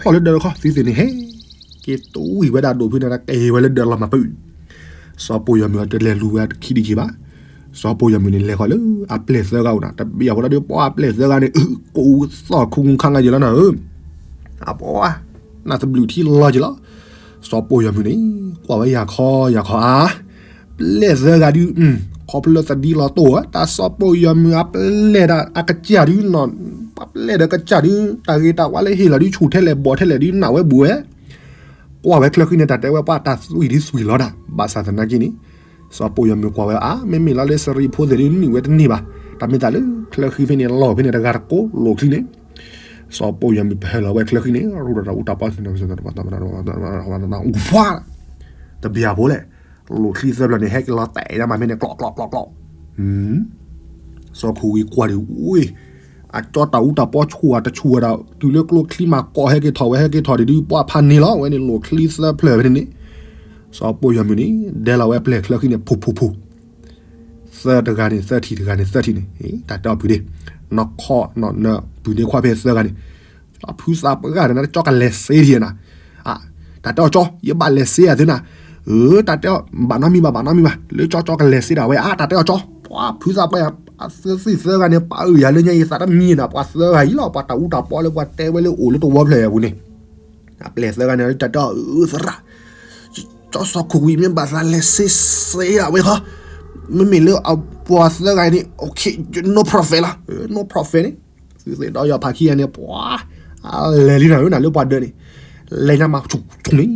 ဖျီၣ်လၢဒၢးတခီ သုသ့ၣ်န့ၣ်ဟဲ, က့ၤတူၢ်ဝံၣ်ဝဲဒၣ်ဒိၣ်ဖုန့ၣ် က့ၤဝဲလၢဒၢးလီၤမၤပုၢ်, စီၤပိၢ်ယီၤမုၢ်အတလဲၤလူၤဝဲခံဒံခံဘၣ်, စီၤပိၢ်ယီၤမုၢ်န့ၣ် လဲၤဃီၤလၢအပျဲၢ်သၢဂၤအိၣ်နၤ တဘ့ၣ်အဃိဒီး ပှၤအပျဲၢ်သၢဂၤန့ၣ် ကိးသီၣ်ခူခါငါယံၤလီၤနၤဧၢ, အပှၤ နၢ်သဘျုးထံလီၤက့ၤလီၤ, စီၤပိၢ်ယီၤမုၢ်န့ၣ် ကွၢ်ဝဲယၤခီယၤခီဧါ, ပျဲၢ်သၢဂၤဒုး, ခီဖျိလၢသဒံလီၤတိၢ်ဧါ တၢ်စီၤပိၢ်ယီၤမုၢ်အပျဲၢ်ဒီးအကစၢ်ဒုးနီၤ, ပှၤပျဲၢ်ဒီးကစၢ်ဒုး တၢ်ဂ့ၤတၢ်ဝါလၢဟ့ၣ်လီၤဒုး ဆူၣ်ထဲလဲၣ်ဘီၣ်ထဲလဲၣ်ဒုး နၢ်ဝဲဘူးဝဲ, ကွၢ်ဝဲချၢဃံန့ၣ် တၢ်တဲဝဲပှၤတၢ်သွံၣ်ဒုးသွံၣ်လီၤဒၣ် ဘၣ်ဆၣ်သနာ်က့န့ၣ်, စီၤပိၢ်ယီၤမုၢ်ကွၢ်ဝဲအါ မ့မ့ၢ်လီၤလၢစရံဖိသ့ၣ်ဒုးနုာ်ဝဲတန့ၢ်ဘၣ်, တၢ်မ့ၢ်သးလၢချၢဃံဖဲန့ၣ် လီၢ်ဖဲန့ၣ်တဂၤတကိးလိာ်ချံန့ၣ်, စီၤပိၢ်ယီၤမုၢ်ပဟဲလီၤဝဲချၢဃံန့ၣ် ရူဒီးတၢ်အူတၢ်ပီ တဘံၣ်အဖိလဲၣ်, လိာ်ချံသၢဖျၢၣ်န့ၣ် ဟဲက့ၤလီၤတဲာ်ဒၣ်မးဖဲန့ၣ် ကျီၣ်ကျီၣ်ကျီၣ်ကျီၣ် စီၤခူဝံၤကွၢ်ဒံးဝဲ, အကၠီတၢ်အူတၢ်ပီဆူၣ်အတဆူၣ်ဝဲဒၣ် တုၤလၢကျိချံမၤကိးဟဲက့ၤထီၣ်ဝဲဟဲက့ၤထီၣ်ဒံးဒုး ပှၤဖးန့ၢ်လီၤဝဲန့ၣ် လိာ်ချံသၢဖျၢၣ်ဖဲန့ၣ်န့ၣ်, စီၤပိၢ်ယီၤမုၢ်န့ၣ် ဒဲလီၤဝဲပျဲၢ်ချၢဃံန့ၣ် ဖူဖူဖူ, သၢတဂၤန့ၣ်သၢထံၣ် တဂၤန့ၣ်သၢထံၣ်န့ၣ် တၢ်တဲအီၤပုၢ်ဒ့, နီၢ်ခီၣ်နီၢ်နၢၤ ပုၢ်ဒ့ခွါဖဲသၢဂၤန့ၣ်, ဖုသးပှၢ်ဂၤဒီး နကၠီကလဲၤစ့ထံၣ်နၤ, တၢ်တဲအီၤကၠီ ယဘၣ်လဲၤစ့ယၤသုနၤ, တၢ်တဲအီၤ ဘၣ်နီတမံၤဘၣ် ဘၣ်နီတမံၤဘၣ် လၢကၠီကၠီကလဲၤစ့ဒၣ်ဝဲ အါ တၢ်တဲအီၤကၠီ, ပှၤဖုသးပှၢ်ယၤ အသၢသံၣ်သၢဂၤန့ၣ် ပာ်အုၣ်ယၤလၢညါ ယသးတမံၤနၤ ပှၤသၢဂၤအံၤလီၤ ပှၤတၢ်အူတၢ်ပီလၢပှၤတဲဝဲလၢအိၣ်လၢတဝီဖျၢၣ်အပူၤန့ၣ်, အပျဲၢ်သၢဂၤန့ၣ် တၢ်တဲအီၤ အၢ သရၣ် ကၠီစီၤခိၣ်ဝံၤမ့ၢ်ဘၣ်သးလဲၤစ့စ့ဒၣ်ဝဲခီ, မ့မ့ၢ်လၢအပှၤသၢဂၤန့ၣ် no profit လီၤ, no profit န့ၣ်, သုသ့ၣ်ဒီးယီၤဖးခံဂၤန့ၣ် ပှၤ အလဲၤလံနၤဧၢ နၤလၢပှၤဒၢးန့ၣ်, လဲၤညါမးဆူၣ်ဆူၣ်န့ၣ်,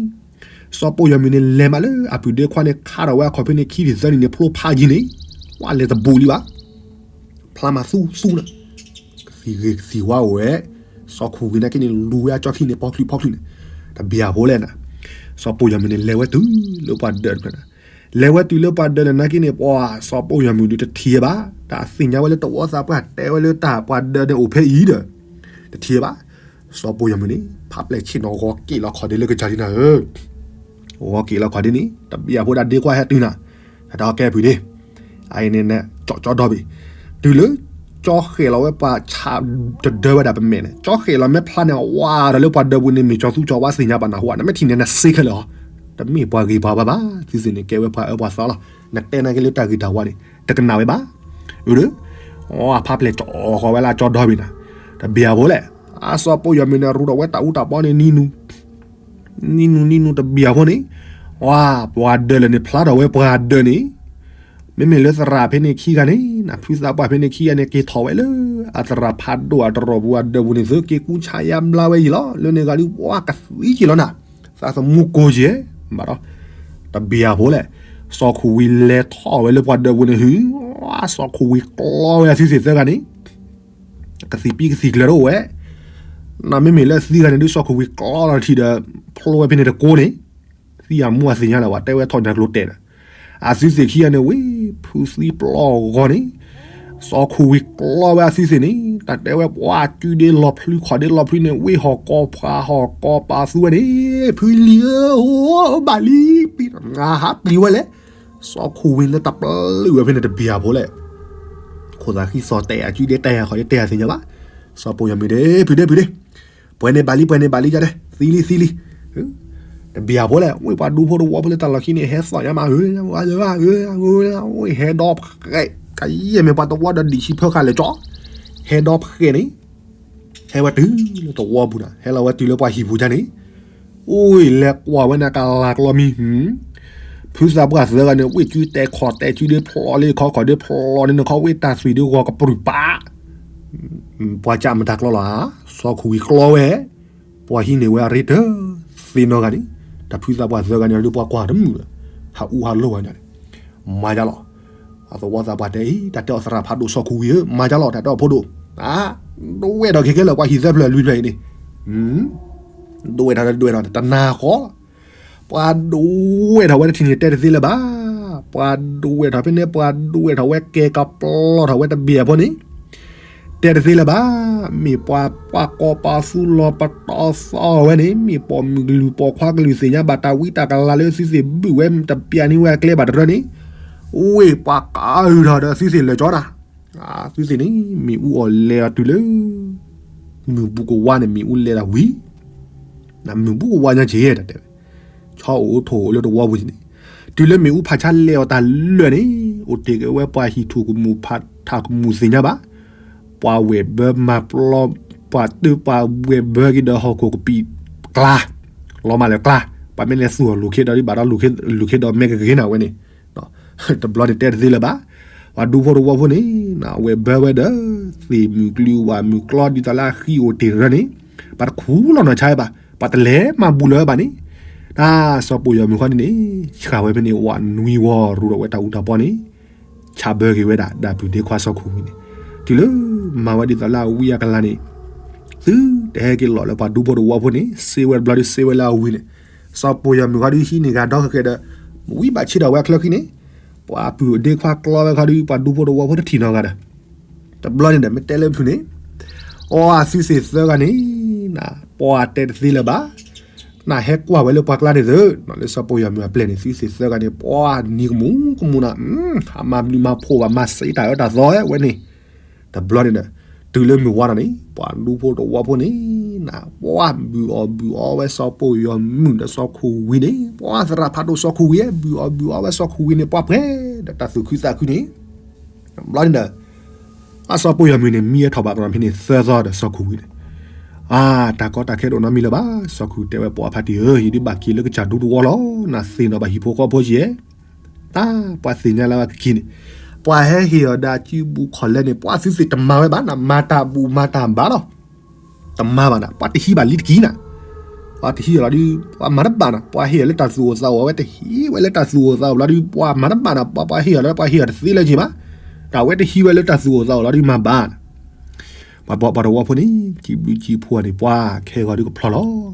စီၤပိၢ်ယီၤမုၢ်န့ၣ် လဲၤမးလၢအပုၢ်ဒ့ခွါန့ၣ် ခါထီၣ်ဝဲအခီၣ်ဖဲန့ၣ် ခံထံၣ်သၢနံၣ်န့ၣ် ဖျိဖးယံၤန့ၣ်, ပှၤလဲၤတဘူးလံဘၣ် ဖျါမးသူသူနၤ, ကသံၣ်ဂ့ၤကသံၣ်ဝါအိၣ်ဝဲ, စီၤခိၣ်ဝံၤနာ်က့န့ၣ် လူၤဝဲအကၠီခံန့ၣ် ဖီချုးဖီချုးန့ၣ်, တဘျီဖိလဲၣ်နၤ, စီၤပိၢ်ယီၤမုၢ်န့ၣ် လဲၤဝဲတုၤလၢပှၤဒၢးတဖျၢၣ်နၤ, လဲၤဝဲတုၤလၢပှၤဒၢးန့ၣ်နာ်က့န့ၣ် ပှၤစီၤပိၢ်ယီၤမုၢ်ဒုးတထံၣ်ဘၣ်, တၢ်သ့ၣ်ညါဝဲလၢတဝီသးပှၢ်တဲဝဲလၢတၢ်ပှၤဒၢးန့ၣ်အိၣ်ဖဲအံၤဒီး, တထံၣ်ဘၣ်, စီၤပိၢ်ယီၤမုၢ်န့ၣ် ဖးပျဲၢ်ဆ့ၣ်နီၤဂီၤက့ၤလီၤခီၣ်ဒ့လၢကစၢ်လံနၤဧၢ ဂီၤက့ၤလီၤခီၣ်ဒ့န့ၣ် တဘျီဖိဒၣ်ဒ့ခွါဟဲတုၤနၤ, တၢ်တဲအီၤကဲပုၢ်ဒ့, အအံၤန့ၣ် ကၠီကၠီဒီဘ့ၣ်, တုၤလၢ ကၠီဃဲၤလီၤဝဲပှၤဆးတဒၢဝဲဒၣ်ပမဲာ်န့ၣ် ကၠီဃဲၤလီၤမ့ၢ်ဖျါန့ၣ် ဝါဒီးလၢပှၤဒၢးပူၤန့ၣ် မ့ၢ်ကၠီသူကၠီဝါသ့ၣ်ညါဘၣ်နၢ်ဟူဧါ နမ့ၢ်ထံၣ်န့ၣ် နစ့ခဲလၢာ်အီၤ, တမ့ၢ်ပှၤဂ့ၤပှၤဝါဘၣ် သုသ့ၣ်န့ၣ် ကဲဝဲပှၤအၢပှၤသီလီၤ, နတဲနာ်က့လၢတၢ်ဂ့ၤတၢ်ဝါန့ၣ် တကနၣ်ဝဲဘၣ်, အၢ အဖးပျဲၢ်ကၠီဃီၤဝဲလၢကၠီဒီဘ့ၣ်နၤ, တဘျီဖိလဲၣ်, အစီၤပိၢ်ယီၤမုၢ်န့ၣ် ရူးထီၣ်ဝဲတၢ်အူတၢ်ပီန့ၣ် နံၤနူၤ နံၤနူၤနံၤနူၤတဘျီဖိန့ၣ်, ဝါ ပှၤဒၢးလၢာ်န့ၣ် ဖျါထီၣ်ဝဲပှၤဒၢးန့ၣ်, မ့မ့ၢ်လၢသရၣ်ဖဲန့ၣ်ခံဂၤန့ၣ် နဖုသးပှၢ်ဖဲန့ၣ်ခံဂၤန့ၣ် က့ၤထီၣ်ဝဲလၢ အသရၣ်ဖးဒိၣ်အတရီၢ်ပူၤအဒၢးပူၤန့ၣ် သုက့ၤကူစါယါဘျါဝဲယံၤလီၤ လၢန့ၣ်ဂၤဒုး ပှၤကသံက့ၤလီၤနၤ, သးသမူကိၢ်ကဲ, ဘၣ်ဒီး, တဘျီဖိလဲၣ်, စီၤခိၣ်ဝံၤလဲၤထီၣ်ဝဲလၢပှၤဒၢးပူၤန့ၣ် ဟု ဝါ စီၤခိၣ်ဝံၤကျီဝဲအသုသ့ၣ်သၢဂၤန့ၣ် ကသံၣ်ပံကသံၣ်ကျၢၤတအိၣ်ဝဲ, နမ့မ့ၢ်လၢအသံဂၤန့ၣ်ဒုး စီၤခိၣ်ဝံၤကျီလီၤတထံၣ်ဒီး ဖျိဝဲဖဲန့ၣ်တကိးန့ၣ်, သံအမူအသ့ၣ်ညါလၢၤဝဲ တဲဝဲထီၣ်ညါကျိၤတဲာ်ဒီး, အသုသ့ၣ်ခံဂၤန့ၣ်ဝံၤ ဖုသံပျီဂီၤန့ၣ်, စီၤခိၣ်ဝံၤကျီဝဲအသုသ့ၣ်န့ၣ် တၢ်တဲဝဲပှၤစုဒ့လီၤဖျုခီၣ်ဒ့လီၤဖျုန့ၣ် ဝ့ၢ်ဟီၣ်ကီၢ်ဖးဟီၣ်ကီၢ်ပာ်သူဝဲန့ၣ်, ဖုလံၤဧၢ, အိၣ်ဘၣ်လံ, ပံၤ, ဟးပျံၤဝဲလဲၣ်, စီၤခိၣ်ဝံၤလၢတပျုာ်ဝဲဖဲန့ၣ်တဘျီဖိလဲၣ် ခိၣ်သးဃံသီၣ်တဲာ်အစုဒ့တဲာ်ဟးခီၣ်ဒ့တဲာ်ဟးသ့ၣ်ညါဘၣ်, စီၤပိၢ်ယီၤမုၢ်ဒ့ ဖုဒ့ဖုဒ့, ပှဲၤန့ၢ်ဘၣ်လံပှဲၤန့ၢ်ဘၣ်လံယါဒဲး သံလံသံလံ, တဘျီဖိလဲၣ် ဝံၤပှၤဒူဖိတဝီဖိလၢတၢ်လီၢ်ခံန့ၣ် ဟဲသီၣ်ညါမးဧၢ, ဝံၤဟဲဒီးဖှဲး, ကယဲၢ်မ့ၢ်ပှၤတဝီဒီးဒံၣ်ဆံဖၢဃာ်လဲၤကၠီ, ဟဲဒီးဖှဲးန့ၣ် ဟဲဝဲတုၤလၢတဝီပူၤနၤ ဟဲလီၤဝဲတုၤလၢပှၤဟံၣ်ပူၤယါန့ၣ်, အိၣ်လဲၤကွၢ်ဝဲန့ၣ်ကလၤကျီမံၤ, ဖုသးပှၢ်သၢဂၤန့ၣ် ဝ့ၢ်ကုတဲာ်ခီၣ်တဲာ်စုဒ့ဖျိးလ့ခီခီၣ်ဒ့ဖျိးန့ၣ်နခီဝ့ၢ်တၢ်သွံၣ်ဒ့ဂီၤကပြုၢ်ပာ်, ပှၤကၢ်မတၤကျီလီၤဧါ, စီၤခိၣ်ဝံၤကျီဝဲ, ပှၤဟံးန့ၢ်ဝဲအရ့တသ့နီတဂၤန့ၣ်, တၢ်ဖုသးပှၢ်သၢဂၤန့ၣ်ဒီးပှၤကွၢ်တမုာ်လၢၤ, ဟးအူဟးလိၣ်ဝဲညါန့ၣ်, မၤယါလီၤ အသဝီသးပှၢ်တဲအံၤ တၢ်တဲအီၤသရၣ်ဖးဒိၣ်စီၤခိၣ်ဝံၤဧၢ မၤယါလီၤ တၢ်တဲအီၤဖိဒိၣ်, ဒိးဝဲၢ်ထီၣ်ခဲကဲလၢပှၤဟံၣ်သၢဖျၢၣ်လွံၢ်ဖျၢၣ်အံၤန့ၣ်, ဒိးဝဲၢ်ထီၣ်ဒိးဝဲၢ်ထီၣ်တနၤဃီလီၤ, ပှၤဒိးဝဲၢ်ထီၣ်ဝဲတထံၣ်န့ၣ်တဲတသ့လၢၤဘၣ်, ပှၤဒိးဝဲၢ်ထီၣ်ဖဲန့ၣ် ပှၤဒိးဝဲၢ်ထီၣ်ဝဲကဲကပျီထီၣ်ဝဲတဘ့ၣ်အဖိန့ၣ် တဲတသ့လၢၤဘၣ်, မ့ၢ်ပှၤပှၤကီၢ်ပှၤသူလီၤပတီၢ်သီဝဲန့ၣ် မ့ၢ်ပိာ်မုၣ်ကလုၢ်ပိာ်ခွါကလုၢ်သ့ၣ်ညါဘၣ်တၢ်ဝံတၢ်ကလၤလၢသုသ့ၣ်ဘုၣ်ဝဲတပျၢ်န့ၢ်ဝဲအကျဲဘၣ်တရၢန့ၣ်, ဝ့ၢ်ပှၤကးအုၣ်ထီၣ်ဒီးသုသ့ၣ်လၢာ်ကၠီနၤ, သုသ့ၣ်န့ၣ် မ့ၣ်အူအီၣ်လဲၤအီၤတုၤလၢ မုၢ်ဘူကဝါန့ၣ် မ့ၣ်အူလဲၤတၢ်ဝံၤ မုၢ်ဘူကဝါညါက့ၤတၢ်တဲဝဲ, ဆီအိၣ်အိၣ်ထိၣ်အိၣ်လၢတဝီပူၤန့ၣ်, တုၤလၢမ့ၣ်အူဖးဆါလဲၤအီၤတၢ်လၢာ်န့ၣ်, အိၣ်တ့ၢ်က့ၤဝဲပှၤဟံၣ်ထူၣ်ကမူၣ်ဖးထးကမူၣ်သ့ၣ်ညါဘၣ်, ပှၤဝဲၢ်ဘၢမၤပျီ, ပှၤတၢ်ပှၤဝဲၢ်ဘၢက့ၤဒီးဟီၣ်ခိၣ်ကပံာ်ကျါ, လီၤမၢ်လၢကျါ, ပှၤမ့ၢ်လဲၤသူၣ်အီၤလူၤခ့ဒီးဘၣ်ဒီး လူၤခ့ဒီးမ့ၢ်ကဂ့ၤနၤဝဲန့ၣ် တဘျီန့ၣ်တဲတသ့လၢၤဘၣ်, ပှၤဒူဖိတဝီဖိန့ၣ် ဝဲၢ်ဘၢဝဲဒီး သ့ၣ်မုၢ်ကလုၢ်ဝၣ်မုၢ်ကျီဒ်သိးလၢအဃံအိၣ်တ့ၢ်တရၢန့ၣ်, ပှၤတခူလီၤနီၢ်ဆါဘၣ်, ပှၤတလဲၤမၤဘူးလၢၤဘၣ်န့ၣ်, တၢ်စီၤပိာ်ယီၤမုၢ်ဃီန့ၣ်န့ၣ် ဆှၢဝဲဖဲန့ၣ် ဝးနွံဝီရူဒီးဝဲတၢ်အူတၢ်ပီန့ၣ်, ဆါဘၢက့ၤဝဲဒၣ် ဒၣ်ပုၢ်ဒ့ခွါစီၤခိၣ်ဝံၤန့ၣ်, တုၤလၢမၤဝဲဒ်သိးလၢအဝံအကလၤန့ၣ်, သုတဟဲက့ၤလီၤလၢပှၤဒူဖိတဝီဖိန့ၣ် စ့ဝဲတဘျီဒုးစ့ဝဲလၢအဝံၤန့ၣ်, စီၤပိာ်ယီၤမုၢ်ဃီဒုးဟံးန့ၢ်ဂၤဒီကဲဒီး, ဝံဘၣ်ဆ့ဒီးဝဲအချၢဃံန့ၣ်, ပှၤပုၢ်ဒ့ခွါကျီဝဲခီဒုး ပှၤဒူဖိတဝီဖိတထံၣ်နီတဂၤဒီး, တဘျီန့ၣ်ဒီး မ့ၢ်တဲလၢဖုန့ၣ်, အီအသုသ့ၣ်သၢဂၤန့ၣ်, ပှၤတဲတသ့လၢၤဘၣ်, နဟဲကွၢ်ဝဲလၢပှၤကျါန့ၣ်သ့, လၢစီၤပိာ်ယီၤမုၢ်အပျဲၢ်န့ၣ် သုသ့ၣ်သၢဂၤန့ၣ် ပှၤနံၤကမူၤကမူၤနၤ, အမၤဘျုးမၤဖှိၣ်ဘၣ် မၤစံးတၢ်အၢတၢ်သီဝဲန့ၣ်, တဘျီန့ၣ်ဒီး တုၤလၢမုၢ်ဝါထီၣ်န့ၣ် ပှၤဒူဖိတဝီဖိန့ၣ် နၤ ပှၤဘုၣ်အီၣ်ဘုၣ်အီဝဲစီၤပိာ်ယီၤမုၢ်ဒီးစီၤခူၣ်ဝံၤန့ၣ် ပှၤသရၣ်ဖးဒိၣ်စီၤခူၣ်ဝံၤ ဘုၣ်အီၣ်ဘုၣ်အီဝဲစီၤခူၣ်ဝံၤန့ၣ် ပှၤပှဲၤဒီးတၢ်သူၣ်ခုသးခုန့ၣ် ဘျီန့ၣ်ဒီး အစီၤပိာ်ယီၤမုၢ်န့ၣ် မံအထီၣ်ဘၣ်ကနီၤဖဲန့ၣ်သၢသီဒီးစီၤခူၣ်ဝံၤန့ၣ်, အါ တၢ်ကီတၢ်ခဲတအိၣ်နီတမံၤလၢၤဘၣ်. စီၤခူၣ်တဲဝဲ ပှၤဖါတံၢ်ဧၢ, ယဒုးဘၣ်က့ၤလၢကစၢ်ဒူတဝီလီၤ. နသ့ၣ်နီၣ်ဘၣ်ဟံၣ်ဖိဃီဖိကယဲၢ်, တၢ်ပှၤသ့ၣ်ညါလၢအကက့ၤန့ၣ် ပှၤဟဲဟ့ၣ်အီၤဒီးအစုဘူးခီၣ်လဲန့ၣ် ပှၤသုသ့ၣ်တမၤဝဲဘၣ်နၤ, မၤတၢ်ဘူၣ်မၤတၢ်ဘါလီၤ. တမၤဘၣ်နၤ, ပှၤတဟံးဘၣ်လံတက့ၢ်နၤ, ပှၤတဟံးအီၤလီၤဒီး ပှၤမၤတဘၣ်နၤ, ပှၤဟ့ၣ်အီၤလၢတၢ်သူၣ်အိၣ်သးအိၣ် အဝဲတဟံးဝဲလၢတၢ်သူၣ်အိၣ်သးအိၣ်လီၤဒီး ပှၤမၤတဘၣ်နၤ, ပှၤပှၤဟ့ၣ်အီၤလီၤ ပှၤဟ့ၣ်အီၤတသ့လၢၤက့ၤဘၣ်, တၢ်ဝဲတဟံးဝဲလၢတၢ်သူၣ်အိၣ်သးအိၣ်လီၤဒီးမၤဘၣ်နၤ. ပှၤဘီပှၤတဝီဖိန့ၣ် စံးဘျုးစံးဖှိၣ်န့ၣ် ပှၤခဲဂီၤဒုးကဖျီလီၤ.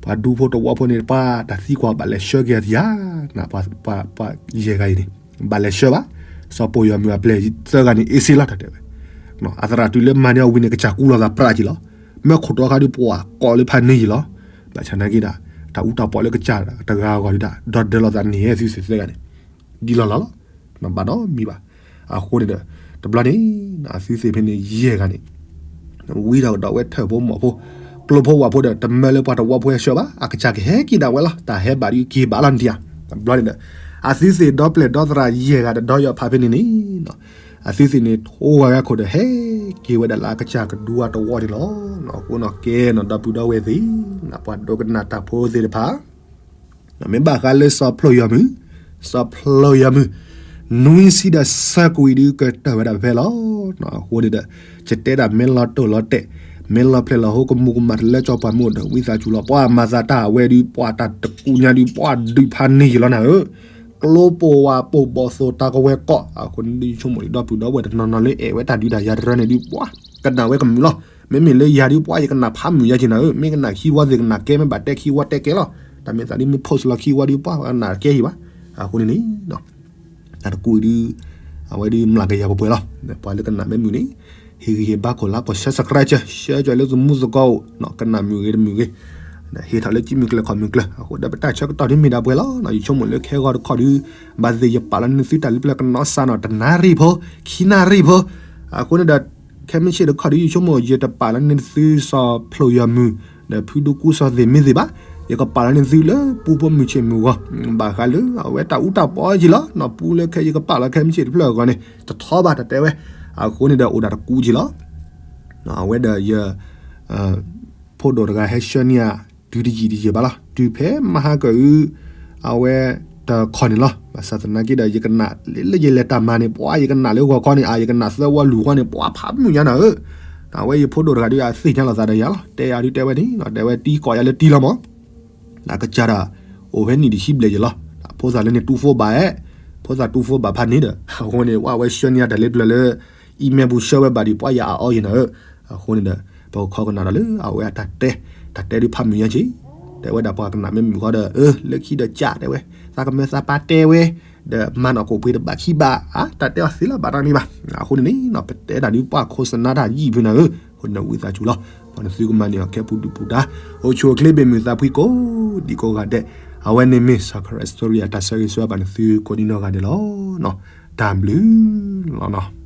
ပှၤဒူဖိတဝီဖိန့ၣ် ပှၤတၢ်သံကွၢ်ဘၣ်လဲၤဆှၢက့ၤအသးယၤ, ပှၤယဲၢ်ဂၤအံၤန့ၣ် ဘၣ်လဲၤဆှၢဘၣ်, စီၤပိာ်ယီၤမုၢ်အပျဲၢ်သၢဂၤန့ၣ် အ့စ့လီၤ တၢ်တဲဝဲ အသရၣ်တုၤလၢမၤန့ၢ်အီၤဝံၤန့ၣ် ကစၢ်ကူလီၤသးပြးက့ၤလီၤ. မ့ၢ်ခိၣ်တီခါဒုးပှၤကိးလၢဖးန့ၢ်ယံၤလီၤ. ဘၣ်ဆၣ်နာ်က့ဒီး တၢ်အူတၢ်ပီလၢကစၢ်တဂၤအဂီၢ်ဒုး ဒီသဒၢလီၤသးန့ၣ် သုသ့ၣ်သၢဂၤန့ၣ် ဒ်လီၢ်လီၢ်လီၤ. ဘၣ်နီတမံၤဘၣ်. အဃိန့ၣ်ဒီး တဘျီန့ၣ် အသုသ့ၣ်ဖဲန့ၣ်ယဲၢ်ဂၤန့ၣ် ဝံထီၣ်ကဒီးဝဲထၢၣ်ဖိမီၢ်ဖိ ကျိဖိဝၣ်ဖိဒီး တမၢလၢပှၤတဝီဖိဟဲဆှၢဘၣ်, အကစၢ်ကဟဲက့ၤဒၣ်ဝဲလီၤ. တၢ်ဟဲဘၣ်ဒုးက့ၤဘၣ်လီၤန့ၣ်ဧါ. တဘျီန့ၣ်ဒီး အသုသ့ၣ်ဒီပျဲၢ်ဒီသရၣ်ယဲၢ်ဂၤဒီး ဒီးယီၤဖးဖဲန့ၣ်န့ၣ် အသုသ့ၣ်န့ၣ် ထိဂၤဂၤခိၣ်ဒီး ဟဲက့ၤဝဲဒၣ်လၢအကစၢ်ကဒူအတဝီန့ၣ်လီၤ. အဃိန့ၣ်ကဲနီၤ ဒီပုၢ်ဒီဝဲၢ်သ့ၣ် ပှၤဒိကနၣ်တၢ်ဖိသ့ၣ်တဖၣ် မ့ၢ်ဘၣ်ဃးလၢစီၤဖျိယီၤမုၢ်, စီၤဖျိယီၤမုၢ် နွံဆံဒီးသၢကွံာ်ဒုးကတၢၢ်ဝဲဒၣ်ဖဲလီၤ. အဃိန့ၣ်ဒီး ယတဲဒၣ်မ့ၢ်လီၤတိၢ်လီၤတဲာ်, မ့ၢ်လီၤဖျဲၣ်လီၤဟိကမူၤကမၣ်တလၢကၠီပှၤမုၢ်ဒီး ဝံသးစူၤလီၤ. ပှၤမၤသးတၢ်အဝဲဒုး ပှၤတၢ်တကူညါဒုး ပှၤဒုးဖးန့ၢ်ယံၤလီၤနၤဧၢ. ကျိပိာ်ဝါပိာ်ဘီၣ်သိၣ်တၢ်ကဝဲၤကီၢ်, အဃိန့ၣ်ဒုးယဆိကမိၣ်လံ ဒီပုၢ်ဒီဝဲၢ်တနီၤနီၤလၢအဲၣ်ဝဲတၢ်ဒုးတၢ်ယၤတရၢန့ၣ်ဒုး ပှၤကနၣ်ဝဲကမုာ်လီၤ. မ့မ့ၢ်လၢယၤဒုး ပှၤယကနၣ်ဖးမုာ်ယၤက့ၤနၤဧၢ, မ့ၢ်ကနၣ်ခံဝီသ့ၣ်ကနၣ်ကဲ မ့ၢ်ဘၣ်တဲခံဝီတဲကဲလီၤ. တၢ်မ့ၢ်သးဒ်မ့ၢ် post လီၤခံဝီဒုး ပှၤကနၣ်ကဲက့ၤဘၣ်. အဃိန့ၣ်န့ၣ် တၢ်တကူအံၤဒုး အဝဲဒုးမျးကယၤပှဲၤပှဲၤလီၤ. ပှၤလၢကနၣ်မ့ၢ်မုာ်န့ၣ် ဟ့ၣ်ဂံၢ်ဟ့ၣ်ဘါခိၣ်လါကီၢ် subscribe ဆှၢကၠီလၢသမူသကိးအိၣ် ကနၣ်မုာ်ဂ့ၤတမုာ်ဂ့ၤ ဟ့ၣ်ထီၣ်လၢကံမုၢ်ကျၢၢ်ခီၣ်မုၢ်ကျၢၢ်. အဃိဒီးပတၢ်ဆၢကတီၢ်ဒုးမ့ၢ်ဒၣ်ပှဲၤလီၤ. ယဆိကမိၣ်လၢခဲဂီၤတခီဒုး ဘၣ်သ့ၣ်ယပာ်လီၤန့ၢ်သုတၢ်လၢပျၢၤကနီၣ်စၢ်နီၤ တနၣ်ရံၣ်ဖိ ခံနၣ်ရံၣ်ဖိ. အဃိန့ၣ်ဒီး ခဲမုၢ်ဆ့ၣ်တခီဒုး ယဆိကမိၣ် ယတပာ်လီၤန့ၢ်သုစီၤဖျိယီၤမုၢ် ဒီးဖုဒူကူစီၤသ့ၣ်မ့ၢ်သ့ၣ်ဘၣ်. ယကပာ်လီၤန့ၢ်သုလၢပူဖိမုၢ်ဆ့ၣ်မုၢ်ဂီၤ ဘၣ်ဃးလၢအဝဲတၢ်အူတၢ်ပီအံၤလီၤ. ပူလၢခဲယကပာ်လီၤခဲမုၢ်ဆ့ၣ်တဖျၢၣ်အဂီၢ်န့ၣ် တထီဘၣ်တတဲဝဲ. အဃိန့ၣ်ဒီးအိၣ်ဒၣ်တကူက့ၤလီၤ. အဝဲဒီးယ ဖိဒိၣ်တဂၤဟဲဆှၢန့ၢ်ယၤ တုၤတယံာ်တယံာ်ဘၣ်လီၤ. တုၤဖဲမဟါကအု အဝဲတခီန့ၣ်လီၤ. ဘၣ်ဆၣ်သနာ်က့ဒီး ယကနၣ်လၢယလဲၤတၢ်မၤန့ၣ် ပှၤယကနၣ်လၢဂီၤခီန့ၣ် အါ ယကနၣ်သၢဝီလွံၢ်ဝီန့ၣ် ပှၤဖးမုာ်ညါနၤဧၢ. အဝဲယဖိဒိၣ်တဂၤဒုး အသ့ၣ်ညါလီၤသးဒီးယၤလီၤ. တဲယၤဒုးတဲဝဲန့ၣ် တဲဝဲတံၤကီးယၤလၢတံၤလီၤမး အကစၢ်ဒၣ် အိၣ်ဖဲနံၣ်တဆံဘျဲၣ်ယံၤလီၤ. ဖိသၣ်လၢန့ၣ်တူဖိဘၣ်အဲၣ်, ဖိသၣ်တူဖိဘၣ်ဖးန့ၣ်ဒီး အဃိန့ၣ် ဝဲအဝဲဆှၢန့ၢ်ယၤတၢ်လၢပျၢၤလၢ email ပူၤဆှၢဝဲဘၣ်ဒီး ပှၤယၤအါအီယံၤနၤဧၢ. အဃိန့ၣ်ဒီး ပကခီကနၣ်ဒီးလၢအဝဲအတၢ်တဲ တၢ်တဲဒုးဖးမုာ်ညါက့ၤ တဲဝဲဒၣ်ပှၤကနၣ်မ့ၢ်မုာ်ဃီဒီး အၢ လၢခံဒီးကၢ်တဲဝဲ သးကမၢသးပၢ်တဲဝဲ ဒီးမၤနီၣ်ကိၣ်ပှ့ၤတဘၣ်ခံဘၣ် အါ တၢ်တဲအီၤသ့လီၤဘၣ်နီတမံၤဘၣ်. အဃိန့ၣ်န့ၣ် ပတဲဒၣ်ဒုးပှၤခိၣ်စနါတၢ်ယံာ်ဖုနၤဧၢ. အဃိန့ၣ်ဝံသးစူၤလီၤ. ပှၤနသုကမၤန့ၢ်အီၤခဲပူၤဒုးပူၤဒါ အိၣ်ဆူၣ်အိၣ်ချ့ဘၣ်မုာ်သးဖှံကိးဒံကိးဂၤဒဲး. အဝဲန့ၣ်မ့ၢ် စီၤခရံာ် story အတၢ်ဆၢဂ့ၤဆၢဝါဘၣ်နသုကိးဒံနီၢ်ဂၤဒဲးလီၤ. တၢ်ဘျုးလီၤနီၤ.